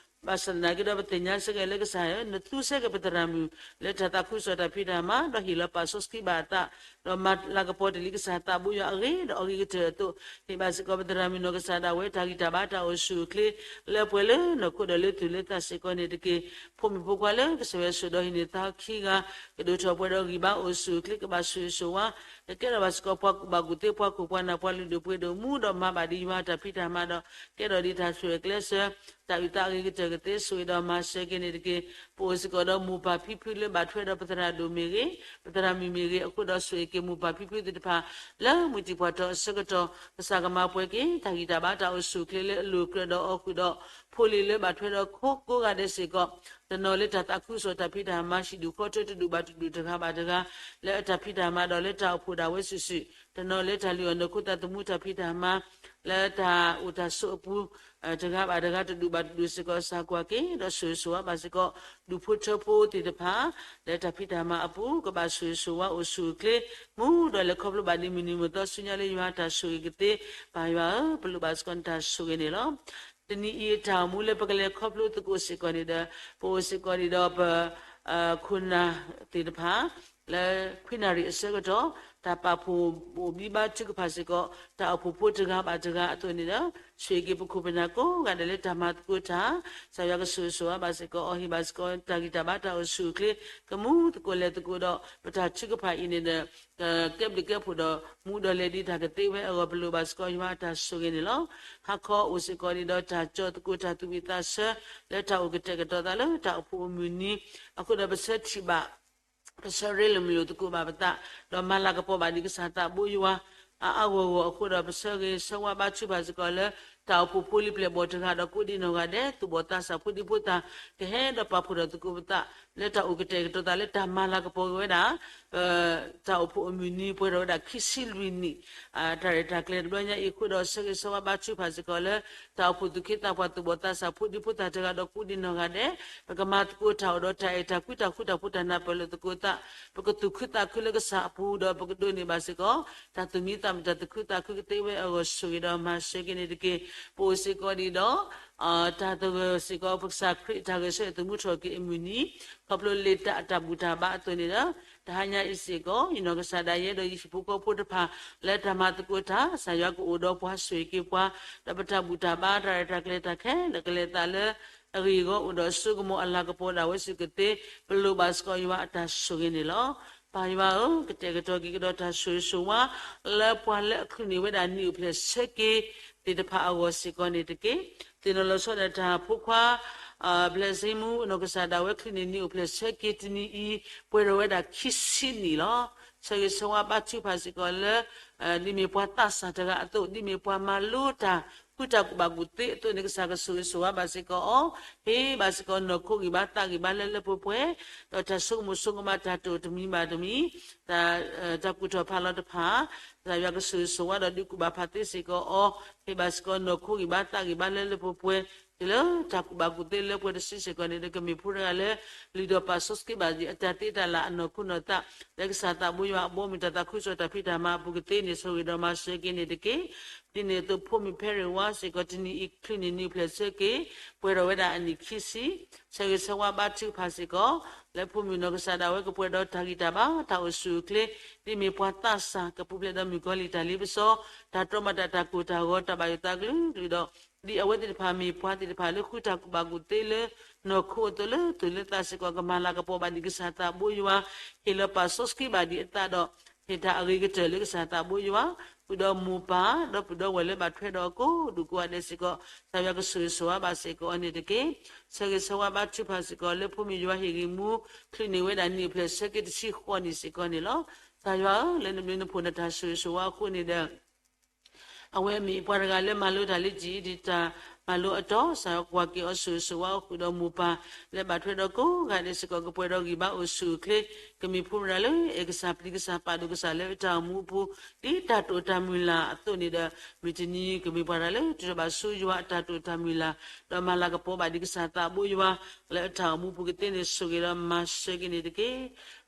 ဘၣ်ဆၣ်သနာ်က့ဒီး ပသ့ၣ်ညါစ့ၢ်ကီးလၢကစၢ်ယွၤ နသူစ့ၢ်ကီးပသရၣ်မုၣ် လၢတၢ်သးခုကစီၣ်တၢ်ဖံးတၢ်မၤ, ဒီးဟ့ၣ်လီၤပာ်စီဆှံဘၣ်အသး, ဒီးမၤလၤကပီၤတ့ၢ်လံကစၢ်သးဘိယွၤအဂ့ၤ ဒီးအဂ့ၤကတၢၢ်အသိး, ဟ့ၣ်ဘၣ်စ့ၢ်ကီးပသရၣ်မုၣ်နီၢ်ကစၢ်ဒၣ်ဝဲ တၢ်ဂံၢ်တၢ်ဘါတၢ်အိၣ်ဆူၣ်အိၣ်ချ့ လၢပှဲၤလၢနီၢ်ခိဒီးလၢသူၣ်လၢသးစ့ၢ်ကီးန့ၣ်တက့ၢ်. ဖိမုၣ်ဖိခွါလၢကစၢ်ယွၤဆိၣ်ဒီးဟံးန့ၢ်သါခံဂၤ, ကဒိၣ်ထီၣ်ပှဲၤဒီးဂံၢ်ဘါအိၣ်ဆူၣ်အိၣ်ချ့ ကဘၣ်ဆိၣ်ဂ့ၤဆိၣ်ဝါ, ကကဲထီၣ်ဘၣ်စ့ၢ်ကီးပှၤကူၣ်ဘၣ်ကူၣ်သ့ ပှၤခိၣ်ပှၤနၢ် ပှၤလုၢ်ဒိၣ်ပှ့ၤဒိၣ်မူ ဒီးမၤဘၣ်ဒ်ယွၤတၢ်ဖံးတၢ်မၤဒီး ကဲထီၣ်ဒ်တၢ်ဆိၣ်ဂ့ၤကျဲးစၢး တၢ်အုၣ်သးအဂ့ၤကတၢၢ် ကသ့ဆိၣ်ဂ့ၤဒီးမၤစၢၤက့ၤန့ၣ်တက့ၢ်. ပအိၣ်စ့ၢ်ကီးဒီးမိၢ်ပၢ်ဖံဖုလၢဘၣ်ထွဲဒီးပသရၣ်ဒိၣ်မ့ၢ်ဂ့ၤ, ပသရၣ်မုၣ်မ့ၢ်ဂ့ၤအဃိဒီး ဆိၣ်ဂ့ၤက့ၤမိၢ်ပၢ်ဖံဖုသ့ၣ်တဖၣ် လၢမုၢ်တံၢ်ပှၢ်ထီၣ်အဆၢကတီၢ် ကစၢ်ကမၤပှဲၤက့ၤ တၢ်ဂံၢ်တၢ်ဘါတၢ်အိၣ်ဆူၣ်အိၣ်ချ့လၢအလိၤကြၢးဒီးအီၣ်ဃုာ်ဒီး ဖိလံၤလၢဘၣ်ထွဲဒီးခိကိးဂၤဒဲးစ့ၢ်ကီး တနီၤလၢတၢ်သးခုကစီၣ်တၢ်ဖံးတၢ်မၤ ဟံၣ်ဒူၣ်ဃီထၢတဒူၣ်ဘၣ်တဒူၣ်တဂၤဘၣ်တဂၤ လၢအတၢ်ဖံးတၢ်မၤဒီးလၢတၢ်အိၣ်ဖှိၣ်ဒၣ်ဝဲစုာ်စုာ်, တနီၤလၢတၢ်လုၢ်အီၣ်နီၢ်ခိသးသမူတၢ်ဖံးတၢ်မၤ လၢတၢ်အိၣ်တၢ်ဆိးအပူၤ တဂၤဘၣ်တဂၤတဒူၣ်ဘၣ်တဒူၣ်စ့ၢ်ကီး ကစၢ်ကွၢ်က့ၤ ဒီးဆိၣ်ဂ့ၤဆိၣ်ဝါဘၣ်စ့ၢ်ကီး ဒူၣ်ဖိထၢဖိသ့ၣ်တဖၣ် လၢတၢ်ဖံးတၢ်မၤအပူၤ ကဘၣ်ဆိၣ်ဂ့ၤဆိၣ်ဝါအိၣ်ဆူၣ်အိၣ်ချ့ မူဒီးလဲၤခီဖျိဘၣ်ဒ်မုၢ်နံၤမုၢ်သီဆူညါလၢယွၤတၢ်ဆိၣ်ဂ့ၤကသ့ ပၢ်ယွၤဧၢ, ပလိၣ်ဘၣ်စ့ၢ်ကီးနတၢ်ဆိၣ်ဂ့ၤန့ၣ်လီၤ. တနံၤအံၤအတၢ်အိၣ်မူလၢပကလဲၤခီဖျိသကိးစ့ၢ်ကီးန့ၣ်ဒီး ပအိၣ်စ့ၢ်ကီးန့ၣ်ဒီးပ ခိၣ်နၢ်သ့ၣ်တဖၣ် လၢခွံနၣ်ရံၣ်အဆၢကတီၢ် တၢ်ပာ်ဖှိၣ်ဘိၣ်ဘံဘါထုကဖၣ်စ့ၢ်ကီး တၢ်အိၣ်ဖှိၣ်ဖိတဂၤဘၣ်တဂၤအသိးန့ၣ်ဒီး ဆိၣ်ဂ့ၤက့ၤပခိၣ်ပနၢ်ကိးဂၤဒဲးလၢတၢ်မၤသကိးတၢ် ကစၢ်ယွၤကဆိၣ်ဂ့ၤဆိၣ်ဝါဘၣ်စ့ၢ်ကီး အီၤဟ့ၣ်ဘၣ်စ့ၢ်ကီး တၢ်ဂံၢ်တၢ်ဘါတၢ်အိၣ်ဆူၣ်အိၣ်ချ့ ကမူသကိးလဲၤသကိးဒီး ပတၢ်ထုကဖၣ်အံၤန့ၣ်ဒီး ကကဲဘျုးကဲဖှိၣ်ဒီး မူဒီးလဲၤဒ်တၢ်ကသ့ဝဲအဂီၢ် ပလိၣ်ဘၣ်စ့ၢ်ကီးယွၤအတၢ်ဆိၣ်ဂ့ၤန့ၣ်လီၤ. ဟါခီအိၣ်စ့ၢ်ကီးန့ၣ်ဒီး တၢ်ကၠီၤသကိးတၢ်သူၣ်ဝံၣ်သးဆၢ လၢတၢ်အိၣ်ကတဲာ်ကတီၤသးလၢတၢ်အိၣ်ဖှိၣ်အမုၢ်နံၤ အဃိဒီးပဆၢထံၣ်ဘၣ် ပဆၢရ့လိာ်မုာ်လိာ်သကိးဘၣ်ပသး ဒီးမၤလၤကပီၤဘၣ်ဒ်ကစၢ်သးဘိယွၤ အါအါဂီၢ်ဂီၢ်အဃိဒီး ပဆၢဂ့ၤဆၢဝါဘါထုကဖၣ်စ့ၢ်ကီးလၢ တၢ်အိၣ်ဖှိၣ်ဖိလံၤပျဲၢ်ဘီၣ်တဂၤဒီးကိးဒံနီၢ်ဂၤဒဲး သူၣ်ဘီၣ်သးစၢ်ဖိဒံဖိသၣ် ကဟဲဒီးပာ်ဖှိၣ်ထီၣ်သကိးပသး လၢတၢ်အိၣ်ကတဲာ်ကတီၤသးလၢတၢ်မၤလၤကပီၤက့ၤဝဲဒၣ် ပတၢ်အိၣ်ဖှိၣ်အမုၢ်နံၤ ပှဲၤထီၣ်ဝဲဒၣ်ခံဆံလွံၢ်နံၣ် တၢ်ရဲၣ်တၢ်ကျဲၤတဘျီညါအံၤအဃိဒီး ဆၢဂ့ၤဆၢဝါဘါထုကဖၣ်စ့ၢ်ကီးလၢ တၢ်အိၣ်ဖှိၣ်သူၣ်က့သးပှၢ်သူၣ်ဘီၣ်သးစၢ်ဖိဒံဖိသၣ်တဂၤဒီးကိးဒံနီၢ်ဂၤဒဲး ပကမၤသကိးတၢ်အိၣ်ဒီးတၢ်အဲၣ်တၢ်ကွံတၢ်ဃူတၢ်ဖိးတၢ်နၢ်ပၢၢ်လိာ်သကိးသး ပကသူၣ်ခုသးခုလၢကစၢ်အပူၤ ဒီးပကဒိးန့ၢ်ဘၣ်စ့ၢ်ကီး တၢ်သူၣ်မံသးမုာ်တၢ်သူၣ်ခုသးခုကသ့ဝဲအဂီၢ် ဆိၣ်ဂ့ၤဒီးမၤစၢၤက့ၤန့ၣ်တက့ၢ်. ပအိၣ်စ့ၢ်ကီးဒံးဒီး တၢ်သဂၢၢ်စ့ၢ်ကီး ပကစၢ်ခရံာ်တၢ်ဂဲၤဆၢထၢၣ်သမူထီၣ်က့ၤအမုၢ်နံၤ ခီဖျိလ့တၢ်အတၢ်ဘူၣ်တၢ်ဘါအသိးန့ၣ်ဒီး တဟါညါအံၤစ့ၢ်ကီး ယနီၢ်ကစၢ်ဒၣ်ယဲဒီးယဟံၣ်ဖိဃီဖိတဖၣ် လၢတၢ်မၤသကိးတၢ် ကစၢ်ယွၤကအိၣ်ဒီးပှၤဆိၣ်ဂ့ၤက့ၤပှၤ ဒီးပတၢ်ဘူၣ်တၢ်ဘါတၢ်ရဲၣ်တၢ်ကျဲၤတၢ်ခဲလၢာ်ကလဲၤသးလၢ အဂ့ၢ်အဂီၢ်အိၣ်ဒီးစိကမီၤအလၤကပီၤဒၣ်ဝဲစုာ်ကသ့ ပလိၣ်ဘၣ်စ့ၢ်ကီးယွၤအတၢ်ဆိၣ်ဂ့ၤန့ၣ်လီၤ. ပၢ်ယွၤဧၢ, ကတဲာ်ကတီၤက့ၤကဒီးတၢ်ဆိၣ်ဂ့ၤဆိၣ်ဝါ လၢပှၤလၢအချုးန့ၢ်ဝဲဒၣ်နံၣ်အိၣ်ဖျဲၣ်ဆၢက့ၤသ့ၣ်တဖၣ်အဂီၢ်စ့ၢ်ကီးန့ၣ်တက့ၢ်. သ့ၣ်နီၣ်လီၤဆီဒီးတၢ်ဖိခွါ ဘျဲၣ်စ့မူ နီၢ်ကစၢ်ဒၣ်ဝဲချုးန့ၢ်နံၣ်အိၣ်ဖျဲၣ်ဆၢက့ၤတနံၤအံၤ ပှဲၤထီၣ်ဝဲဒၣ်ခံဆံနံၣ်လီၤ. ဆၢဂ့ၤဆၢဝါဘါထုကဖၣ်စ့ၢ်ကီးလၢ ဒ်မ့ၢ်ပှၤသးစၢ်တဂၤအသိး ဒ်မ့ၢ်ပှၤမၤလိတၢ် ဃုတၢ်ကူၣ်ဘၣ်ကူၣ်သ့အသိးန့ၣ် ကစၢ်ကဆိၣ်ဂ့ၤဆိၣ်ဝါဘၣ်စ့ၢ်ကီးအီၤ, ဟ့ၣ်ဘၣ်စ့ၢ်ကီးနီၢ်ခိဂံၢ်ဘါသးဂံၢ်ဘါလၢလၢပှဲၤပှဲၤ, ဒီးတၢ်ဆိကမိၣ်ဆိကမးတၢ်တိာ်တမံၤဘၣ်တမံၤ, တၢ်ကူၣ်ထီၣ်ဖးလီၤတဖၣ်, ကစၢ်ယွၤကဆိၣ်ဂ့ၤဆိၣ်ဝါဒီးဒုးကူၣ်ဘၣ်ဖးသ့စ့ၢ်ကီးအီၤ, ဟ့ၣ်ဘၣ်စ့ၢ်ကီးနီၢ်ခိဂံၢ်ဘါသးဂံၢ်ဘါလၢလၢပှဲၤပှဲၤ, တုၤလၢတၢ်ကူၣ်ဘၣ်ကူၣ်သ့လၢပှဲၤတစုစ့ၢ်ကီးန့ၣ်ဒီး ကမ့ၢ်ဖိတဂၤလၢ လုၢ်ဒီးပာ်စီဆှံဘၣ်ဒံးအတၢ်သ့တၢ်လၢ်အနီၢ်ခိနီၢ်သး လၢကစၢ်သးဘိယွၤအဘီအမုၢ်တၢ်သးခုကစီၣ်တၢ်ဖံးတၢ်မၤအပူၤကသ့န့ၣ် ဆိၣ်ဂ့ၤဒီးမၤစၢၤက့ၤန့ၣ်တက့ၢ်. ဒ်န့ၣ်အသိးဖိမုၣ်ဖဲရ့ၣ်ဝါစ့ၢ်ကီး တနံၤအံၤချုးန့ၣ်နံၣ်အိၣ်ဖျဲၣ်ဆၢက့ၤ ပှဲၤထီၣ်ဝဲဒၣ်အနံၣ်ခံဆံ, ဆၢဂ့ၤဆၢဝါဘါထုကဖၣ်စ့ၢ်ကီး လၢဖိမုၣ်နီၢ်ကစၢ်ဒၣ်ဝဲကပှဲၤဒီးတၢ်ဂံၢ်တၢ်ဘါ တၢ်အိၣ်ဆူၣ်အိၣ်ချ့, ဒ်မ့ၢ်ပှၤသးစၢ် ကပူၤဖျဲးဒီးမုၣ်ကီၤလံၢ်တၢ်လ့ပစီ, တၢ်တြီမၤတၢ်တၢ်ကိၢ်တၢ်ဂီၤ တၢ်ဘၣ်ယိၣ်သးကလုာ်ကလုာ်ဒီး ဒ်အဝဲသ့ၣ်တဖၣ်မ့ၢ်ပှၤသ့ၣ်တဖၣ်လၢဃုတၢ်ကူၣ်ဘၣ်ကူၣ်သ့လၢ နီၢ်ခိအသိးလၢသူၣ်လၢသးစ့ၢ်ကီး ကမၤလၤကပီၤဘၣ်ဒံးကစၢ်သးဘိယွၤ, ဟ့ၣ်လီၤပာ်စီဆှံဘၣ်ဒံးအသးဒီး ဟ့ၣ်တၢ်အဂ့ၤကတၢၢ်လၢကစၢ်သးဘိယွၤ, ဃုာ်ဒီးမိၢ်ပၢ် ဒီးပုၢ်ဒီးဝဲၢ်လၢဘၣ်ထွဲဒီးအကိးဒူၣ်ကိးဂၤဒဲးစ့ၢ်ကီး ကစၢ်ယွၤကဆိၣ်ဂ့ၤဆိၣ်ဝါဘၣ်စ့ၢ်ကီးအီၤန့ၣ်တက့ၢ်. ဆၢဂ့ၤဆၢဝါဘါထုကဖၣ်စ့ၢ်ကီး လၢဖိမုၣ်ယွၤဟ့ၣ်ဂံၢ်မူ ချုးန့ၢ်ဝဲဒၣ်နံၣ်အိၣ်ဖျဲၣ်ဆၢက့ၤတဆံဃိးနံၣ်စ့ၢ်ကီးန့ၣ်လီၤ. ကစၢ်ယွၤဧၢ, လၢနဘျုးနဖှိၣ်နတၢ်ဆိၣ်ဂ့ၤဆိၣ်ဝါအဃိန့ၣ်ဒီး အဝဲမ့ၢ်ပှၤတဂၤလၢမၤလိတၢ်လၢကံၣ်အံၤဒံးတၢ်မၤလိအတီၤ, ကစၢ်ယွၤကွၢ်က့ၤအီၤဆိၣ်ဂ့ၤဆိၣ်ဝါအီၤဃုာ်ဒီးမိၢ်ပၢ် လၢဘၣ်ထွဲဒီးကိးဂၤဒဲးစ့ၢ်ကီး ကပှဲၤဒီးဂံၢ်ဘါအိၣ်ဆူၣ်အိၣ်ချ့, ကမ့ၢ်ဖိမုၣ်တဂၤလၢအဲၣ်ကစၢ်ပျံၤကစၢ်ပာ်ဒိၣ်ကစၢ်လၢအတၢ်အိၣ်မူအပူၤ, ဒ်တၢ်တိာ်တၢ်မုၢ်လၢ်အသိးန့ၣ်ဒီး မုၢ်တနံၤကမ့ၢ်ပှၤတဂၤလၢတၢ်ဘၣ်ဆိယွၤအတၢ်တိာ်တၢ်မုၢ်လၢ်, ဒီးမၤလၤကပီၤဘၣ်ဒံးကစၢ်သးဘိယွၤ လၢအတၢ်အိၣ်မူပူၤကသ့န့ၣ် ဆိၣ်ဂ့ၤဒီးမၤစၢၤက့ၤန့ၣ်တက့ၢ်.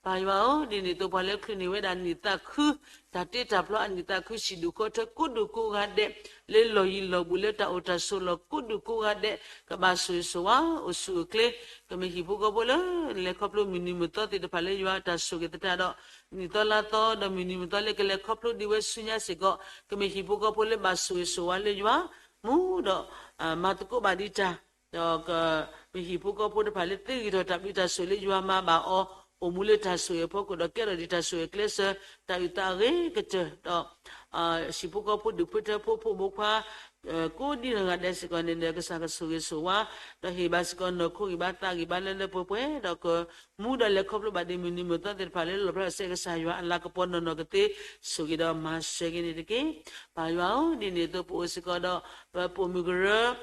ပၢ်ယွၤဧၢ, ဒ်န့ၣ်အသိးပှၤလၢချုးန့ၢ်ဝဲဒၣ်နံၣ်သးခု, တၢ်တ့တၢ်ဖျီအနံၣ်သးခု စံၣ်ဒူၣ်ဃီထၢကိးဒူၣ်ကိးဂၤဒဲး, လၢလီၢ်ယံၤလီၢ်ဘူးလၢတၢ်အိၣ်တၢ်ဆိးလီၢ်ကိးဒူၣ်ကိးဂၤဒဲး, ကဘၣ်ဆိၣ်ဂ့ၤဆိၣ်ဝါ အိၣ်ဆူၣ်အိၣ်ချ့, ကမ့ၢ်ဟံၣ်ဖိဃီဖိလၢ လဲၤခီဖျိမုၢ်နံၤမုၢ်သီသ့ၣ်တဖၣ်လၢယွၤအတၢ်ဆိၣ်ဂ့ၤသတးဒီး နံၣ်သီလါသီ ဒီးမုၢ်နံၤမုၢ်သီလၢကလဲၤခီဖျိဒံးဝဲဆူညါစ့ၢ်ကီး, ကမ့ၢ်ဟံၣ်ဖိဃီဖိလၢဘၣ်ဆိၣ်ဂ့ၤဆိၣ်ဝါလၢယွၤ, မူဒီး မၤသကိးဘၣ်ဒံးတၢ် ဒီးကမ့ၢ်ဟံၣ်ဖိဃီဖိတဖၣ်လၢသ့ဂ့ၤထီၣ်တၢ်ဘျုးတၢ်ဆိၣ်လၢယွၤမၤဘၣ်အီၤ, အိၣ်မူလၢတၢ်ဆိၣ်ဂ့ၤအဖီခိၣ်ဒီးကဲထီၣ်ဒံးတၢ်ဆိၣ်ဂ့ၤအကျဲစၢၤ, တၢ်အုၣ်သးအဂ့ၤကတၢၢ်ဒီး ဟံၣ်ဖိဃီဖိဒူၣ်ဖိထၢဖိဖိမိၢ်ခွါ ကိးဒံနီၢ်ဂၤဒဲးစ့ၢ်ကီးန့ၣ်ဒီး ကစၢ်ကဆိၣ်ဂ့ၤဆိၣ်ဝါ, ဒီးဟ့ၣ်ဘၣ်စ့ၢ်ကီးနီၢ်ခိဂံၢ်ဘါသးဂံၢ်ဘါလၢလၢပှဲၤပှဲၤ, ဒီးကမူဒီးလဲၤခီဖျိဘၣ်ဒံးမုၢ်နံၤမုၢ်သီသ့ၣ်တဖၣ်လၢလီၣ်ဖျါစဲကစၢ်ယွၤအလၤကပီၤနီၢ်နီၢ်ကသ့, ဆိၣ်ဂ့ၤဒီးမၤစၢၤက့ၤန့ၣ်တက့ၢ်. ပၢ်ယွၤဧၢ, ဒ်န့ၣ်အသိးပအိၣ်စ့ၢ်ကီးဒီး ပပိာ်မုၣ်ကရၢ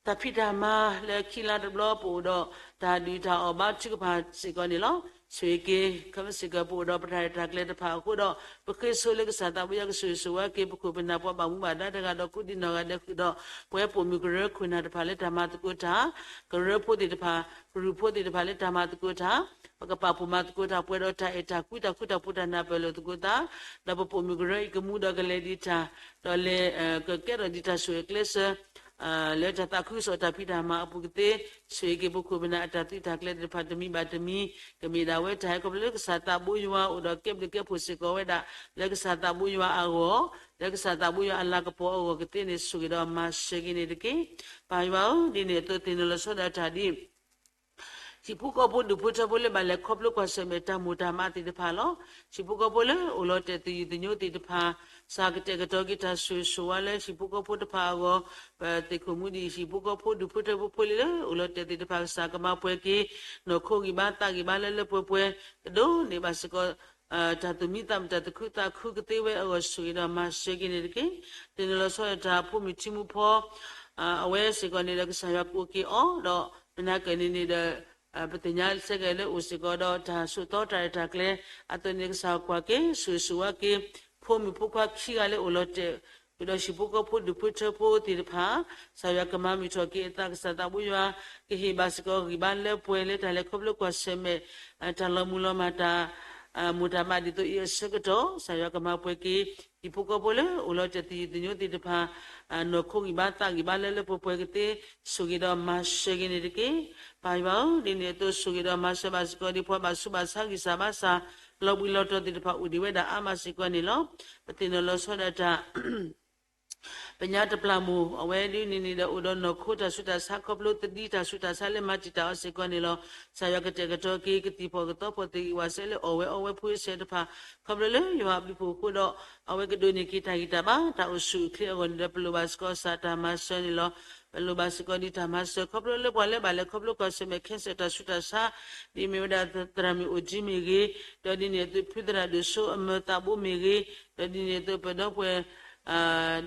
တၢ်ဖံးတၢ်မၤလၢခံလါတဘျီ ပအိၣ်ဒီးတၢ်ဒုၣ်တၢ်အီၣ်ဘါထုကဖၣ်စ့ၢ်ကီးန့ၣ်လီၤ. ဆိၣ်ဂ့ၤက့ၤ ခဲမုၢ်စ့ၢ်ကီး ပအိၣ်ဒီးပတၢ်ရဲၣ်တၢ်ကျဲၤတဖၣ်အဃိဒီး ပဃ့ဆိလၢကစၢ်သးဘိယွၤကဆိၣ်ဂ့ၤဆိၣ်ဝါက့ၤ ပခိၣ်ပနၢ်ပှၤဘၣ်မူဘၣ်ဒါတဂၤဒီးကိးဒံနီၢ်ဂၤဒဲးဃုာ်ဒီး ပဝဲပိာ်မုၣ်ကရၢခိၣ်နၢ်တဖၣ်လၢတၢ်မၤသကိးတၢ်, ကရၢဖိသ့ၣ်တဖၣ်, ကရူၢ်ဖိသ့ၣ်တဖၣ်လၢတၢ်မၤသကိးတၢ်, ပကပာ်ဖှိၣ်မၤသကိးတၢ် ပှဲၤဒီးတၢ်အဲၣ်တၢ်ကွံတၢ်ဃူတၢ်ဖိးတၢ်နၢ်ပၢၢ်လိာ်သကိးသး, ဒီးပပိာ်မုၣ်ကရၢအံၤကမူဒီးကလဲၤဒံးတၢ်, ဒီးလဲၤ ကကဲထီၣ်ဒံးတၢ်ဆိၣ်ဂ့ၤကျဲစၢၤ လၢတၢ်သးခုကစီၣ်တၢ်ဖံးတၢ်မၤအပူၤကသ့, ဆိၣ်ဂ့ၤက့ၤပခိၣ်ပနၢ်အတၢ်သုးတၢ်ကျဲၤသ့ၣ်တဖၣ်တမံၤဘၣ်တမံၤ, ကမ့ၢ်ဒၣ်ဝဲတၢ်ဟဲခီဖျိလၢကစၢ်သးဘိယွၤအိၣ်ဒီးကဲဘျုးကဲဖှိၣ်စ့ၢ်ကီးဝဲဒၣ် လၢကစၢ်သးဘိယွၤအဂီၢ်, လၢကစၢ်သးဘိယွၤအလၤကပီၤအဂီၢ်ကသ့န့ၣ် ဆိၣ်ဂ့ၤဒီးမၤစၢၤက့ၤန့ၣ်တက့ၢ်. ပၢ်ယွၤဧၢ, ဒ်န့ၣ်အသိးသ့ၣ်နီၣ်လီၤဆီဒၣ်တၢ်ဒ် ဟံၣ်ဖိဃီဖိဒူၣ်ဖိထၢဖိလၢဘၣ်လဲၤခီဖျိကွၢ်ဆၢၣ်မဲာ်တၢ်မိၢ်တၢ်မးသ့ၣ်တဖၣ်လီၤ. ဟံၣ်ဖိဃီဖိလၢအိၣ်လီၤတဲာ်သယုၢ်သညိသ့ၣ်တဖၣ်, ကစၢ်ကတဲာ်ကတီၤက့ၤတၢ်ဆိၣ်ဂ့ၤဆိၣ်ဝါလၢဟံၣ်ဖိဃီဖိတဖၣ်အဂီၢ်, ပသ့ၣ်ခိၣ်မူဒံးဟံၣ်ဖိဃီဖိဒူၣ်ဖိထၢဖိဖိလံလၢအိၣ်လီၤတဲာ်သ့ၣ်တဖၣ် ကစၢ်ကမၤပှဲၤက့ၤ နီၢ်ခိဂံၢ်ဘါသးဂံၢ်ဘါလၢလၢပှဲၤပှဲၤ, ကဒိးန့ၢ်ဘၣ်စ့ၢ်ကီး တၢ်သူၣ်မံသးမုာ်တၢ်သူၣ်ခုသးခုကသ့ဝဲအဂီၢ် ဆိၣ်ဂ့ၤဒီးမၤစၢၤက့ၤန့ၣ်တက့ၢ်. သ့ၣ်နီၣ်လီၤဆီဒၣ်တၢ်ဖိမုၣ်ထံမူဖီ အဝဲစ့ၢ်ကီးန့ၣ်ဒီး ကစၢ်ယွၤကအိၣ်က့ၤအီၤ, ဒီးမနၤကၢၢ်န့ၣ်န့ၣ်ဒီး ပသ့ၣ်ညါစ့ၢ်ကီးလၢအိၣ်စ့ၢ်ကီးဒီးတၢ်ဆိးသီတၢ်ရဲၣ်တၢ်ကျဲၤ, အသိးန့ၣ်ကစၢ်ကွၢ်က့ၤ ဆိၣ်ဂ့ၤဆိၣ်ဝါက့ၤ ဖိမုၣ်ဖိခွါခံဂၤလၢအိၣ်လီၤတဲာ် ဃုာ်ဒီးဟံၣ်ဖိဃီဖိဒူၣ်ဖိထၢဖိသ့ၣ်တဖၣ်, ကစၢ်ယွၤကမၤမုာ်ထီၣ်က့ၤအသး ကစၢ်သးဘိယွၤ ကဟ့ၣ်ဘၣ်စ့ၢ်ကီးဂံၢ်ဘါလၢပှဲၤလၢတၢ်လဲၤခီဖျိကွၢ်ဆၢၣ်မဲာ် တၢ်လီၤမုၢ်လီၤမၢ်တၢ် မိၢ်တၢ်မးဒ်သိးအံၤအဆၢကတီၢ် ကစၢ်ယွၤကမၤပှဲၤက့ၤ ဟံၣ်ဖိဃီဖိလၢအိၣ်လီၤတဲာ်သယုၢ်သညိသ့ၣ်တဖၣ် နီၢ်ခိဂံၢ်ဘါသးဂံၢ်ဘါလၢလၢပှဲၤပှဲၤကသ့ ဆိၣ်ဂ့ၤဒီးမၤစၢၤက့ၤန့ၣ်တက့ၢ်. ပၢ်ယွၤဧၢ, ဒ်န့ၣ်အသိးဆိၣ်ဂ့ၤဒီးမၤစၢၤဘၣ်စ့ၢ်ကီးဒ်ပှၤဘၣ်ဆူးဘၣ်ဆါဂံၢ်စၢ်ဘါစၢ် လီၤဘှံးလီၤတီၤသ့ၣ်တဖၣ်အိၣ်ဒံးဝဲဒၣ်အါမးစ့ၢ်ကီးန့ၣ်လီၤ. ပသ့ၣ်နီၣ်လီၤဆီဒၣ်တၢ် ပညါတပျၢ်မိၢ် အဝဲဒ်န့ၣ်န့ၣ်ဒီး အိၣ်ဒီးနီၢ်ခိတၢ်ဆူးတၢ်ဆါခီဖျိသဒံတၢ်ဆူးတၢ်ဆါလၢမၤတံာ်တာ်အီၤစ့ၢ်ကီးန့ၣ်လီၤ. ကစၢ်ယွၤကတဲာ်ကတီၤက့ၤ ကသံၣ်ဖီၣ်ကသီဖီၣ်သ့ၣ်ဂံၢ်ဝၣ်စဲလၢအီၣ်ဝဲအီဝဲဖှူအဆဲးတဖၣ် ခီဖျိလၢယွၤအဘျုးဖှိၣ်အဃိဒီး အဝဲကဒိးန့ၢ်က့ၤတၢ်ဂံၢ်တၢ်ဘါ တၢ်အိၣ်ဆူၣ်အိၣ်ချ့အဂီၢ်န့ၣ်ဒီး ပလိၣ်ဘၣ်စ့ၢ်ကီးကစၢ်တၢ်မၤစၢၤန့ၣ်လီၤ. ပလိၣ်ဘၣ်စ့ၢ်ကီးဒ်တၢ်မၤစၢၤ ခီဖျိလၢပှၤလၢဘၣ်လဲၤခီဖျိကွၢ်ဆၢၣ်မဲာ် cancer တၢ်ဆူးတၢ်ဆါ ဒ်မ့ၢ်ဝဲဒၣ်သရၣ်မုၣ်အိၣ်ကၠံမ့ၢ်ဂ့ၤ, ဒီးဒ်န့ၣ်အသိးဖုသရၣ်ဒိၣ်စိအမၢသးဘိမ့ၢ်ဂ့ၤ, ဒီးဒ်န့ၣ်အသိးပဒီပုၢ်ဝဲၢ်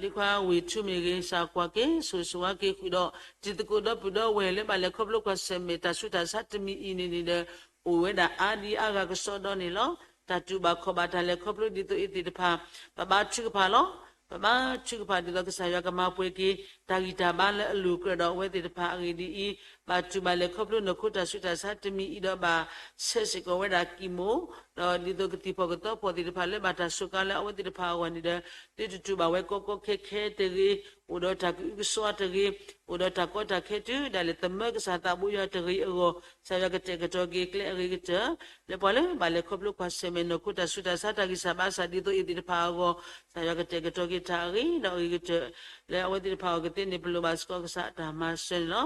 ဒ်ခွါဝ့ၢ်ထူမ့ၢ်ဂ့ၤ စးကွၢ်က့ၤ ဆိၣ်ဂ့ၤဆိၣ်ဝါက့ၤဃုာ်ဒီး တံၤသကိးဒီပုၢ်ဒီဝဲၢ်လၢဘၣ်လဲၤခီဖျိကွၢ်ဆၢၣ်မဲာ်တၢ်ဆူးတၢ်ဆါတမံၤအံၤန့ၣ်န့ၣ်ဒီး အိၣ်ဝဲဒၣ်အါဒံအါဂၤကစီဒီန့ၣ်လီၤ. တၢ်တူၢ်ဘၣ်ခီၣ်ဘၣ်တၢ်လဲၤခီဖျိဒ်သိးအံၤသ့ၣ်တဖၣ် ပဘါထုကဖၣ်လီၤ. ပဘါထုကဖၣ်ဒ်သိးကစၢ်ယွၤကမၤပှဲၤက့ၤ တၢ်ဂံၢ်တၢ်ဘါလၢအလိၤကြၢးဒီးအဝဲသ့ၣ်တဖၣ်အဂ့ၢ်ဒ်အံၤ, ဘၣ်တူၢ်ဘၣ်လဲၤခီဖျိနီၢ်ခိတၢ်ဆူးတၢ်ဆါတမံၤအံၤဒီးဘၣ်ဆဲးစ့ၢ်ကီးဝဲဒၣ်ကံၢ်မိၢ်, ဒီးဒ်သိးကသံၣ်ဖီၣ်ကသီဖီၣ်သ့ၣ်တဖၣ်လၢဘၣ်တၢ်စူးကါလၢအဝဲသ့ၣ်တဖၣ်အဂီၢ်န့ၣ်ဒီး သုတတူၢ်ဘၣ်ဝဲကီကီခဲခဲတဂ့ၤ, အိၣ်ဒီးတၢ်ကအုကစွါတဂ့ၤ, အိၣ်ဒီးတၢ်ကီတၢ်ခဲတုၤဒၣ်လဲာ် သမၢကစၢ်သးဘိယွၤတဂ့ၤအဂီၢ် ကစၢ်ယွၤကတဲာ်ကတီၤက့ၤကျဲအဂ့ၤကတၢၢ် လၢပှၤလၢဘၣ်လဲၤခီဖျိကွၢ်ဆၢၣ်မဲာ်နီၢ်ခိတၢ်ဆူးတၢ်ဆါတၢ်ဂံၢ်စၢ်ဘါစၢ်ဒ်သိးအံၤသ့ၣ်တဖၣ်အဂီၢ် ကစၢ်ယွၤကတဲာ်ကတီၤက့ၤတၢ်အဂ့ၤဒီးအဂ့ၤကတၢၢ် လၢအဝဲသ့ၣ်တဖၣ်အဂီၢ်ကသ့န့ၣ် ပလိၣ်ဘၣ်စ့ၢ်ကီးကစၢ်အတၢ်မၤစၢၤန့ၣ်လီၤ.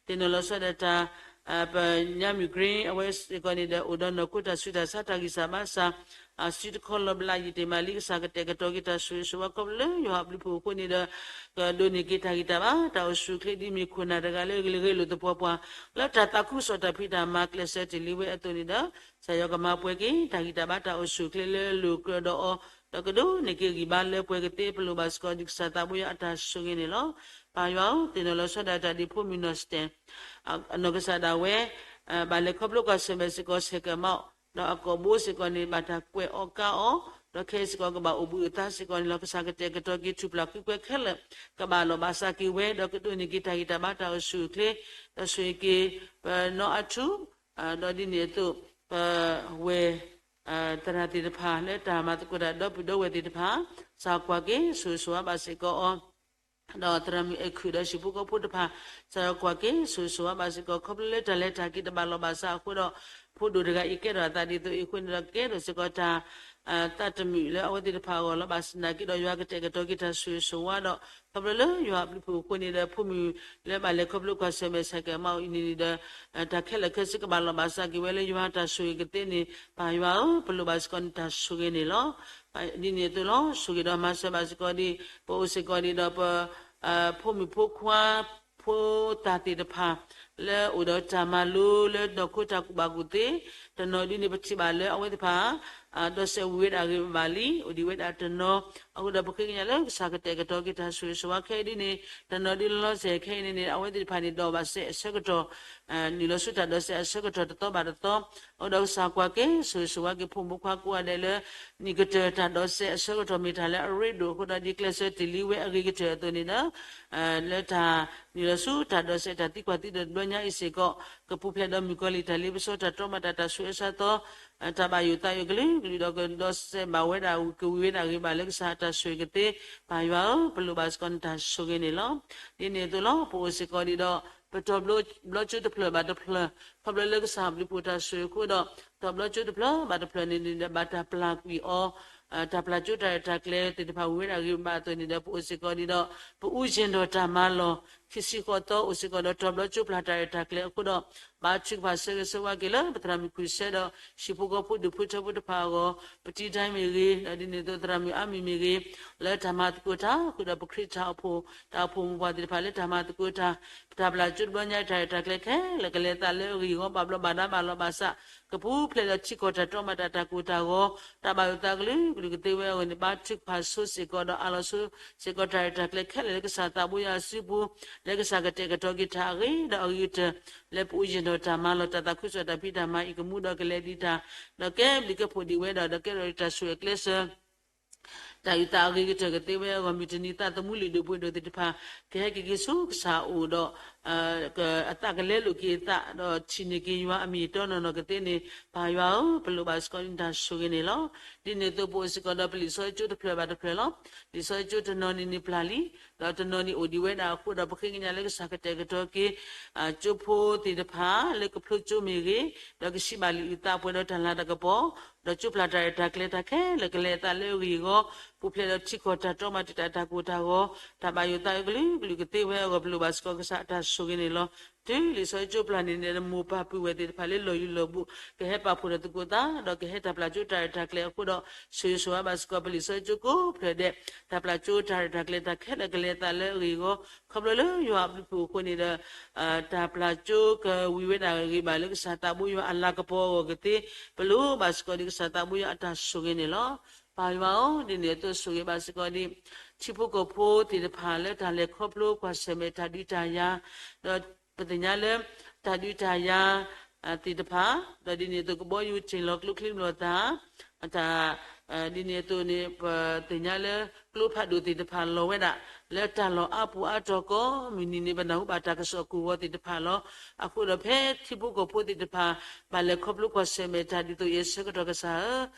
သ့ၣ်နီၣ်လီၤဆီဒၣ်တၢ် ပညါမုၢ် green အဝဲစ့ၢ်ကီးန့ၣ်ဒီး အိၣ်ဒီးနီၢ်ခိတၢ်ဆူးတၢ်ဆါတၢ်ဂံၢ်စၢ်ဘါစၢ် စုတခီလီၤဘျးယံာ်တ့ၢ်မးလံ ကစၢ်ကတဲာ်ကတီၤက့ၤတၢ်ဆိၣ်ဂ့ၤဆိၣ်ဝါခီဖျိလၢယွၤအဘျုးဖှိၣ်အဃိန့ၣ်ဒီး ကဒိးန့ၢ်က့ၤတၢ်ဂံၢ်တၢ်ဘါ တၢ်အိၣ်ဆူၣ်အိၣ်ချ့ဒ်မ့ၢ်ခိၣ်နၢ်တဂၤလၢဂ့ၤလၢဂ့ၤလိာ်သပှၢ်ပှၢ် လၢတၢ်သးခုကစီၣ်တၢ်ဖံးတၢ်မၤကျဲးစၢးတ့ၢ်လံဝဲအသိးန့ၣ်ဒီး ကစၢ်ယွၤကမၤပှဲၤက့ၤ တၢ်ဂံၢ်တၢ်ဘါတၢ်အိၣ်ဆူၣ်အိၣ်ချ့လၢလိၤကြၢးဒီးအီၤ ဒီးကဒိးန့ၢ်က့ၤဂံၢ်ဘါလၢပှဲၤကသ့ ပလိၣ်ဘၣ်စ့ၢ်ကီးဒ်ကစၢ်သးဘိယွၤအတၢ်ဆိၣ်ဂ့ၤန့ၣ်လီၤ. ပၢ်ယွၤဧၢ, သ့ၣ်နီၣ်လီၤဆီဒၣ်တၢ်ဒ်ဖိမုၣ်နီၢ်စတဲၣ် အနီၢ်ကစၢ်ဒၣ်ဝဲ ဘၣ်လဲၤခီဖျိကွၢ်ဆၢၣ်မဲာ်စ့ၢ်ကီးဆဲးကမီၣ်, ဒီးအကိာ်ဘိစ့ၢ်ကီးန့ၣ် ဘၣ်တၢ်ကွဲးအီၣ်ကါအီၤ, ဒီးခဲအံၤစ့ၢ်ကီးကဘၣ်အိၣ်ဘှံးအသးစ့ၢ်ကီးန့ၣ်လီၤ. ကစၢ်ကတဲာ်ကတီၤက့ၤထူၣ်ဖျၢၣ်ဃုကွဲခဲလၢာ် ကဘၣ်လီၢ်ဘၣ်စးက့ၤဝဲ ဒီးကဒိးန့ၢ်က့ၤတၢ်ဂံၢ်တၢ်ဘါတၢ်အိၣ်ဆူၣ်အိၣ်ချ့ ဒီးဆိၣ်ဂ့ၤက့ၤ ပနီအထူ ဒီးဒ်န့ၣ်အသိး ပဝဲၢ် သရၣ်သ့ၣ်တဖၣ် လၢတၢ်မၤသကိးတၢ်ဒီပုၢ်ဒီဝဲၢ်သ့ၣ်တဖၣ် ကစၢ်ကွၢ်က့ၤ ဆိၣ်ဂ့ၤဆိၣ်ဝါဘၣ်စ့ၢ်ကီးအီၤ ဒီးသရၣ်မုၣ်အဲၣ်ခုၣ်ဒီးဟံၣ်ဖိဃီဖိတဖၣ် ကစၢ်ယွၤကွၢ်က့ၤ ဆိၣ်ဂ့ၤဆိၣ်ဝါဘၣ်စ့ၢ်ကီး ခီဖျိလၢတၢ်လဲၤတၢ်က့ၤတဘၣ်လီၢ်ဘၣ်စးအဃိဒီး ဖိဒိၣ်တဂၤအံၤကဲထီၣ်အသးဒ်သိးအံၤအဃိန့ၣ်ဒီး ကဲထီၣ်စ့ၢ်ကီးတၢ် သးတမုာ်လၢအဝဲသ့ၣ်တဖၣ်အဂီၢ်လီၤ. ဘၣ်ဆၣ်သနာ်က့ဒီး ယွၤကတဲာ်ကတီၤက့ၤတၢ်ဆိၣ်ဂ့ၤဆိၣ်ဝါဒီး ခီဖျိလၢယွၤအဘျုးဖှိၣ်အဃိန့ၣ်ဒီး ဖိမုၣ်လၢဘၣ်လဲၤခီဖျိကွၢ်ဆၢၣ်မဲာ်ဆဲးကမီၣ်အံၤန့ၣ်ဒီး တၢ်ခဲလၢာ်ခဲဆ့ကဘၣ်လီၢ်ဘၣ်စးက့ၤဝဲလၢယွၤတၢ်ဆိၣ်ဂ့ၤကသ့န့ၣ် ပၢ်ယွၤဧၢ, ပလိၣ်ဘၣ်စ့ၢ်ကီးန့ၣ်တၢ်ဆိၣ်ဂ့ၤန့ၣ်လီၤ. ဒ်န့ၣ်အသိးလီၤ ဆိၣ်ဂ့ၤဒီးမၤစၢၤဘၣ်စ့ၢ်ကီးဒ် ပအိၣ်စ့ၢ်ကီးဒ်ဒီးပ ဖိမုၣ်ဖိခွါ ဖိသၣ်သ့ၣ်တဖၣ် လၢအိၣ်ဒီးတၢ်မၤလိလၢနီၢ်ခိတၢ်ကူၣ်ဘၣ်ကူၣ်သ့, တနီၤဒ်န့ၣ် ပထံၣ်ဘၣ်လၢအဝဲသ့ၣ်တဖၣ် ဒီးစဲးဝံၤဝဲဒၣ်ဂ့ၤဘၣ်လံ, အိၣ်ဒံးဝဲဒၣ်တနီၤ, အဃိဒီးပဃ့ကညးလၢကစၢ်ကတဲာ်ကတီၤက့ၤတၢ်ဆိၣ်ဂ့ၤဆိၣ်ဝါခဲအံၤဒ်န့ၣ်, တနီၤဒ်လီၤစဲးခဲအံၤန့ၣ်န့ၣ် အဝဲသ့ၣ်တဖၣ်န့ၣ် ဒိးဘၣ်စဲးအဆၢကတီၢ် နုာ်လီၤဆူတၢ်ဒိးစဲးအဆၢကတီၢ်တသီဘၣ်တသီ, အဃိဒီးကစၢ်ကွၢ်က့ၤ ဆိၣ်ဂ့ၤဆိၣ်ဝါက့ၤဖိမုၣ်ဖိခွါကိးဂၤဒဲးလၢ နံၣ်ကတၢၢ်တၢ်ဒိးစဲးအဆၢကတီၢ်မ့ၢ်တၢ်လၢအရ့ဒိၣ်အဃိဒီး ဒ်ကျဲးစၢးတ့ၢ်လံဝဲအဂ့ၤကတၢၢ်အသိးန့ၣ်ဒီး လၢတၢ်နုာ်လီၤဆူတၢ်ဒိးစဲးတၢ်သံကွၢ်သံဒိးတဘျီညါအံၤစ့ၢ်ကီး ကပူၤဖျဲးဒီးမုၣ်ကီၤလံၢ်တၢ်လ့ပစီတၢ်တြီမၤတၢ်တၢ်ဆိၣ်အၢဆါသီ တၢ်ဘၣ်ယိၣ်သးယိၣ်ကလုာ်ကလုာ်ဒီးကဒိးစဲးဘၣ်ဝဲဒၣ်ကဝံၤဝဲဒၣ်ဂ့ၤဘၣ်လၢကစၢ်အတၢ်ဆိၣ်ဂ့ၤကသ့ ပၢ်ယွၤဧၢ, ပလိၣ်ဘၣ်စ့ၢ်ကီးနတၢ်ဆိၣ်ဂ့ၤန့ၣ်လီၤ. ဒ်န့ၣ်အသိးလီၤ ပအိၣ်စ့ၢ်ကီးဒ်ဒီး ပတီၢ်ဘျီကၠိတဖျၢၣ်ဘၣ်တဖျၢၣ် ခီဖျိလၢကစၢ်ဘျုးဖှိၣ်တၢ်ဆိၣ်ဂ့ၤအဃိဒီး တီၢ်ဘျီကၠိတဖျၢၣ်ဘၣ်တဖျၢၣ်န့ၣ်န့ၣ်ဒီး ဘၣ်တၢ်ပျၢ်ကွံာ်အီၤ တၢ်ပျၢ်ကၠိတၢ်ရဲၣ်တၢ်ကျဲၤသ့ၣ်တဖၣ်ဝံၤဝဲဒၣ်ဂ့ၤဘၣ်အသိးန့ၣ်ဒီး ပအိၣ်စ့ၢ်ကီးဒ်ဒီး ပအူယံၤဒီးတၢ်မၤလီၢ် ခံဆံဃိးသီ အိၣ်စ့ၢ်ကီးဒီးတီၢ်ဘျီကၠိပျၢ်တၢ်ရဲၣ်တၢ်ကျဲၤအဃိဒီး ဘါထုကဖၣ်ဆၢဂ့ၤဆၢဝါက့ၤလၢပသရၣ်မုၣ်ခူၣ်စဲဒီး ဟံၣ်ဖိဃီဖိဒူၣ်ဖိထၢဖိတဖၣ်အဂီၢ် ပတံၤဒဲမ့ၢ်ဂ့ၤ ဒီးဒ်န့ၣ်အသိးသရၣ်မုၣ်အါမံၤမ့ၢ်ဂ့ၤ လၢတၢ်မၤသကိးတၢ် ဃုာ်ဒီးပခရံာ်တၢ်အိၣ်ဖှိၣ် တၢ်အိၣ်ဖှိၣ်မိၢ်ပှၢ်သ့ၣ်တဖၣ်လၢတၢ်မၤသကိးတၢ် တၢ်ပျၢ်ကၠိတဘျီညါတၢ်ရဲၣ်တၢ်ကျဲၤခဲလၢာ်ကလဲၤအသးလၢအဂ့ၢ်အဂီၢ် ဘၣ်ဘျီးဘၣ်ဒါဘၣ်လီၤဘၣ်စး ကပူၤဖျဲးဒီးထံကီၢ်တၢ်တြီမၤတၢ်တၢ်ကိၢ်တၢ်ဂီၤ တၢ်ဘၣ်ယိၣ်သးကလုာ်ကလုာ်ကသ့ဝဲအဂီၢ်န့ၣ် ဘါထုကဖၣ်ဆိစ့ၢ်ကီးဒီးအးလီၤဆိစ့ၢ်ကီးတၢ်ရဲၣ်တၢ်ကျဲၤခဲလၢာ်လၢကစၢ်သးဘိယွၤအစုပူၤ လၢကစၢ်ကတဲာ်ကတီၤက့ၤတၢ်အဂ့ၤဒီးအဂ့ၤကတၢၢ် လၢပအူယံၤဒီးတၢ်မၤလီၤ တၢ်သးခုကစီၣ်တၢ်ဖံးတၢ်မၤအံၤကမူဒီးကလဲၤဒံးတၢ် ဒီးကဲဘျုးကဲဖှိၣ်ဒံးဝဲဒီး ဒီးကဲထီၣ်တၢ်ဆိၣ်ဂ့ၤအကျဲးစၢး တၢ်အုၣ်သးအဂ့ၤကတၢၢ်ကသ့ဝဲအဂီၢ် မုၢ်တနံၤသးသမူလုၢ်ဒိၣ်ပှ့ၤဒိၣ်သ့ၣ်တဖၣ် ကဟဲက့ၤက့ၤဆူကစၢ်အအိၣ်ဒီး အသးကလဲလိာ်က့ၤအသး ဒီးထံၣ်န့ၢ်က့ၤယွၤအမံၤတီနီၢ်နီၢ်ကသ့န့ၣ် ပၢ်ယွၤဧၢ, ပလိၣ်ဘၣ်စ့ၢ်ကီးနတၢ်ဆိၣ်ဂ့ၤန့ၣ်လီၤ. ဒ်န့ၣ်အသိးပအိၣ်စ့ၢ်ကီးဒီးပလံာ်စီဆှံကၠိတဖျၢၣ်ဘၣ်တဖျၢၣ်လီၤ. လံာ်စီဆှံကၠိတနီၤန့ၣ်န့ၣ်ပျၢ်လံ ဒီးတနီၤန့ၣ်အိၣ်ဒံးဝဲဒၣ်အဃိဒီး ပဃ့ကညးလၢကစၢ်ကတဲာ်ကတီၤက့ၤ ကၠိဖိသ့ၣ်တဖၣ် လၢကဖျိကၠိမ့ၢ်ဂ့ၤ, ဒီးကဆံးဘၣ်လံာ်အုၣ်သးပှဲၤဒီးတၢ်လၤတၢ်ကပီၤ, ဒီးကၠိပျၢ်တၢ်ရဲၣ်တၢ်ကျဲၤတၢ်ခဲလၢာ်ကလဲၤအသးလၢအဂ့ၢ်အဂီၢ်, ပူၤဖျဲးဒီးထံကီၢ်တၢ်တြီမၤတၢ်တၢ်ကိၢ်တၢ်ဂီၤ, တၢ်ဘၣ်ယိၣ်သးအကလုာ်ကလုာ်ကသ့ဝဲအဂီၢ် ပလိၣ်ဘၣ်စ့ၢ်ကီးကစၢ်အတၢ်ဆိၣ်ဂ့ၤန့ၣ်လီၤ. တုၤလံာ်စီဆှံကၠိပျၢ်န့ၣ်န့ၣ် မိၢ်ပၢ်ပုၢ်ဝဲၢ်သ့ၣ်တဖၣ်လၢလီၢ်ယံၤလီၢ်ဘူး ကဟဲပာ်ဖှိၣ်ဒီးသကိးသး ဒီးကဟဲတၢ်ပျၢ်ကၠိတၢ်ရဲၣ်တၢ်ကျဲၤအဃိဒီး ဆိၣ်ဂ့ၤဆိၣ်ဝါဘၣ်စ့ၢ်ကီးပလံာ်စီဆှံကၠိကိးဖျၢၣ်ဒဲး တၢ်ပျၢ်ကၠိတၢ်ရဲၣ်တၢ်ကျဲၤတၢ်ခဲလၢာ်ကလဲၤအသးလၢအဂ့ၢ်အဂီၢ် ခီဖျိလၢယွၤအဘျုးဖှိၣ်အဃိန့ၣ်ဒီး တၢ်ပျၢ်ကၠိကဝံၤဝဲဒၣ်ဂ့ၤဘၣ်လၢကစၢ်သးဘိယွၤအလၤကပီၤအဂီၢ်ကသ့ ပလိၣ်ဘၣ်စ့ၢ်ကီးဒ်ကစၢ်သးဘိယွၤအတၢ်ဆိၣ်ဂ့ၤန့ၣ်လီၤ. ပၢ်ယွၤဧၢ, ဒ်န့ၣ်အသိးဆိၣ်ဂ့ၤဘၣ်စ့ၢ်ကီးဒ် ထံဖိကီၢ်ဖိသ့ၣ်တဖၣ်လၢတၢ်လဲၤခီဖျိကွၢ်ဆၢၣ်မဲာ်တၢ်ဒုးတၢ်ယၤ, ဒီးပသ့ၣ်ညါလၢ တၢ်ဒုးတၢ်ယၤ သ့ၣ်တဖၣ်, ဒီးဒ်န့ၣ်အသိးကဘီယူၤတ့ၢ်လီၤကျိချံမျိာ်သၣ် တၢ် ဒ်န့ၣ်အသိးန့ၣ် ပသ့ၣ်ညါလၢ ကျိဖးဒိၣ်သ့ၣ်တဖၣ်လီၤဝဲဒၣ် လၢတၢ်လီၢ်အါပူၤအါတီၤကိးမုၢ်နံၤန့ၣ် ပနၢ်ဟူဘၣ်တၢ်ကစီၣ်ကိၢ်ဂီၤသ့ၣ်တဖၣ်လီၤ. အဃိဒီးဖဲထံဖိကီၢ်ဖိသ့ၣ်တဖၣ် ဘၣ်လဲၤခီဖျိကွၢ်ဆၢၣ်မဲာ်တၢ်ဒ်သိးအံၤအဆၢကတီၢ်ကစၢ်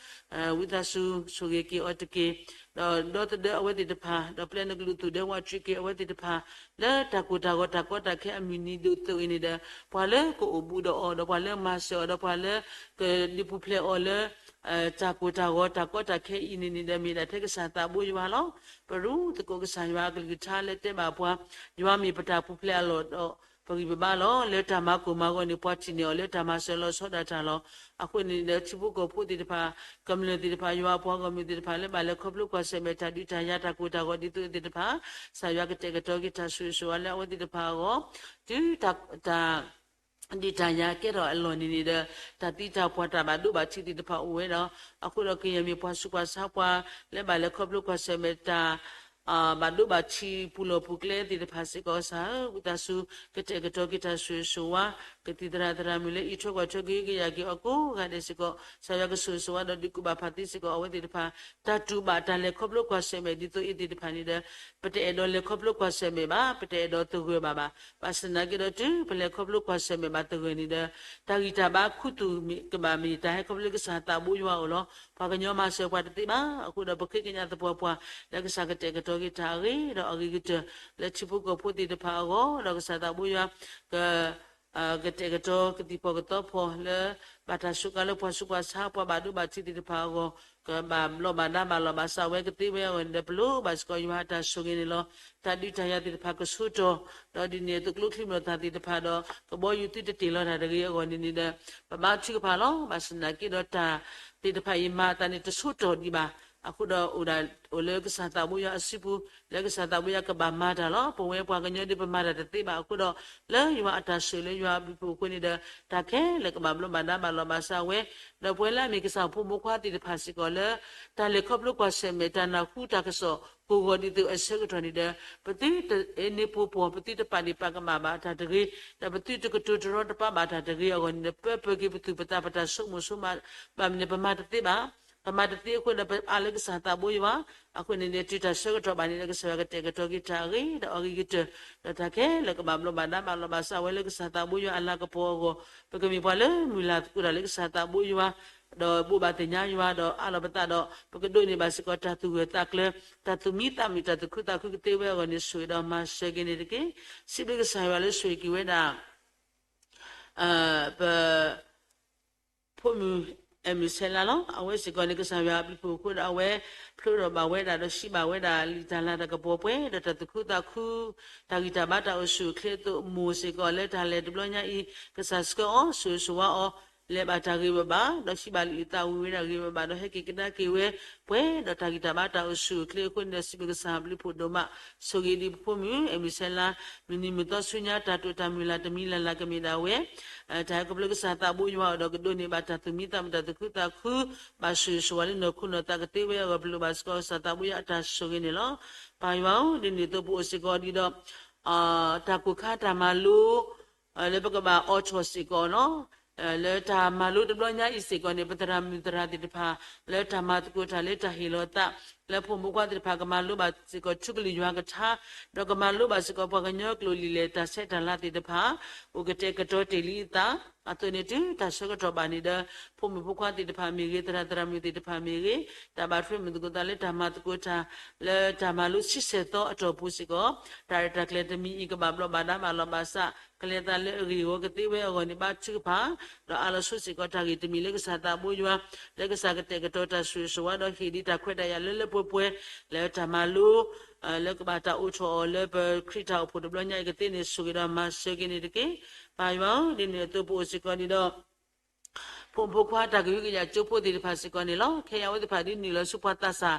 ဧၢ ဝံသးစူၤဆိၣ်ဂ့ၤက့ၤအီၤတက့ၢ်. ဒီးဒီသဒၢအဝဲသ့ၣ်တဖၣ် ဒီးပျဲနကလုာ်သူၣ်ဒဲဝးတြံးက့ၤအဝဲသ့ၣ်တဖၣ် လၢတၢ်ကိၢ်တၢ်ဂီၤတၢ်ကီတၢ်ခဲအမုၢ်နံၤဒ်သိးအံၤန့ၣ်ဒီး ပှၤလၢကအိၣ်ဘူးဒီးအီၤ ဒီးပှၤလၢမၤစၢၤအီၤ ဒီးပှၤလၢကဒုးပူၤဖျဲးအီၤလၢ တၢ်ကိၢ်တၢ်ဂီၤတၢ်ကီတၢ်ခဲအံၤန့ၣ်န့ၣ်ဒီး မ့ၢ်ဒၣ်ထဲကစၢ်သးဘိယွၤလီၤ. ပရူးသကိးကစၢ်ယွၤအကလုၢ်ကထါလၢတဲဘၣ်ပှၤ ယွၤမ့ၢ်ပတၢ်ပူၤဖျဲးအလီၢ်ဒီး ပဂံၢ်ပဘါလီၤ. လၢတၢ်မၤကိၢ်မၤဂီၤန့ၣ် ပှၤထံၣ်န့ၢ်အီၤလၢတၢ်မၤစၢၤလီၤဆီဒၣ်တၢ်လီၤ. အဃိန့ၣ်ဒီး ထံဖိကီၢ်ဖိသ့ၣ်တဖၣ် ကမျၢၢ်သ့ၣ်တဖၣ် ယွၤအပှၤဂီၢ်မုၢ်သ့ၣ်တဖၣ် လၢဘၣ်လဲၤခီဖျိကွၢ်ဆၢၣ်မဲာ်တၢ်ဒုးတၢ်ယၤတၢ်ကိၢ်တၢ်ဂီၤဒ်သိးသ့ၣ်တဖၣ် ကစၢ်ယွၤကတဲာ်ကတီၤက့ၤတၢ်ဆိၣ်ဂ့ၤဆိၣ်ဝါလၢအဝဲသ့ၣ်တဖၣ်အဂီၢ် တုၤတၢ် ဒုးတၢ်ယၤကဲထီၣ်အလီၢ်န့ၣ်န့ၣ်ဒီး တၢ်သံတၢ်ပှၢ်တၢ်ဘၣ်ဒိဘၣ်ထံးသ့ၣ်တဖၣ်အိၣ်ဝဲဒီး အဃိဒီးကယဲၢ်မ့ၢ်ပှၤဆူးပှၤဆါပှၤ လၢဘၣ်လဲၤခီဖျိကွၢ်ဆၢၣ်မဲာ်တၢ် ဘၣ်ဒိဘၣ်ထံးပူၤလီၢ်ပူၤကျဲသ့ၣ်တဖၣ်စ့ၢ်ကီးကစၢ်ဧၢ ဝံသးစူၤ ကတဲာ်ကတီၤက့ၤတၢ်ဆိၣ်ဂ့ၤဆိၣ်ဝါ ကသံၣ်သရၣ်သရၣ်မုၣ်လၢအံးထွဲကွၢ်ထွဲကဟုကယာ်က့ၤအီၤကိးဂၤဒဲးစ့ၢ်ကီး ကစၢ်ယွၤကဆိၣ်ဂ့ၤဆိၣ်ဝါဒီးဒုးကူၣ်ဘၣ်ဖးသ့စ့ၢ်ကီး အဝဲသ့ၣ်တဖၣ်တၢ်တူၢ်ဘၣ်တၢ်လဲၤခီဖျိကွၢ်ဆၢၣ်မဲာ်ဒ်သိးအံၤသ့ၣ်တဖၣ်န့ၣ်ဒီး ပတအဲၣ်ဒိးလဲၤခီဖျိကွၢ်ဆၢၣ်မဲာ်ဘၣ် ပတအဲၣ်ဒိးသဂၢၢ်ဘၣ်ဘၣ်. ဘၣ်ဆၣ်သနာ်က့ဒီးတုၤပလဲၤခီဖျိကွၢ်ဆၢၣ်မဲာ်ဘၣ်သဂၢၢ်န့ၣ်ဒီး တၢ်ဂံၢ်တၢ်ဘါခူသူၣ်ကဘၣ်မ့ၢ်တၢ်ဟဲခီဖျိလၢကစၢ်သးဘိယွၤအအိၣ်လီၤ. ပှၤကညီမၤစၢၤပှၤတသ့ဘၣ်. အဃိဒီးပဃ့ကညးသပှၢ်ပှၢ် လၢကစၢ်ကတဲာ်ကတီၤက့ၤတၢ်အဂ့ၤဒီးအဂ့ၤကတၢၢ် လၢထံဖိကီၢ်ဖိသ့ၣ်တဖၣ်အဂီၢ် ဒီးကစၢ်သးဘိယွၤ က ကတဲာ်ကတီၤကသံၣ်ဖီၣ်ကသီဖီၣ်လၢ ဘၣ်တၢ်စူးကါလၢပှၤဆူးပှၤဆါ ပှၤဘၣ်ဒိဘၣ်ထံးသ့ၣ်တဖၣ်အဂီၢ် ကဘၣ်ဘျီးဘၣ်ဒါဘၣ်လီၤဘၣ်စးဝဲကသ့ဝဲအဂီၢ်န့ၣ်ဒီး ပလိၣ်ဘၣ်စ့ၢ်ကီးယွၤအတၢ်ဆိၣ်ဂ့ၤန့ၣ်လီၤ. တၢ်ဒုးတၢ်ယၤသ့ၣ်တဖၣ်ကဆူးတီၢ် ဒီးဒ်န့ၣ်အသိးကျိချံမျိာ်သၣ်သ့ၣ်တဖၣ်ဒီး ကဘီယူၤသုတတ့ၢ်လီၤတၢ်တဂ့ၤအဂီၢ်န့ၣ်န့ၣ်ဒီး ပဘါထုကဖၣ်လီၤ. ဘၣ်ဆၣ်သနာ်က့ဒီးတၢ်သ့ၣ်တဖၣ်အံၤမၤအသးန့ၣ်တဆူးတီၢ်ဒံးဘၣ်. အဃိဒီးအိၣ်ဒၣ်အိၣ်လၢကစၢ်သးဘိယွၤအစုပူၤ လၢကစၢ်သးဘိယွၤကဘၣ်မၤတၢ်လီၤ. ပဝဲပှၤကညီဒီးပမၤတၢ်တသ့ဘၣ်အဃိဒီး လၢယွၤအတၢ်ဆိၣ်ဂ့ၤလၢယွၤအဘျုးအဖှိၣ်အဃိန့ၣ်ဒီး တၢ်ခဲလၢာ်ကဘၣ်ဘျီးဘၣ်ဒါဘၣ်လီၤဘၣ်စးဝဲ ဒီးပဝဲလၢအမ့ၢ်ကစၢ်ဖိမုၣ်ဖိခွါသ့ၣ်တဖၣ်စ့ၢ်ကီးလၢ တၢ်လဲၤခီဖျိကွၢ်ဆၢၣ်မဲာ်တၢ်နၢ်ဟူတၢ်ကစီၣ်ကိၢ်ဂီၤဒ်သိးအဆၢကတီၢ်န့ၣ်ဒီး ပသုတအ့န့ၢ်ပှိၤပှီၢ် ပသုတပာ်ဒ့ၣ်ပာ်ကမၣ်ဘၣ်တၢ်တဂ့ၤ ဒီးပသုတကတိၤတရီတပါဘၣ်တၢ်တဂ့ၤအဂီၢ်န့ၣ်ဒီး ပၢပၢက့ၤပသူၣ်ပသး ပတၢ်ဆိကမိၣ်ဆိကမးဘၣ်မနုၤ ပမၤတသ့ဘၣ်. ပမၤတသ့အဃိဒီး ပအါလၢကစၢ်သးဘိယွၤ အဃိန့ၣ်ဒီး တုၤတၢ်ဆၢကတီၢ်ဘၣ်န့ၣ်ဒီး ကစၢ်ယွၤကတဲာ်ကတီၤက့ၤတၢ်အဂ့ၤဒီးအဂ့ၤကတၢၢ် ဒီးတၢ်ခဲလၢာ်ကဘၣ်ဘျီးဘၣ်ဒါဘၣ်လီၤဘၣ်စးဝဲလၢကစၢ်သးဘိယွၤအလၤကပီၤအဂီၢ် ပကမ့ၢ်ပှၤလၢမုၢ်လၢ်သကိးတၢ်လၢကစၢ်သးဘိယွၤ ဒီးဘိးဘၣ်သ့ၣ်ညါယွၤ ဒီးအးလီၤပသးဒီး ပကဒိးန့ၢ်ဘၣ်စ့ၢ်ကီးတၢ်သူၣ်ဂၢၢ်သးကျၢၤ တၢ်သူၣ်မံသးမုာ် တၢ်သူၣ်ခုသးခုကသ့ဝဲအဂီၢ်န့ၣ် ဆိၣ်ဂ့ၤဒီးမၤစၢၤက့ၤန့ၣ်တက့ၢ်. စံးဘျုးကစၢ်ယွၤလၢဆိၣ်ဂ့ၤက့ၤဝဲဒၣ် ပ ဖိမုၣ်အဲၣ်မုၣ်ဆဲလါလီၤ. အဝဲစ့ၢ်ကီးန့ၣ် ကစၢ်ယွၤအဘျုးအဖှိၣ်အဃိဒီး အဝဲဖျိထီၣ်ဘၣ်ဝဲဒၣ်ဒီးဟံးဘၣ်ဝဲဒၣ်လံာ်တၢ်လၤတၢ်ကပီၤပှဲၤဒီးတၢ်သူၣ်ခုသးခု တၢ်ဂံၢ်တၢ်ဘါတၢ်အိၣ်ဆူၣ်အိၣ်ချ့အသိး မိၢ်စ့ၢ်ကီးလၢတၢ်လဲၤတဘျီညါအံၤ ကစၢ်ဆှၢအီၤ ဆိၣ်ဂ့ၤဆိၣ်ဝါအီၤ လဲၤဘၣ်တၢ်ဂ့ၤဘၣ်ဘၣ် ဒီးဟံးဘၣ်လံာ်အုၣ်သးဝံၤဝဲဒၣ်ဂ့ၤဘၣ်ဘၣ်ဒီး ဟဲက့ၤကဒါက့ၤဝဲ ပှဲၤဒီးတၢ်ဂံၢ်တၢ်ဘါတၢ်အိၣ်ဆူၣ်အိၣ်ချ့အဃိန့ၣ်ဒီး စံးဘျုးကစၢ်အဘျုးအဖှိၣ်ဒိၣ်မး ဆိၣ်ဂ့ၤဒံးပဖိမုၣ် အဲၣ်မုၣ်ဆဲလါ မုၢ်နံၤမုၢ်သီဆူညါ တၢ်တိာ်တၢ်မုၢ်လၢ်တမံၤလၢ်လၢ်ကမ့ၢ်ဒၣ်ဝဲ တၢ်ဟဲခီဖျိကစၢ်သးဘိယွၤအအိၣ်ဒီးကဒိးန့ၢ်ဘၣ်တၢ်သူၣ်မံသးမုာ် တၢ်သူၣ်ခုသးခု ဘၣ်ဆိၣ်ဂ့ၤဆိၣ်ဝါလၢနီၢ်ခိနီၢ်သးကသ့ဝဲအဂီၢ် ပလိၣ်ဘၣ်စ့ၢ်ကီးကစၢ်သးဘိယွၤအတၢ်ဆိၣ်ဂ့ၤန့ၣ်လီၤ. ပၢ်ယွၤဧၢ, ဒ်န့ၣ်အသိးပအိၣ်စ့ၢ်ကီးဒံးဒီး တၢ်ကိၢ်ခါတၢ်မၤလိ လၢပကဘၣ်အိးထီၣ်စ့ၢ်ကီးလီၤ. လၢတၢ်မၤလိတဘျီညါအံၤစ့ၢ်ကီးန့ၣ် ပသရၣ်မုၣ်သရၣ်သ့ၣ်တဖၣ် လၢတၢ်မၤသကိးတၢ်လၢတၢ်ဟ့ၣ်လီၤသး လၢဖိမုၣ်ဖိခွါသ့ၣ်တဖၣ်ကမၤလိဘၣ်စ့ၢ်ကီးထူကလုၢ်ယွၤကထါ ဒီးကမၤလိဘၣ်စ့ၢ်ကီးပှၤကညီကျိာ်လံာ်လဲၢ်တၢ်ဆဲးတၢ်လၤသ့ၣ်တဖၣ် အိၣ်ကတဲာ်ကတီၤတ့ၢ်လံအသး အသိးန့ၣ်တုၤတၢ်ဆၢကတီၢ်ဘၣ်န့ၣ်ဒီး ဖိမုၣ်ဖိခွါသ့ၣ်တဖၣ်မ့ၢ်ဂ့ၤ သရၣ်သရၣ်မုၣ်သ့ၣ်တဖၣ်မ့ၢ်ဂ့ၤ တၢ်ဘၣ်ထွဲမုာ်သကိးသးလၢတၢ်မၤသကိးတၢ် လၢတၢ်မၤလိဆံဆဲၣ်သီအတီၢ်ပူၤစ့ၢ်ကီး တၢ်ရဲၣ်တၢ်ကျဲၤတမံၤအံၤကဘၣ်ဘျီးဘၣ်ဒါဘၣ်လီၤဘၣ်စး ကလဲၤသးလၢအဂ့ၢ်အဂီၢ်ကသ့ဝဲအဂီၢ်န့ၣ် ဘါထုကဖၣ် ဒီးအးလီၤဆိစ့ၢ်ကီးတၢ်ဂ့ၢ်တမံၤလၢကစၢ်သးဘိယွၤ လၢကစၢ်ကတဲာ်ကတီၤတၢ်ဆိၣ်ဂ့ၤဆိၣ်ဝါဒီးဟ့ၣ်ဒံးတၢ်ခွဲးတၢ်ယာ်လၢလၢပှဲၤပှဲၤ လၢတၢ်မၤလိ လၢကဘၣ်တၢ်အိးထီၣ်အီၤလၢပခရံာ်တၢ်အိၣ်ဖှိၣ်တဘျီညါအံၤကသ့န့ၣ် ဆိၣ်ဂ့ၤဒီးမၤစၢၤက့ၤန့ၣ်တက့ၢ်. ပၢ်ယွၤဧၢ, ဒ်န့ၣ်အသိးပအိၣ်စ့ၢ်ကီးဒံးဒီး ဖိမုၣ်ဖိခွါတၢ်ကဟုကယာ်ကၠိဖိသ့ၣ်တဖၣ်စ့ၢ်ကီးန့ၣ်လီၤ. ခဲအံၤအဝဲသ့ၣ်တဖၣ်ဒ်နုာ်လီၤဆူပှၤသးစၢ်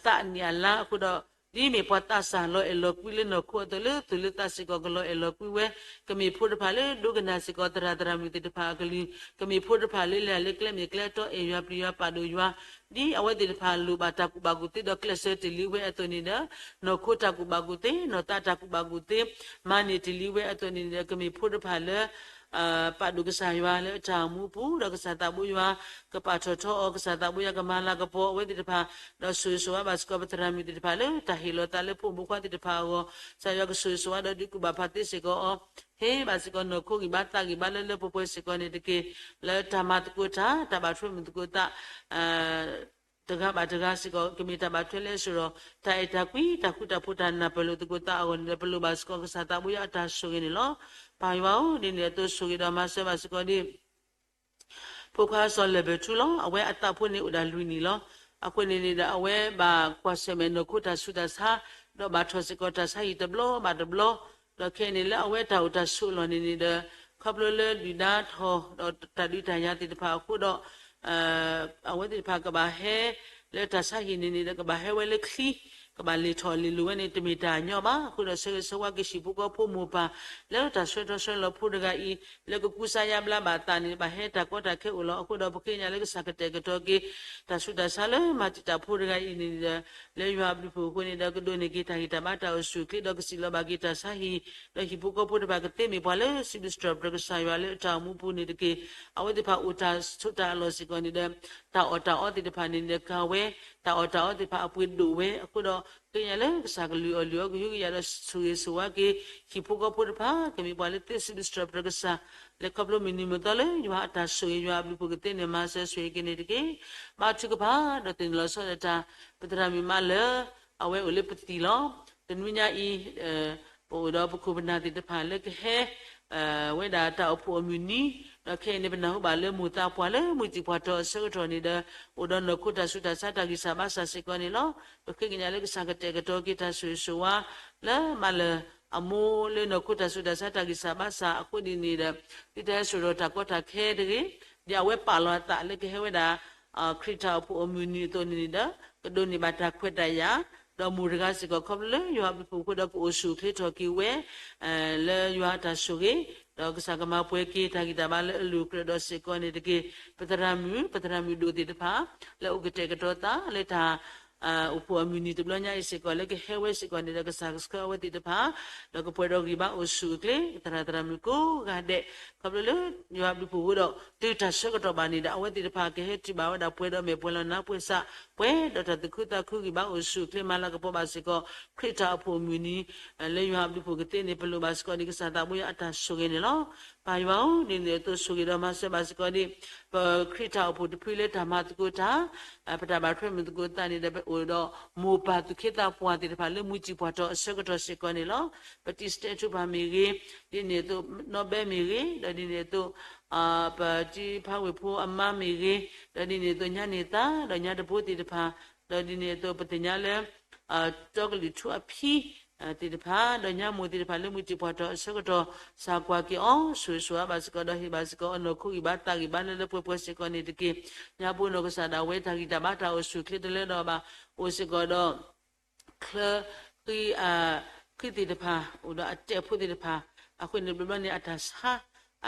သးအနံၣ်အလါအဃိဒီး ဒ်မ့ၢ်ပှၤသးစၢ်လီၤအဲၣ်လီၤကွံလၢနီၢ်ခိအသိးလၢ သူၣ်လၢသးစ့ၢ်ကီးကလီၤအဲၣ်လီၤကွံဝဲ, ကမ့ၢ်ဖိတဖၣ်လၢဒိကနၣ်စ့ၢ်ကီးသရၣ်သရၣ်မုၣ်သ့ၣ်တဖၣ်အကလုၢ်, ကမ့ၢ်ဖိတဖၣ်လၢလဲၤလၢကျဲမ့ၢ်ကျဲတီအဲၣ်ယွၤပျံၤယွၤပာ်ဒိၣ်ယွၤ, ဒ်အဝဲသ့ၣ်တဖၣ်လိၣ်ဘၣ်တၢ်ကူၣ်ဘၣ်ကူၣ်သ့ဒီးကျဲးစၢးတ့ၢ်လံဝဲအသိးန့ၣ်ဒီး, နီၢ်ခိတၢ်ကူၣ်ဘၣ်ကူၣ်သ့, နီၢ်သးတၢ်ကူၣ်ဘၣ်ကူၣ်သ့ မၤန့ၢ်တ့ၢ်လံဝဲအသိးန့ၣ်ဒီး ကမ့ၢ်ဖိတဖၣ်လၢ ပာ်ဒိၣ်ကစၢ်ယွၤလၢအတၢ်အိၣ်မူအပူၤ, ဒီးကစၢ်သးဘိယွၤ ကပာ်ထီၣ်ထီအီၤ, ကစၢ်သးဘိယွၤကမၤလၤကပီၤအဝဲသ့ၣ်တဖၣ်, ဒီးဆိၣ်ဂ့ၤဆိၣ်ဝါဘၣ်စ့ၢ်ကီး ပသရၣ်မုၣ်သ့ၣ်တဖၣ်လၢတၢ်ဟ့ၣ်လီၤသးလၢဖိမုၣ်ဖိခွါသ့ၣ်တဖၣ်အဂီၢ်, ကစၢ်ယွၤကဆိၣ်ဂ့ၤဆိၣ်ဝါဒီးဒုးကူၣ်ဘၣ်ဖးသ့စ့ၢ်ကီးအီၤ, ဟ့ၣ်ဘၣ်စ့ၢ်ကီးနီၢ်ခိဂံၢ်ဘါသးဂံၢ်ဘါလၢလၢပှဲၤပှဲၤစ့ၢ်ကီးန့ၣ်တက့ၢ်. လၢတၢ်မၤသကိးတၢ်, တၢ်ဘၣ်ထွဲမုာ်သကိးသး တဂၤဘၣ်တဂၤစ့ၢ်ကီး ကမ့ၢ်တၢ်ဘၣ်ထွဲလၢအစိၤဒီး တၢ်အဲၣ်တၢ်ကွံ တၢ်ဃူတၢ်ဖိး တၢ်နၢ်ပၢၢ်လိာ်သကိးသးအဂီၢ်န့ၣ်ဒီး ပလိၣ်ဘၣ်စ့ၢ်ကီးကစၢ်သးဘိယွၤအတၢ်ဆိၣ်ဂ့ၤန့ၣ်လီၤ. ပၢ်ယွၤဧၢ, ဒ်န့ၣ်အသိးဆိၣ်ဂ့ၤဒီးမၤစၢၤဘၣ်စ့ၢ်ကီးဒ် ဖိခွါစီၤလၢၢ်ဘၢၣ်ထူလီၤ. အဝဲအသးဖိန့ၣ်အိၣ်ဒၣ်လွံၢ်နံၣ်လီၤ. အဃိန့ၣ်န့ၣ်ဒီး အဝဲဘၣ်ကွၢ်ဆၢၣ်မဲာ်နီၢ်ခိတၢ်ဆူးတၢ်ဆါ, ဒီးဘၣ်ထီၣ်စ့ၢ်ကီးတၢ်ဆါဟံၣ်တဘျီဘၣ်တဘျီ, ဒီးခဲအံၤန့ၣ်လၢအဝဲတၢ်အိၣ်တၢ်ဆိးအလီၢ်န့ၣ်န့ၣ်ဒီး ခီဖျိလၢဒုၣ်ဒါထီၣ် ဒီးတၢ်ဒုးတၢ်ယၤသ့ၣ်တဖၣ်အဃိဒီး အဝဲသ့ၣ်တဖၣ်ကဘၣ်ဟဲ လၢတၢ်ဆါဟံၣ်န့ၣ်န့ၣ်ဒီး ကဘၣ်ဟဲဝဲလၢချံ, ကဘၣ်လဲၤထီၣ်လဲၤလီၤဝဲန့ၣ် တမ့ၢ်တၢ်ညီဘၣ်. အဃိဒီးဆၢဂ့ၤဆၢဝါက့ၤဟံၣ်ဖိဃီဖိမိၢ်ပၢ် လၢတၢ်ဆှၢထီၣ်ဆှၢလီၤဖိတဂၤအံၤ လၢကကူစါယါဘျါဘၣ်အသးန့ၣ် ဘၣ်ဟဲတၢ်ကီတၢ်ခဲအိၣ်လီၤ. အဃိဒီးပဃ့ကညးလၢကစၢ်ကတဲာ်ကတီၤက့ၤ တၢ်ဆူးတၢ်ဆါလၢမၤတံာ်တာ်ဖိတဂၤအံၤန့ၣ်ဒီး လၢယွၤအဘျုးအဖှိၣ်အဃိန့ၣ်ဒီး ကဒိးန့ၢ်က့ၤတၢ်ဂံၢ်တၢ်ဘါတၢ်အိၣ်ဆူၣ်အိၣ်ချ့ ဒီးကစံၣ်လီၤဘၣ်က့ၤတၢ်ဆါဟံၣ်, ဒီးဟံၣ်ဖိဃီဖိတဖၣ်ကသ့မ့ၢ်ပှၤလၢစံးဘျုးစံးထီၣ်ပတြၢၤကစၢ်ယွၤလၢအတၢ်အိၣ်မူပူၤန့ၣ်တက့ၢ်. အဝဲသ့ၣ်တဖၣ်အိၣ်တၢ်ဆိးတၢ်အလီၢ်စ့ၢ်ကီးန့ၣ်ဒီး တၢ်အီၣ်တၢ်အီသ့ၣ်တဖၣ်န့ၣ်ဒီးကၤဝဲ, တၢ်အီၣ်တၢ်အီသ့ၣ်တဖၣ်အပှ့ၤဒိၣ်ဝဲအဃိဒီး ဃ့ကညးလၢကစၢ်ကလုၢ်အီၣ်လုၢ်အီကဟုကယာ်ဒီးဆိၣ်ဂ့ၤဆိၣ်ဝါက့ၤ ဟံၣ်ဖိဃီဖိတဖၣ် ကမ့ၢ်ပှၤလၢသ့စံးဘျုးစံးထီၣ်ပတြၢၤကစၢ် လၢခီဖျိမုၢ်နံၤမုၢ်သီလၢယွၤအတၢ်ဆိၣ်ဂ့ၤ ယွၤအဘျုးအဖှိၣ်ကသ့န့ၣ် မၤစၢၤဆိၣ်ဂ့ၤက့ၤန့ၣ်တက့ၢ်. ဘါထုကဖၣ် ဒီးသ့ၣ်နီၣ်လီၤဆီဒၣ်တၢ် ပသရၣ်မုၣ်မးလၢ အဝဲအိၣ်လၢပသံၣ်လီၤ. တနွံညါအံၤ ပအိၣ်ဒီးပခိၣ်ပနၢ်သ့ၣ်တဖၣ်လၢကဟဲ ဝဲဒၣ်တၢ်အိၣ်ဖှိၣ်အမုၢ်နံၤ, ဒီးခဲအံၤန့ၣ် ပနၢ်ဟူဘၣ်လၢမိၢ်သးပှၢ်လၢမုၢ်တံၢ်ပှၢ်တီၤအဆၢကတီၢ်န့ၣ်ဒီး အိၣ်ဒီးနီၢ်ခိတၢ်ဆူးတၢ်ဆါတၢ်ဂံၢ်စၢ်ဘါစၢ်စ့ၢ်ကီးန့ၣ်လီၤ. ပဃ့ကညးလၢကစၢ်ကတဲာ်ကတီၤက့ၤတၢ်ဆိၣ်ဂ့ၤဆိၣ်ဝါ လၢမးလၢအမိၢ်လၢနီၢ်ခိတၢ်ဆူးတၢ်ဆါတၢ်ဂံၢ်စၢ်ဘါစၢ်အဃိန့ၣ်န့ၣ်ဒီး သုတဟဲစိာ်ထီၣ်တၢ်ကီတၢ်ခဲတဂ့ၤ, ဒ်အဝဲပာ်လီၤအသးလၢကဟဲဝဲဒၣ် ခရံာ်တၢ်အိၣ်ဖှိၣ်အမုၢ်နံၤအသိးန့ၣ်န့ၣ်ဒီး ကဒိးန့ၢ်ဘၣ်တၢ်ခွဲးတၢ်ယာ်, ဒီးမိၢ်တဂၤစ့ၢ်ကီးခီဖျိလၢယွၤအဘျုးအဖှိၣ်အဃိဒီးကအိၣ်ဆူၣ်အိၣ်ချ့ထီၣ်က့ၤဝဲ လၢယွၤအတၢ်ဆိၣ်ဂ့ၤ, ဒီးကစၢ်ကမၤပှဲၤက့ၤတၢ်ဂံၢ်တၢ်ဘါလၢအလိၤကြၢးဒီးစ့ၢ်ကီးန့ၣ်တက့ၢ်. ပသရၣ်မုၣ်, ပသရၣ်မုၣ်ဒိၣ်သ့ၣ်တဖၣ် လၢအအိၣ်ကတဲာ်ကတီၤသးလၢတၢ် အိၣ်ဖှိၣ်အမုၢ်နံၤတဘျီညါအံၤစ့ၢ်ကီး လၢကဟဲဝဲစ့ၢ်ကီးန့ၣ်ဒီး ကစၢ်ကဆှၢအဝဲသ့ၣ်တဖၣ် ဒီးကပှဲၤဒီးဂံၢ်ဘါအိၣ်ဆူၣ်အိၣ်ချ့ ပသရၣ်သရၣ်မုၣ်ကိးဂၤဒဲး ခီဖျိလၢယွၤအဘျုးအဖှိၣ်အဃိဒီး တုၤတၢ်ဆၢကတီၢ်ဘၣ်န့ၣ်ဒီး အဝဲသ့ၣ်တဖၣ်ကဟဲတုၤဘၣ်ဝဲဒၣ်ပှဲၤဒီးမဲာ်ပှဲၤလီၤနါပှဲၤစး ပှဲၤဒီးတၢ်သူၣ်ခုသးခုဂံၢ်ဘါအိၣ်ဆူၣ်အိၣ်ချ့ မၤလၤကပီၤဘၣ်စ့ၢ်ကီး ခရံာ်တၢ်အိၣ်ဖှိၣ်အမုၢ်နံၤ လၢယွၤအဘျုးအဖှိၣ်ကသ့န့ၣ် ပလိၣ်ဘၣ်စ့ၢ်ကီးန့ၣ် ကစၢ်သးဘိယွၤအတၢ်ဆိၣ်ဂ့ၤန့ၣ်လီၤ. ပၢ်ယွၤဧၢ, ဒ်န့ၣ်အသိးဆိၣ်ဂ့ၤဒီးမၤစၢၤဘၣ်စ့ၢ်ကီးန့ၣ် ပခရံာ်တၢ်အိၣ်ဖှိၣ်တဖုလၢတၢ်မၤသကိးတၢ် ပတၢ်ဘၣ်ထွဲမုာ်သကိးသးန့ၣ်ဒီး ပအိၣ်ဒီးမိၢ်ပၢ်သူၣ်က့သးပှၢ်သ့ၣ်တဖၣ်လၢမုၢ်တံၢ်ပှၢ်တီၤအဆၢကတီၢ်စ့ၢ်ကီးန့ၣ်လီၤ. ပတံၤစတဲးထူပၢ်မ့ၢ်ဂ့ၤ, ဒ်န့ၣ်အသိးနီၢ်ဘဲမ့ၢ်ဂ့ၤ, ဒီးဒ်န့ၣ်အသိး ပတံၤဖါဝ့ၢ်ဖိအမါမ့ၢ်ဂ့ၤ, ဒီးဒ်န့ၣ်အသိးညါန့ၢ်သါ ဒီးညါတဘိသ့ၣ်တဖၣ်, ဒီးဒ်န့ၣ်အသိးပသ့ၣ်ညါလၢ တီကလုာ်ထူအဖံ သ့ၣ်တဖၣ် ဒီးညါမိၢ်သ့ၣ်တဖၣ်လၢမုၢ်တံၢ်ပှၢ်တီၤအဆၢကတီၢ် စၢ်ကွၢ်က့ၤအီၤ ဆိၣ်ဂ့ၤဆိၣ်ဝါဘၣ်စ့ၢ်ကီး ဒီးဟ့ၣ်ဘၣ်စ့ၢ်ကီးအီၤနီၢ်ခိဂံၢ်ဘါသးဂံၢ်ဘါလၢလၢပှဲၤပှဲၤစ့ၢ်ကီးန့ၣ်တက့ၢ်. ညါပှၤနီၢ်ကစၢ်ဒၣ်ဝဲတၢ်ဂံၢ်တၢ်ဘါတၢ်အိၣ်ဆူၣ်အိၣ်ချ့တလၢဒီးဘၣ် အိၣ်စ့ၢ်ကီးဒီး ချၢဃံ ဃံသ့ၣ်တဖၣ် အိၣ်ဒီးအတဲာ်ဖိသ့ၣ်တဖၣ် အဃိန့ၣ်ဘျီဘျီန့ၣ် အတၢ်ဆါ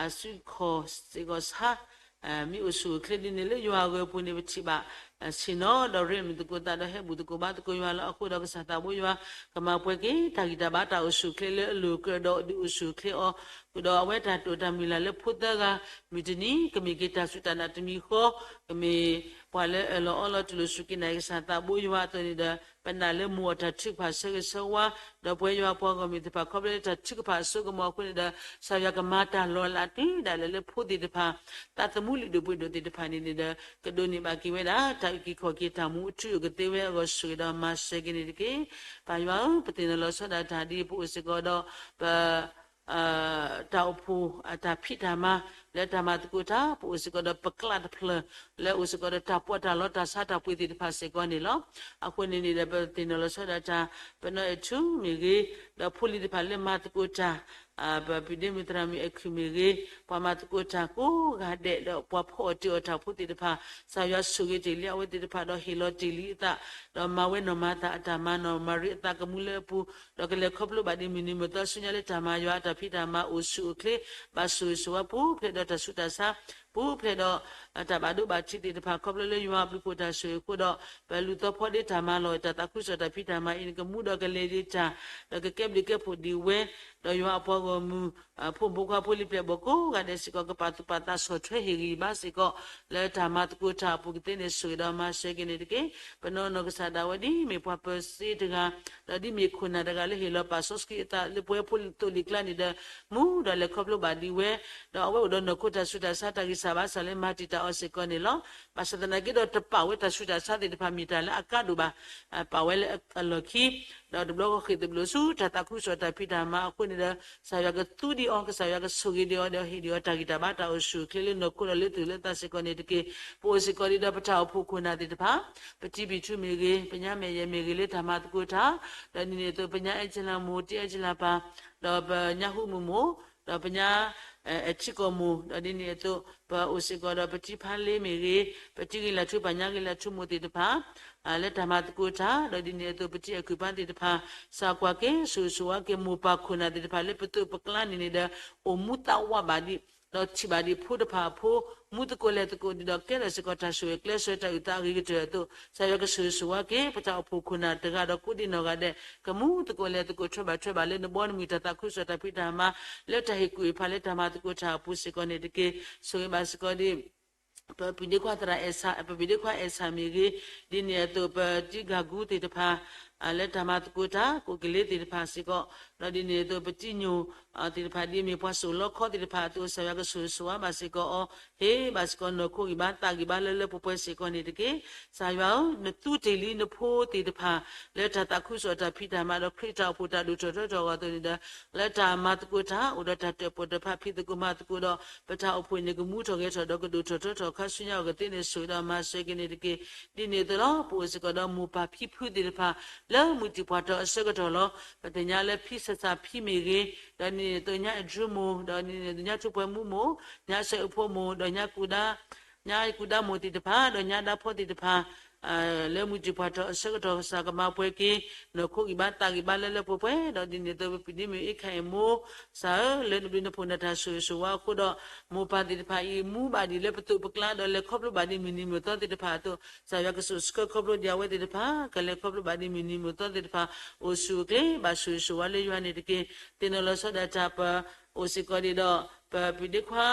အစုခီၣ်စ့ၢ်ကီးဆါ မ့ၢ်အိၣ်ဆူၣ်အိၣ်ချ့ဒ်န့ၣ်လၢယွၤအဂီၢ်အပူၤန့ၣ် ပထံၣ်ဘၣ် ဆ့ၣ်နီၤ ဒီးရ့မုာ်သကိးသး ဒီးဟဲဘူၣ်သကိးဘါသကိးယွၤလီၤ. အဃိဒီးကစၢ်သးဘိယွၤ ကမၤပှဲၤက့ၤ တၢ်ဂံၢ်တၢ်ဘါတၢ်အိၣ်ဆူၣ်အိၣ်ချ့လၢအလိၤကြၢးဒီးဒုးအိၣ်ဆူၣ်အိၣ်ချ့အီၤ ဃုာ်ဒီးအဝဲတၢ်တိာ်တၢ်မုၢ်လၢ်လၢဖိသၢဂၤ မုၢ်တနံၤ ကမ့ၢ်က့ၤတၢ်စူၢ်တၢ်နာ်တမံၤဃီ ကမ့ၢ်ပှၤလၢအၢၣ်လီၤအီလီၤတူၢ်လိာ်စူၢ်က့ၤနာ်က့ၤကစၢ်သးဘိယွၤအသိးန့ၣ်ဒီး ပနာ်လၢမိၢ်အတၢ်ထုကဖၣ်ဆၢဂ့ၤဆၢဝါ ဒီးပဝဲယွၤပှၤဂီၢ်မုၢ်သ့ၣ်တဖၣ် ခီဖျိလၢတၢ်ထုကဖၣ်အစိကမီၤအဃိန့ၣ်ဒီး ကစၢ်ယွၤကမၤတၢ်လီၤလးတုၤဒၣ်လဲာ်လၢဖိသ့ၣ်တဖၣ် သးသမူလုၢ်ဒိၣ်ပှ့ၤဒိၣ်သ့ၣ်တဖၣ်န့ၣ်န့ၣ်ဒီး ကဒိးန့ၢ်ဘၣ်က့ၤဝဲဒၣ် တၢ်အုၣ်က့ၤခီၣ်က့ၤတၢ်မူအထူအကသ့ဝဲအဂီၢ် ဆိၣ်ဂ့ၤဒီးမၤစၢၤက့ၤန့ၣ်တက့ၢ်. ပၢ်ယွၤဧၢ, ပသ့ၣ်နီၣ်လီၤဆီဒၣ်တၢ်ဒ်ပအိၣ်စ့ၢ်ကီးဒီး ပ တၢ်အိၣ်ဖှိၣ်အတၢ်ဖံးတၢ်မၤ လၢတၢ်မၤသကိးတၢ် ပအိၣ်စ့ၢ်ကီးဒီးပကျးတဖျၢၣ် လၢအိၣ်စ့ၢ်ကီးဒီးတၢ်ပီးတၢ်လီတၢ်ဆါတၢ်ပှ့ၤသ့ၣ်တဖၣ်စ့ၢ်ကီးန့ၣ်လီၤ. အဃိန့ၣ်န့ၣ်ဒီး ပသ့ၣ်နီၣ်လီၤဆီဒၣ်တၢ် ပနီၢ်အဲၣ်ထူမ့ၢ်ဂ့ၤ ဒီးဖိလံၤတဖၣ်လၢမၤသကိးတၢ် ပပုၢ်ဒ့မုၣ်သရၣ်မုၣ်အဲၣ်ခွံမ့ၢ်ဂ့ၤ, ပှၤမၤသကိးတၢ်ကိးဂၤဒဲး ဒီးပှၤဖီၣ်အီၣ်တ့ၢ်အီၣ်တၢ်ဖိသ့ၣ်တဖၣ် ကစၢ်ယွၤဆိၣ်ဂ့ၤတ့ၢ်လံအဝဲသ့ၣ်တဖၣ် ဒီးဟ့ၣ်လီၤတ့ၢ်လံအသး, ဒီးမၤဝဲနီၢ်မၤသးအတၢ်မၤနီၢ်မၤရံအသးကမူလၢအပူၤ, ဒီးကလဲၤခီဖျိဘၣ်ဒ်မုၢ်နံၤမုၢ်သီဆူညါလၢတၢ်မၤယွၤအတၢ်ဖံးတၢ်မၤအိၣ်ဆူၣ်အိၣ်ချ့, ဘၣ်ဆိၣ်ဂ့ၤဆိၣ်ဝါပူၤဖျဲးဒီးတၢ်ဆူးတၢ်ဆါ, ပူၤဖျဲးဒီး တၢ်ဘၣ်ဒိဘၣ်ထံးသ့ၣ်တဖၣ် ခီဖျိလၢယွၤအဘျုးဖှိၣ်တၢ်ဆိၣ်ဂ့ၤအဃိဒီး ပလူၤသီဖီဒ့တၢ်မၤလီၢ် တၢ်သးခုကစီၣ်တၢ်ဖံးတၢ်မၤအံၤန့ၣ် ကမူဒီးကလဲၤဒံးတၢ်, ဒီးကကဲဘျုးကဲဖှိၣ်ဒံးဝဲ, ဒီးယွၤအပှၤဂီၢ်မုၢ် ဖိမုၣ်ဖိခွါဖိလံၤပျဲၢ်ဘီၣ်ကိးဂၤဒဲးစ့ၢ်ကီး ကပာ်သူၣ်ပာ်သးဆီၣ်ထွဲဟ့ၣ်ဂံၢ်ဘါစ့ၢ်ကီး လၢတၢ်မၤသကိးတၢ်အပူၤကသ့န့ၣ် ဆိၣ်ဂ့ၤဒီးမၤစၢၤက့ၤန့ၣ်တက့ၢ်. ပနီၢ်နီၢ်ကစၢ်ဒၣ်ဝဲဒ်မ့ၢ်ပှၤပၢၤစ့တဂၤ, ဒီးဒ်မ့ၢ်ခိၣ်နၢ်တဂၤလၢဟ့ၣ်လီၤပာ်စီဆှံအသးလၢပဝဲဖိလံၤသိလံၤကျါန့ၣ်ဒီး မူဒီးလဲၤခီဖျိဘၣ်ဒံးဝဲ, ဒီးအဝဲအိၣ်ဒီးနီၢ်ခိတၢ်ဆူးတၢ်ဆါ တၢ်ဂံၢ်စၢ်ဘါစၢ်လၢမၤတံာ်တာ်အီၤစ့ၢ်ကီးန့ၣ်လီၤ. ဘၣ်ဆၣ်သနာ်က့ဒီးတပာ်ဝဲတၢ်ဆူးတၢ်ဆါသ့ၣ်တဖၣ်မ့ၢ်တၢ်လၢအကါဒိၣ်ဘၣ်, ပာ်ဝဲလၢအလီၢ်ခံ, ဒီးတဘျီဃီဃ့ၢ်သဘျိးဆူတၢ်သးခုကစီၣ်တၢ်ဖံးတၢ်မၤအဃိန့ၣ်ဒီး ကစၢ်ယွၤကသူဒံးအီၤ ကစၢ်ယွၤကဆိၣ်ဂ့ၤဒံးအီၤ ဒီးဟ့ၣ်ဒံးအီၤတၢ်ဂံၢ်တၢ်ဘါတၢ်အိၣ်ဆူၣ်အိၣ်ချ့လၢနီၢ်ခိဒီးလၢသူၣ်လၢသးစ့ၢ်ကီးန့ၣ်တက့ၢ်. ပအိၣ်စ့ၢ်ကီးဒံးဒီးပတၢ်အိၣ်ဖှိၣ်ခိၣ်နၢ်သ့ၣ်တဖၣ်, ပတံဘံၣ်ထူမ့ၢ်ဂ့ၤ, ပညါမဲာ်ယဲၢ်မ့ၢ်ဂ့ၤလၢတၢ်မၤသကိးတၢ်, ဒီးဒ်န့ၣ်အသိး ပညါအဲၣ်ကၠလၢမိၢ်, တံအဲၣ်ကၠလၢပၢ်, ဒီးပညါဟူမုၢ်မိၢ်, ဒီးပညါ အဲၣ်ထံကီၢ်မိၢ်, ဒီးဒ်န့ၣ်အသိး ပအိၣ်စ့ၢ်ကီးဒီးပတံဖါလ့မ့ၢ်ဂ့ၤ, ပတံဂ့ၤလၢ်ထူပညါဂ့ၤလၢ်ထူမိၢ်သ့ၣ်တဖၣ် လၢတၢ်မၤသကိးတၢ်, ဒီးဒ်န့ၣ်အသိး ပတံအဲၣ်ခုၣ်ပၢ်သ့ၣ်တဖၣ် စၢ်ကွၢ်က့ၤ ဆိၣ်ဂ့ၤဆိၣ်ဝါက့ၤ မိၢ်ပၢ်ခိၣ်နၢ်သ့ၣ်တဖၣ် လၢပသိးပကျါန့ၣ်န့ၣ်ဒီး အိၣ်မူသးဝးဘၣ်ဒံး, ဒီးထံၣ်ဘၣ်ဒံးဖိတဖၣ်အဖိ, မူသကိးလဲၤသကိးဒံးဒီး ကဲထီၣ်စ့ၢ်ကီးတၢ်ဆိၣ်ဂ့ၤကျဲးစၢးတၢ်အုၣ်သးအဂ့ၤကတၢၢ်အသိး ကစၢ်ယွၤကဆိၣ်ဂ့ၤဆိၣ်ဝါက့ၤ ပတၢ်အိၣ်ဖှိၣ်ခိၣ်နၢ်တဂၤဒီးကိးဒံးနီၢ်ဂၤဒဲး ကမူသကိးလဲၤသကိးထွဲဘၣ်ထွဲဘၣ်လၢနဘီနမုၢ်တၢ်သးခုကစီၣ်တၢ်ဖံးတၢ်မၤ လၢတၢ်ဟ့ၣ်ကူၣ်ဟ့ၣ်ဖးလၢတၢ်မၤသကိးတၢ်အပူၤစ့ၢ်ကီးန့ၣ်တက့ၢ်. ဆိၣ်ဂ့ၤဘၣ်စ့ၢ်ကီးဒံး ပပုၢ်ဒ့ခွါသရၣ်အဲၣ်ဆၣ်, ပပုၢ်ဒ့ခွါအဲၣ်ဆၣ်မ့ၢ်ဂ့ၤ, ဒ်န့ၣ်အသိး ပတံဂၤကူသ့ၣ်တဖၣ် လၢတၢ်မၤသကိးတၢ် ကိးကလ့သ့ၣ်တဖၣ်စ့ၢ်ကီး, ဒီးဒ်န့ၣ်အသိး ပတံညိၣ်သ့ၣ်တဖၣ် ဒ်မ့ၢ်ပှၤစိာ်လီခီသ့ၣ်တဖၣ်အသိး ကစၢ်ယွၤကဆိၣ်ဂ့ၤဆိၣ်ဝါဘၣ်စ့ၢ်ကီးအီၤ, ဟ့ၣ်ဘၣ်စ့ၢ်ကီးနီၢ်ခိဂံၢ်ဘါသးဂံၢ်ဘါလၢလၢပှဲၤပှဲၤစ့ၢ်ကီးန့ၣ်တက့ၢ်. ကစၢ်ယွၤဧၢ, နသူတ့ၢ်လံနဖိသ့ၣ်တဖၣ် လၢတၢ်သးခုကစီၣ်တၢ်ဖံးတၢ်မၤဒီး ခရံာ်တၢ်အိၣ်ဖှိၣ်တၢ်ဒိၣ်ထီၣ်ထီထီၣ်အဂီၢ်အသိးန့ၣ်ဒီး လၢတၢ်မၤသကိးတၢ် အိၣ်ဒီးတၢ်တၢၣ်ပီၣ်တၢ်ဖး ဖံးသကိးမၤသကိးဒီး ပတၢ်အိၣ်ဖှိၣ်န့ၣ် ကမူထီၣ်ဂဲၤထီၣ်ဒီး ကဒိၣ်ထီၣ်ထီထီၣ်ခါဆူညါအဂီၢ်သ့န့ၣ် ဆိၣ်ဂ့ၤဒီးမၤစၢၤက့ၤန့ၣ်တက့ၢ်. ဒ်န့ၣ်အသိးလီၤ. ပအိၣ်စ့ၢ်ကီးဒီးမိၢ်ပၢ်ဖံဖုသ့ၣ်တဖၣ် လၢမုၢ်တံၢ်ပှၢ်ထီၣ်အဆၢကတီၢ်လီၤ. ပသ့ၣ်ညါလၢဖံဆၣ်ဆၣ်ဖံမ့ၢ်ဂ့ၤ, ဒီးဒ်န့ၣ်အသိးညါအဲၣ်ဒြူမိၢ်, ဒီးဒ်န့ၣ်အသိးညါထူပှဲၤမူမိၢ်, ညါစဲအုးဖိမိၢ်, ဒီးညါကူဒါ ညါကူဒါမိၢ်သ့ၣ်တဖၣ် ဒီးညါဒါဖိသ့ၣ်တဖၣ် လၢမုၢ်တံၢ်ပှၢ်ထီၣ်အဆၢကတီၢ် ကစၢ်ကမၤပှဲၤက့ၤ နီၢ်ခိဂံၢ်ဘါသးဂံၢ်ဘါလၢလၢပှဲၤပှဲၤ, ဒီးဒ်န့ၣ်အသိး ပပုၢ်ဒ့မုၣ်အ့ခၣ်အဲၣ်မိၢ် ကစၢ်ဧၢ, လၢနဘျုးနဖှိၣ်နတၢ်ဆိၣ်ဂ့ၤဆိၣ်ဝါအဃိဒီး မိၢ်ပၢ်သ့ၣ်တဖၣ်အံၤ မူဘၣ်ဒံးလၢပသိးပကျါ ဒီးလဲၤခီဖျိဘၣ်ဒံးမုၢ်နံၤမုၢ်သီသ့ၣ်တဖၣ်အသိး ကစၢ်ယွၤကဆိၣ်ဆှၢခီဖျိဒံးအဝဲသ့ၣ်တဖၣ် ကလဲၤခီဖျိဘၣ်ဒံးမုၢ်နံၤမုၢ်သီသ့ၣ်တဖၣ် အိၣ်ဆူၣ်အိၣ်ချ့ ဘၣ်ဆိၣ်ဂ့ၤဆိၣ်ဝါလၢယွၤန့ၣ်တက့ၢ်. သ့ၣ်နီၣ်လီၤဆီဒၣ်တၢ် ပအိၣ်စ့ၢ်ကီးဒံးဒီး ပပုၢ်ဒ့ခွါ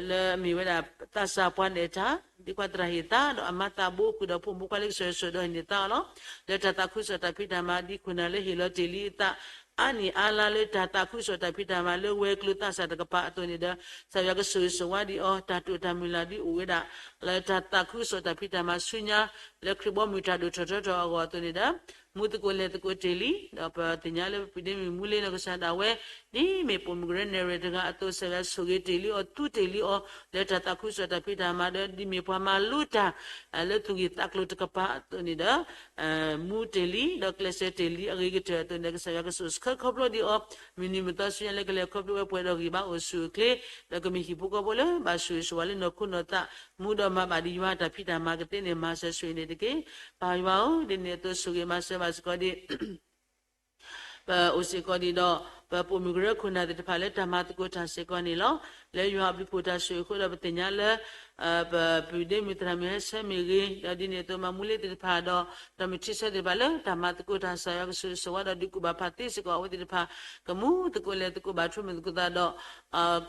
လၢအမ့ၢ်ဝဲဒၣ်သးစၢ်ပှၤနဲၣ်တၢ် ဒ့ခွါသရၣ်ဟ့ၣ်သါ ဒီးအမါသးဘိဃုာ်ဒီးဖိမုၣ်ဖိခွါလၢကစၢ်ယွၤဆိၣ်ဒီးဟ့ၣ်န့ၢ်သါအီၤလီၤ. လၢတၢ်သးခုကစီၣ်တၢ်ဖံးတၢ်မၤဒ်ခိၣ်နၢ်လၢဟ့ၣ်လီၤတ့ၢ်လံအသး အါနံၣ်အါလါလၢတၢ်သးခုကစီၣ်တၢ်ဖံးတၢ်မၤလၢဝဲၤကျိၤသးစၢ်တကပၤအသိးန့ၣ်ဒီး ကစၢ်ယွၤကဆိၣ်ဂ့ၤဆိၣ်ဝါဒံးအီၤ တၢ်တိာ်တၢ်မုၢ်လၢ်ဒ်အိၣ်ဝဲဒၣ် လၢတၢ်သးခုကစီၣ်တၢ်ဖံးတၢ်မၤဆူညါ လၢခရံာ်ဘီမုၢ်တၢ်ဒိၣ်ထီၣ်ထီထီၣ်အဂီၢ်အသိးန့ၣ်ဒီး မူသကိးလဲၤသကိးတ့ၢ်လံ ဒီးပသ့ၣ်ညါလၢပပုၢ်ဒ့မုၣ်မူလ့နီၢ်ကစၢ်ဒၣ်ဝဲ ဒ်မ့ၢ်ပိာ်မုၣ်ကရၢနဲၣ်ရွဲၣ်တဂၤအသိး ကစၢ်ယွၤဆိၣ်ဂ့ၤတ့ၢ်လံအီၤ သူတ့ၢ်လံအီၤ လၢတၢ်သးခုကစီၣ်တၢ်ဖံးတၢ်မၤဒီး ဒ်မ့ၢ်ပှၤမၤလိတၢ် လၢသူၣ်ဂ့ၢ်သးကျိၤတကပၤအသိးန့ၣ်ဒီး မူတ့ၢ်လံ ဒီးကျဲးစၢးတ့ၢ်လံအဂ့ၤကတၢၢ်အသိးန့ၣ် ကစၢ်ယွၤကဆိၣ်ဆှၢခီဖျိဒံးအီၤ မုၢ်နံၤမုၢ်သီဆူညါလၢကလဲၤခီဖျိဝဲပှဲၤဒီးဂံၢ်ဘါအိၣ်ဆူၣ်အိၣ်ချ့ ဒီးကမ့ၢ်ဟံၣ်ဖိဃီဖိလၢဘၣ်ဆိၣ်ဂ့ၤဆိၣ်ဝါလၢနီၢ်ခိနီၢ်သး မူဒီးမၤဘၣ်ဒံးယွၤတၢ်ဖံးတၢ်မၤကသ့န့ၣ် မၤစၢၤဆိၣ်ဂ့ၤန့ၣ်တက့ၢ်. ပၢ်ယွၤဧၢ, ဒ်န့ၣ်အသိးဆိၣ်ဂ့ၤမၤစၢၤဘၣ်စ့ၢ်ကီးဒံး ပအိၣ်စ့ၢ်ကီးဒံးဒီး ပပိာ်မုၣ်ကရၢခိၣ်နၢ်သ့ၣ်တဖၣ်လၢတၢ်မၤသကိးတၢ်စ့ၢ်ကီးန့ၣ်လီၤ. လၢယွၤအဘျုးဖှိၣ်တၢ်ဆိၣ်ဂ့ၤအဃိဒီးပသ့ၣ်ညါလၢ ပပုၢ်ဒ့မုၣ်သရၣ်မုၣ်ဟဲဆၢမ့ၢ်ဂ့ၤ, ဒီးဒ်န့ၣ်အသိးမၤမူလ့သ့ၣ်တဖၣ်ဒီး ဒီးမုၢ်ထံဆၢသ့ၣ်တဖၣ်လၢတၢ်မၤသကိးတၢ် ကစၢ်ယွၤကဆိၣ်ဂ့ၤဆိၣ်ဝါဒီးဒုးကူၣ်ဘၣ်ဖးသ့စ့ၢ်ကီးအဝဲသ့ၣ်တဖၣ် ကမူသကိးလဲၤသကိးဘၣ်ထွဲမုာ်သကိးသးဒီး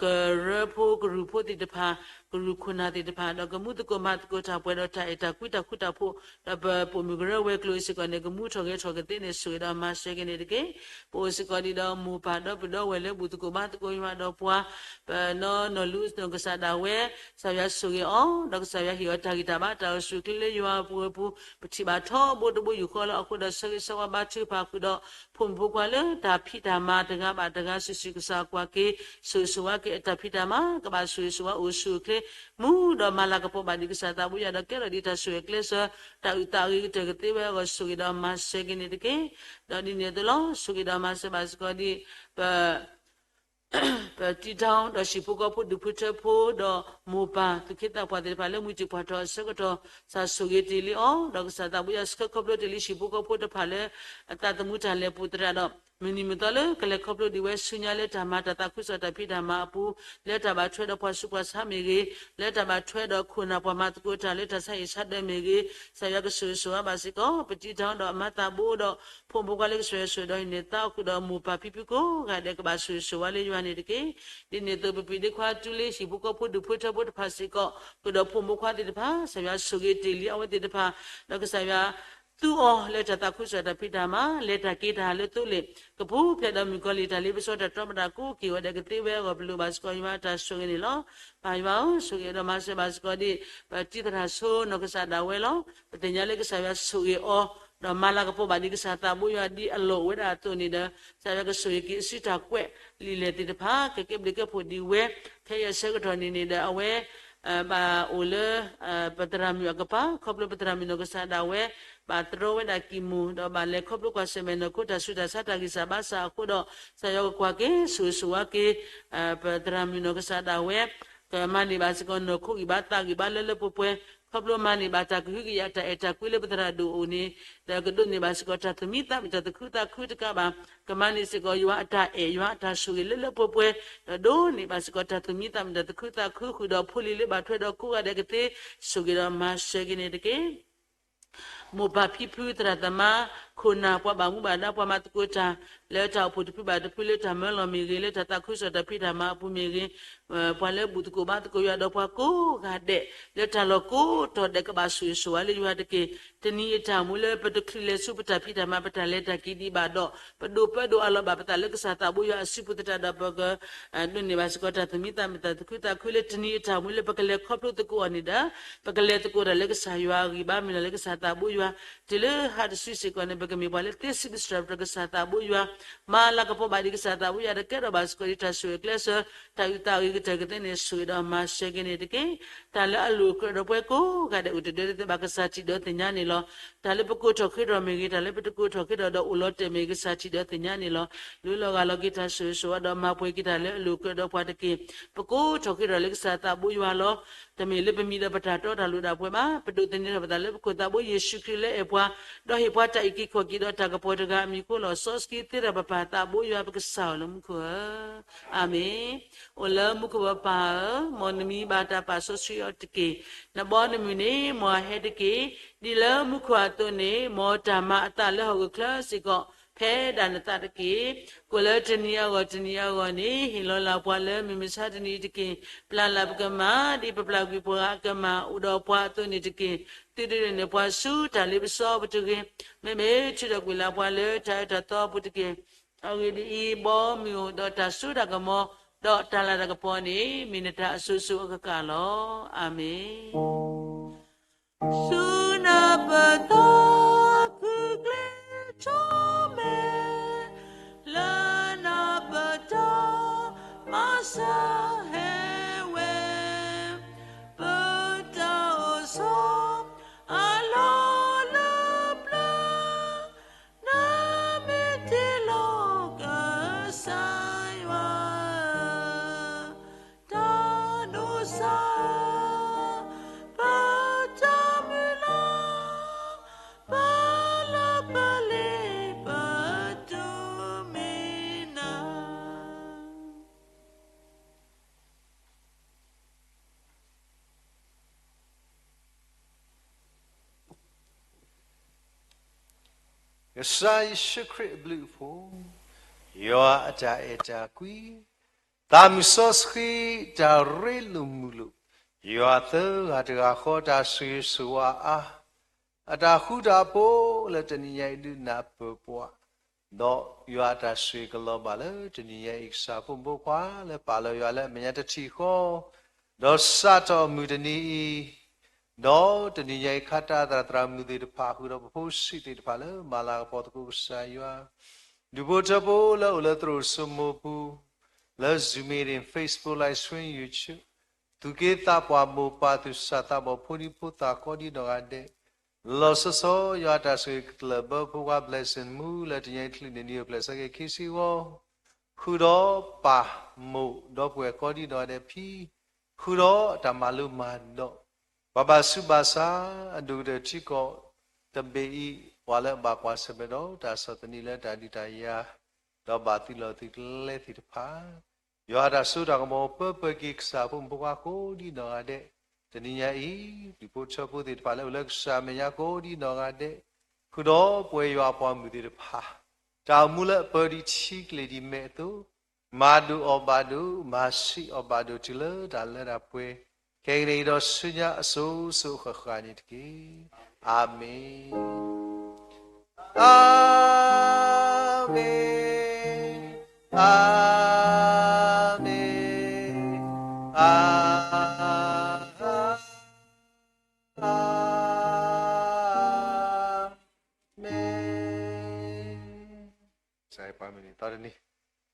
ကရၢဖိကရူၢ်ဖိသ့ၣ်တဖၣ် ကရူၢ်ခိၣ်နၢ်သ့ၣ်တဖၣ် ဒီးကမူသကိးမၤသကိးတၢ်ပှဲၤဒီးတၢ်အဲၣ်တၢ်ကွံတၢ်ဃူတၢ်ဖိး ဒီးပပိာ်မုၣ်ကရၢဝဲၤကျိၤစ့ၢ်ကီးန့ၣ် ကမူထီၣ်ဂဲၤထီၣ်ကသ့န့ၣ် ဆိၣ်ဂ့ၤဒီးမၤစၢၤက့ၤန့ၣ်တက့ၢ်. ပအိၣ်စ့ၢ်ကီးဒံးဒီးမိၢ်ပၢ်ဒီပုၢ်ဒီဝဲၢ်လၢဘူၣ်သကိးဘါသကိးယွၤဒီးပှၤ ပနီၢ်နီၢ်လူနီၢ်ကစၢ်ဒၣ်ဝဲ ကစၢ်ယွၤဆိၣ်ဂ့ၤအီၤ ဒီးကစၢ်ယွၤဟ့ၣ်အီၤတၢ်ဂံၢ်တၢ်ဘါတၢ်အိၣ်ဆူၣ်အိၣ်ချ့လၢယွၤအပူၤဝဲပူၤ ပထံၣ်ဘၣ်ထီဘိတဘိယူၢ်ဃီလၢအဃိဒီးဆၢဂ့ၤဆၢဝါဘါထုကဖၣ်ဃုာ်ဒီး ဖိမုၣ်ဖိခွါလၢတၢ်ဖံးတၢ်မၤတဂၤဘၣ်တဂၤ စုာ်စုာ်ကစၢ်ကွၢ်က့ၤ ဆိၣ်ဂ့ၤဆိၣ်ဝါက့ၤအတၢ်ဖံးတၢ်မၤ ကဘၣ်ဆိၣ်ဂ့ၤဆိၣ်ဝါအိၣ်ဆူၣ်အိၣ်ချ့ မူဒီးမၤလၤကပီၤဘၣ်ဒံးကစၢ်သးဘိယွၤဒီးကဲထီၣ်ဒံးတၢ်ဆိၣ်ဂ့ၤကျဲးစၢး တၢ်အုၣ်သးအဂ့ၤကတၢၢ်ကသ့ဝဲအဂီၢ် ဆိၣ်ဂ့ၤဒီးမၤစၢၤက့ၤန့ၣ်တက့ၢ်. ဒီးဒ်န့ၣ်အသိးလီၤ ဆိၣ်ဂ့ၤဒီးမၤစၢၤဘၣ်စ့ၢ်ကီးဒံး ပ ပတံၤတီဒီးဟံၣ်ဖိဃီဖိဒူၣ်ဖိထၢဖိဒီးမိၢ်ပၢ်သူၣ်က့သးပှၢ်သ့ၣ်တဖၣ်လၢမုၢ်တံၢ်ပှၢ်ထီၣ်အဆၢကတီၢ် ကစၢ်ဆိၣ်ဂ့ၤတ့ၢ်လံအီၤ ဒီးကစၢ်သးဘိယွၤဆှၢခီဖျိတ့ၢ်လံဟံၣ်ဖိဃီဖိတဖၣ်လၢ အသးသမူတၢ်လဲၤပူၤသရၣ်ဒီး မုၢ်နံၤမုၢ်သီလၢကလဲၤခီဖျိဒံးဝဲဆူညါလၢတၢ်မၤတၢ်သးခုကစီၣ်တၢ်ဖံးတၢ်မၤအပူၤ လၢတၢ်ဘၣ်ထွဲဒီးပှၤဆူးပှၤဆါမ့ၢ်ဂ့ၤ, လၢတၢ်ဘၣ်ထွဲဒီးခိၣ်နၢ်ပှၤမၤသကိးတၢ်လၢတၢ်ဆါဟံၣ်ဆါဒၢမ့ၢ်ဂ့ၤ, ကစၢ်ယွၤကဆိၣ်ဂ့ၤဆိၣ်ဝါဘၣ်စ့ၢ်ကီး ပတံၤတီဒီးအမါသးဘိဒီး ဖိမုၣ်ဖိခွါလၢကစၢ်ယွၤဆိၣ်ဒီးဟံးန့ၢ်သးအိၣ်ဃုာ်ဒီးမိၢ်ပၢ်ဖံဖုကိးဂၤဒဲး ကဘၣ်ဆိၣ်ဂ့ၤဆိၣ်ဝါလၢယွၤန့ၣ်တက့ၢ်. ဒ်န့ၣ်အသိး ပပၢ်ဒ့ခွါတူလ့ဟံၣ်ဖိဃီဖိဒူၣ်ဖိထၢဖိတဖၣ်စ့ၢ်ကီး ဃုာ်ဒီးဖိမုၣ်ဖိခွါသ့ၣ်တဖၣ် ကစၢ်ယွၤဆိၣ်ဂ့ၤတ့ၢ်လံအဝဲသ့ၣ်တဖၣ် ဒီးကစၢ်ယွၤ သူအီၤလၢတၢ်သးခုကစီၣ်တၢ်ဖံးတၢ်မၤ လဲၤတၢ်က့ၤတၢ်လၢသိလ့ၣ် ကပူၤဖျဲးဒီးမုၣ်ကီၤလံၢ်တၢ်လ့ပစီတၢ်တီပတၢ်ကိးက့ၤဝဲဒၣ်ကသ့ဝဲအဂီၢ် ပလိၣ်ဘၣ်စ့ၢ်ကီးယွၤအတၢ်ဆိၣ်ဂ့ၤန့ၣ်လီၤ. ပၢ်ယွၤဧၢ, ဆိၣ်ဂ့ၤဒီးမၤစၢၤဘၣ်စ့ၢ်ကီးဒ် ပတံၤသရၣ်ဆိနီၢ်ကစၢ်ဒၣ်ဝဲလီၤ. ပသ့ၣ်ညါလၢကစၢ်ယွၤဆိၣ်ဂ့ၤအီၤ ဒီးမၤလၤကပီၤဘၣ်ဒံးကစၢ်သးဘိယွၤဒ်အလီၢ်အိၣ်ဝဲဒၣ်အသိးန့ၣ်ဒီး ကစၢ်ယွၤကဆိၣ်ဂ့ၤက့ၤအစုတၢ်ကွဲးလံာ်လဲၢ်သ့ၣ်တဖၣ် ကကဲဘျုးကဲဖှိၣ်ဒံးဝဲ ဖဲအံၤအဆၢကတီၢ်န့ၣ်န့ၣ်ဒီး အဝဲ ဘၣ်အိၣ်လၢ ပသရၣ်မုၣ်အကပၤ ခီဖျိပသရၣ်မုၣ်နီၢ်ကစၢ်ဒၣ်ဝဲ ဘၣ်တြီဝဲဒၣ်ကံၢ်မူၣ် ဒီးဘၣ်လဲၤခီဖျိကွၢ်ဆၢၣ်မဲာ်နီၢ်ခိတၢ်ဆူးတၢ်ဆါတၢ်ဂံၢ်စၢ်ဘါစၢ်အဃိဒီး ကစၢ်ယွၤကကွၢ်က့ၤ ဆိၣ်ဂ့ၤဆိၣ်ဝါက့ၤ ပသရၣ်မုၣ်နီၢ်ကစၢ်ဒၣ်ဝဲ ကမၤန့ၢ်ဘၣ်စ့ၢ်ကီးနီၢ်ခိဂံၢ်ဘါသးဂံၢ်ဘါလၢလၢပှဲၤပှဲၤ ခီဖျိမၤန့ၢ်ဘၣ်တၢ်ကဟုကယာ်တၢ်အဲၣ်တၢ်ကွံလၢပသရၣ်ဒိၣ်အအိၣ်န့ၣ် ဒီးကဒိးန့ၢ်ဘၣ်စ့ၢ်ကီးတၢ်သူၣ်မံသးမုာ်တၢ်သူၣ်ခုသးခုတကးဘၣ် ကမၤန့ၢ်စ့ၢ်ကီးယွၤအတၢ်အဲၣ်ယွၤအတၢ်ဆိၣ်ဂ့ၤလၢလၢပှဲၤပှဲၤ ဒီးဒိးန့ၢ်ဘၣ်စ့ၢ်ကီးတၢ်သူၣ်မံသးမုာ်တၢ်သူၣ်ခုသးခုဃုာ်ဒီးဖိလံၤလၢဘၣ်ထွဲဒီးကိးဂၤဒဲးကသ့ ဆိၣ်ဂ့ၤဒီးမၤစၢၤက့ၤန့ၣ်တက့ၢ်. မိၢ်ပၢ်ဖံဖုသရၣ်သမါ ခိၣ်နၢ်ပှၤဘၣ်မူဘၣ်ဒါပှၤမၤသကိးတၢ် လၢတၢ်အိၣ်ဖှိၣ်တဖုဘၣ်တဖုလၢတၢ်မၢလီၤမ့ၢ်ဂ့ၤ လၢတၢ်သးခုကစီၣ်တၢ်ဖံးတၢ်မၤအပူၤမ့ၢ်ဂ့ၤ ပှၤလၢဘူၣ်သကိးဘါသကိးယွၤဒီးပှၤကိးဂၤဒဲး လၢတၢ်လီၢ်ကိးတီၤဒဲးကဘၣ်ဆိၣ်ဂ့ၤဆိၣ်ဝါလၢယွၤတက့ၢ်. တနံၤအတၢ်မူလၢပတချုးလဲၤဆူပတၢ်ဖံးတၢ်မၤပတၢ်လဲၤတၢ်က့ၤဒံးဘၣ်ဒီး ပဒိၣ်ပၢဒိၣ်အလီၢ်ဘၣ်ပသးလၢကစၢ်သးဘိယွၤအစုပူၤသတးဒီးပက ဒိးန့ၢ်ဘၣ်စ့ၢ်ကီးတၢ်သူၣ်မံသးမုာ်တၢ်သူၣ်ခုသးခုလၢတနံၤအတၢ်မူလၢပကလဲၤခီဖျိသကိးအီၤန့ၣ်ဒီး ပကလဲၤသကိးတၢ်လၢကစၢ်ယွၤအဂံၢ်ဘါမုၢ်လၢ်လၢကစၢ်သးဘိယွၤ တုၤလၢဟါတစုစ့ၢ်ကီးန့ၣ် ပကမ့ၢ်ပှၤလၢသ့စံးဘျုးစံးဖှိၣ်ကစၢ်သးဘိယွၤ မၤလၤကပီၤဘၣ်ဒံးကစၢ်သးဘိယွၤတကဲထီၣ်ဘၣ်စ့ၢ်ကီးဒ်တၢ်ဆိၣ်ဂ့ၤကျဲးစၢး တၢ်အုၣ်သးအုၣ်ကတၢၢ်ကသ့န့ၣ် ဆိၣ်ဂ့ၤဒီးမၤစၢၤက့ၤန့ၣ်တက့ၢ်. တၢ်လၢအလိၣ်ကြၢးဒီးပှၤကိးဂၤဒဲးအိၣ်တဒၢတသ့ဘၣ်ကစၢ်ထံၣ်ဒီးသ့ၣ်ညါန့ၣ်လီၤ. တၢ်လၢပကိးထီၣ်ဃ့ထီၣ်မ့ၢ်ဂ့ၤ တၢ်လၢပတကိးထီၣ်ဃ့ထီၣ်ဒီးအိၣ်လီၤတဲာ်မ့ၢ်ဂ့ၤ ကစၢ်ထံၣ်ဒီးသ့ၣ်ညါန့ၣ်လီၤ. လူလီၤဂာ်လီၤက့ၤတၢ်ဆိၣ်ဂ့ၤဆိၣ်ဝါဒီးမၤပှဲၤက့ၤတၢ်လၢအလိၣ်ကြၢးဒီးပှၤတက့ၢ်. ပကိးထီၣ်ဃ့ထီၣ်လၢကစၢ်သးဘိယွၤလီၤ. တမ့ၢ်လၢပမံၤဒီးပတၢ်တီတၢ်လိၤဒၣ်ပှဲၤဘၣ်. ပဒိးသန့ၤထီၣ်ပသးလၢပခိၣ်သးဘိယ့ၣ်ၡူးခရံာ်လၢအဲၣ်ပှၤ, ဒီးဟ့ၣ်ပှၤတၢ်အုၣ်က့ၤခီၣ်က့ၤဒီးတၢ်ကပီၤတဂၤအမံၤအဃိလီၤ. စီဆှံသ့တၢ်ပပၢ်သးဘိယွၤပကစၢ်ဧၢလၢမူခိၣ်ဧၢ, အၤမ့ၣ်. အိၣ်လၢမူခိၣ်ပပၢ်ဧၢ, မ်နမံၤဘၣ်တၢ်ပာ်စီဆှံအီၤတက့ၢ်. နဘီနမုၢ်န့ၣ် မ်အဟဲတက့ၢ်. ဒ်လၢမူခိၣ်အသိးန့ၣ် မ်တၢ်မၤအသးလၢဟီၣ်ခိၣ်ချၢစ့ၢ်ကီး ဖဲဒၣ်နသးတက့ၢ်. ကိၣ်လၢတနံၤအဂီၢ်တနံၤအဂီၢ်န့ၣ် ဟ့ၣ်လီၤလၢပှၤလၢမုၢ်မဆါတနံၤအံၤတက့ၢ်. ပျၢ်လၢ်ပကမၢ် ဒ်ပပျၢ်ကွံာ်ပှၤအကမၢ်အိၣ်ဒီးပှၤအသိးန့ၣ်တက့ၢ်. သုဒိးန့ၢ်ပှၤဆူတၢ်လ့ပစီပူၤတဂ့ၤ. မ့မ့ၢ်ထုးထီၣ်ကွံာ်လၢပှၤလၢတၢ်အၢတၢ်သီအပူၤတက့ၢ်. အဂ့ၢ်ဒ်အံၤ, ဘီမုၢ်အိၣ်ဒီးတၢ်စိတၢ်ကမီၤ, ဒီးတၢ်လၤတၢ်ကပီၤန့ၣ် မ့ၢ်နတၢ်အစိၤစိၤအကကၢ်လီၤ. အၤမ့ၣ်. ဆူနၢ်ပၢၢ်သီခုကျဲထီၣ်မဲာ်, လၢနၢ်ပၢၢ်တၢ်မၤစၢၤဟဲဝဲ, ပတၢ်အိၣ်ဆီအလီၢ်လၢပျၢၤ နမ့ၢ်တ့လီၤကစၢ်ယွၤ, တၢ်ဒိးစၢ် ပတၢ်မုၢ်လၢ်, ပလၢပလ့ပတုၤမ့ၢ်နၤ. ကစၢ်ယ့ၣ်ၡူးခရံာ်အဘျုးအဖှိၣ်, ယွၤအတၢ်အဲၣ်တၢ်ကွံ, သးမုၢ်စီဆှံတၢ်ရ့လိာ်မုာ်လိာ်, ယွၤသၢဂၤတဂၤဃီတၢ်ဆိၣ်ဂ့ၤဆိၣ်ဝါအါ, အတၢ်ဃူတၢ်ဖိးလၢတနံၤညါအံၤဒုးနၢ်ပၢၢ်ပှၤ, ဒီးယွၤအတၢ်ဆိၣ်ဂ့ၤကလီၤဘၣ်လၢတနံၤညါအံၤ ကစၢ်ဖိမုၣ်ဖိခွါလၢပာ်လီၤယွၤလၢအမဲာ်ညါတထံၣ်ဃီ, ဒီးစးထီၣ်မုၢ်တနံၤအံၤ, ဒီးတနံၤညါအံၤခါတၢ်သရၣ်သရၣ်မုၣ်သ့ၣ်တဖၣ် ဃုာ်ဒီးပဖိဆံးသ့ၣ်တဖၣ်လၢမၤလၤကပီၤသကိးကစၢ်ယွၤ, ဒူၣ်ဖိထၢဖိလၢအိၣ်လၢသရိာ်စိမိၤပူၤ, လၢ Zoom meeting, Facebook live stream, YouTube, သူၣ်က့သးပှၢ်မိၢ်ပၢ်သူၣ်စၢ်သးဘီၣ်ဖိဒံဖိသၣ်ကိးဒံနီၢ်ဂၤဒဲး, လီၤဆီဆီယွၤအတၢ်ဆိၣ်ဂ့ၤကတၢၢ်လၢပှၤ blessing မူလၢတနံၤအံၤတချုးန့ၣ် နံၣ်အိၣ်ဖျဲၣ်ဆၢက့ၤခံဆံဂီၤ, ဃုာ်ဒီးပၢ်မိၢ်ဒီပုၢ်ဝဲၢ်ကိးဒံနီၢ်ဂၤဒဲးဖဲ ဃုာ်ဒီးတၢ်မၤလိမၤဒိး ပှၤဘၣ်ဆူးဘၣ်ဆါ အဒိၣ်ကတၢၢ်ထံကီၢ်တဘ့ၣ်အံၤ ပှၤလၢအဘၣ်ကွၢ်ဆၢၣ်မဲာ်ဒီးတၢ်ဆီၣ်သနံးလၢတၢ်ဒုးတၢ်ယၤ ဒီးဘၣ်သုးလီၢ်သုးကျဲသ့ၣ်တဖၣ် ယွၤအတၢ်စိတၢ်ကမီၤ ပၢပှဲၤက့ၤကစၢ်ဖိမုၣ်ဖိခွါကိးဒံနီၢ်ဂၤဒဲး, တနံၤညါအံၤ ဒူၣ်ဖိထၢဖိသ့ၣ်တဖၣ်လၢအိၣ်လၢကစၢ်အမဲာ်ညါကိးဒံနီၢ်ဂၤဒဲး, ဃုာ်ဒီးပဝဲယွၤအပှၤမုၣ်သ့ၣ်တဖၣ်, တၢ်အိၣ်မူလၢအပၢဒံးထံကျိၣ်ဒံးမဲာ်အသိး, မၤဒိၣ်အီၣ်ဘၣ်ဒိး, မၤဆံးအီၣ်ဘၣ်ဒိးတုၤလၢတၢ်လၢတၢ်ပှဲၤ, ခဲကနံၣ်အံၤဒီးဆူညါအစိၤစိၤအဃၣ်ဃၣ်န့ၣ်တက့ၢ်. အၤမ့ၣ်. အၤမ့ၣ်, အၤမ့ၣ်, အၤမ့ၣ်. ကစၢ်ယွၤပှၤမုၣ်န့ၣ် သီတနံၤ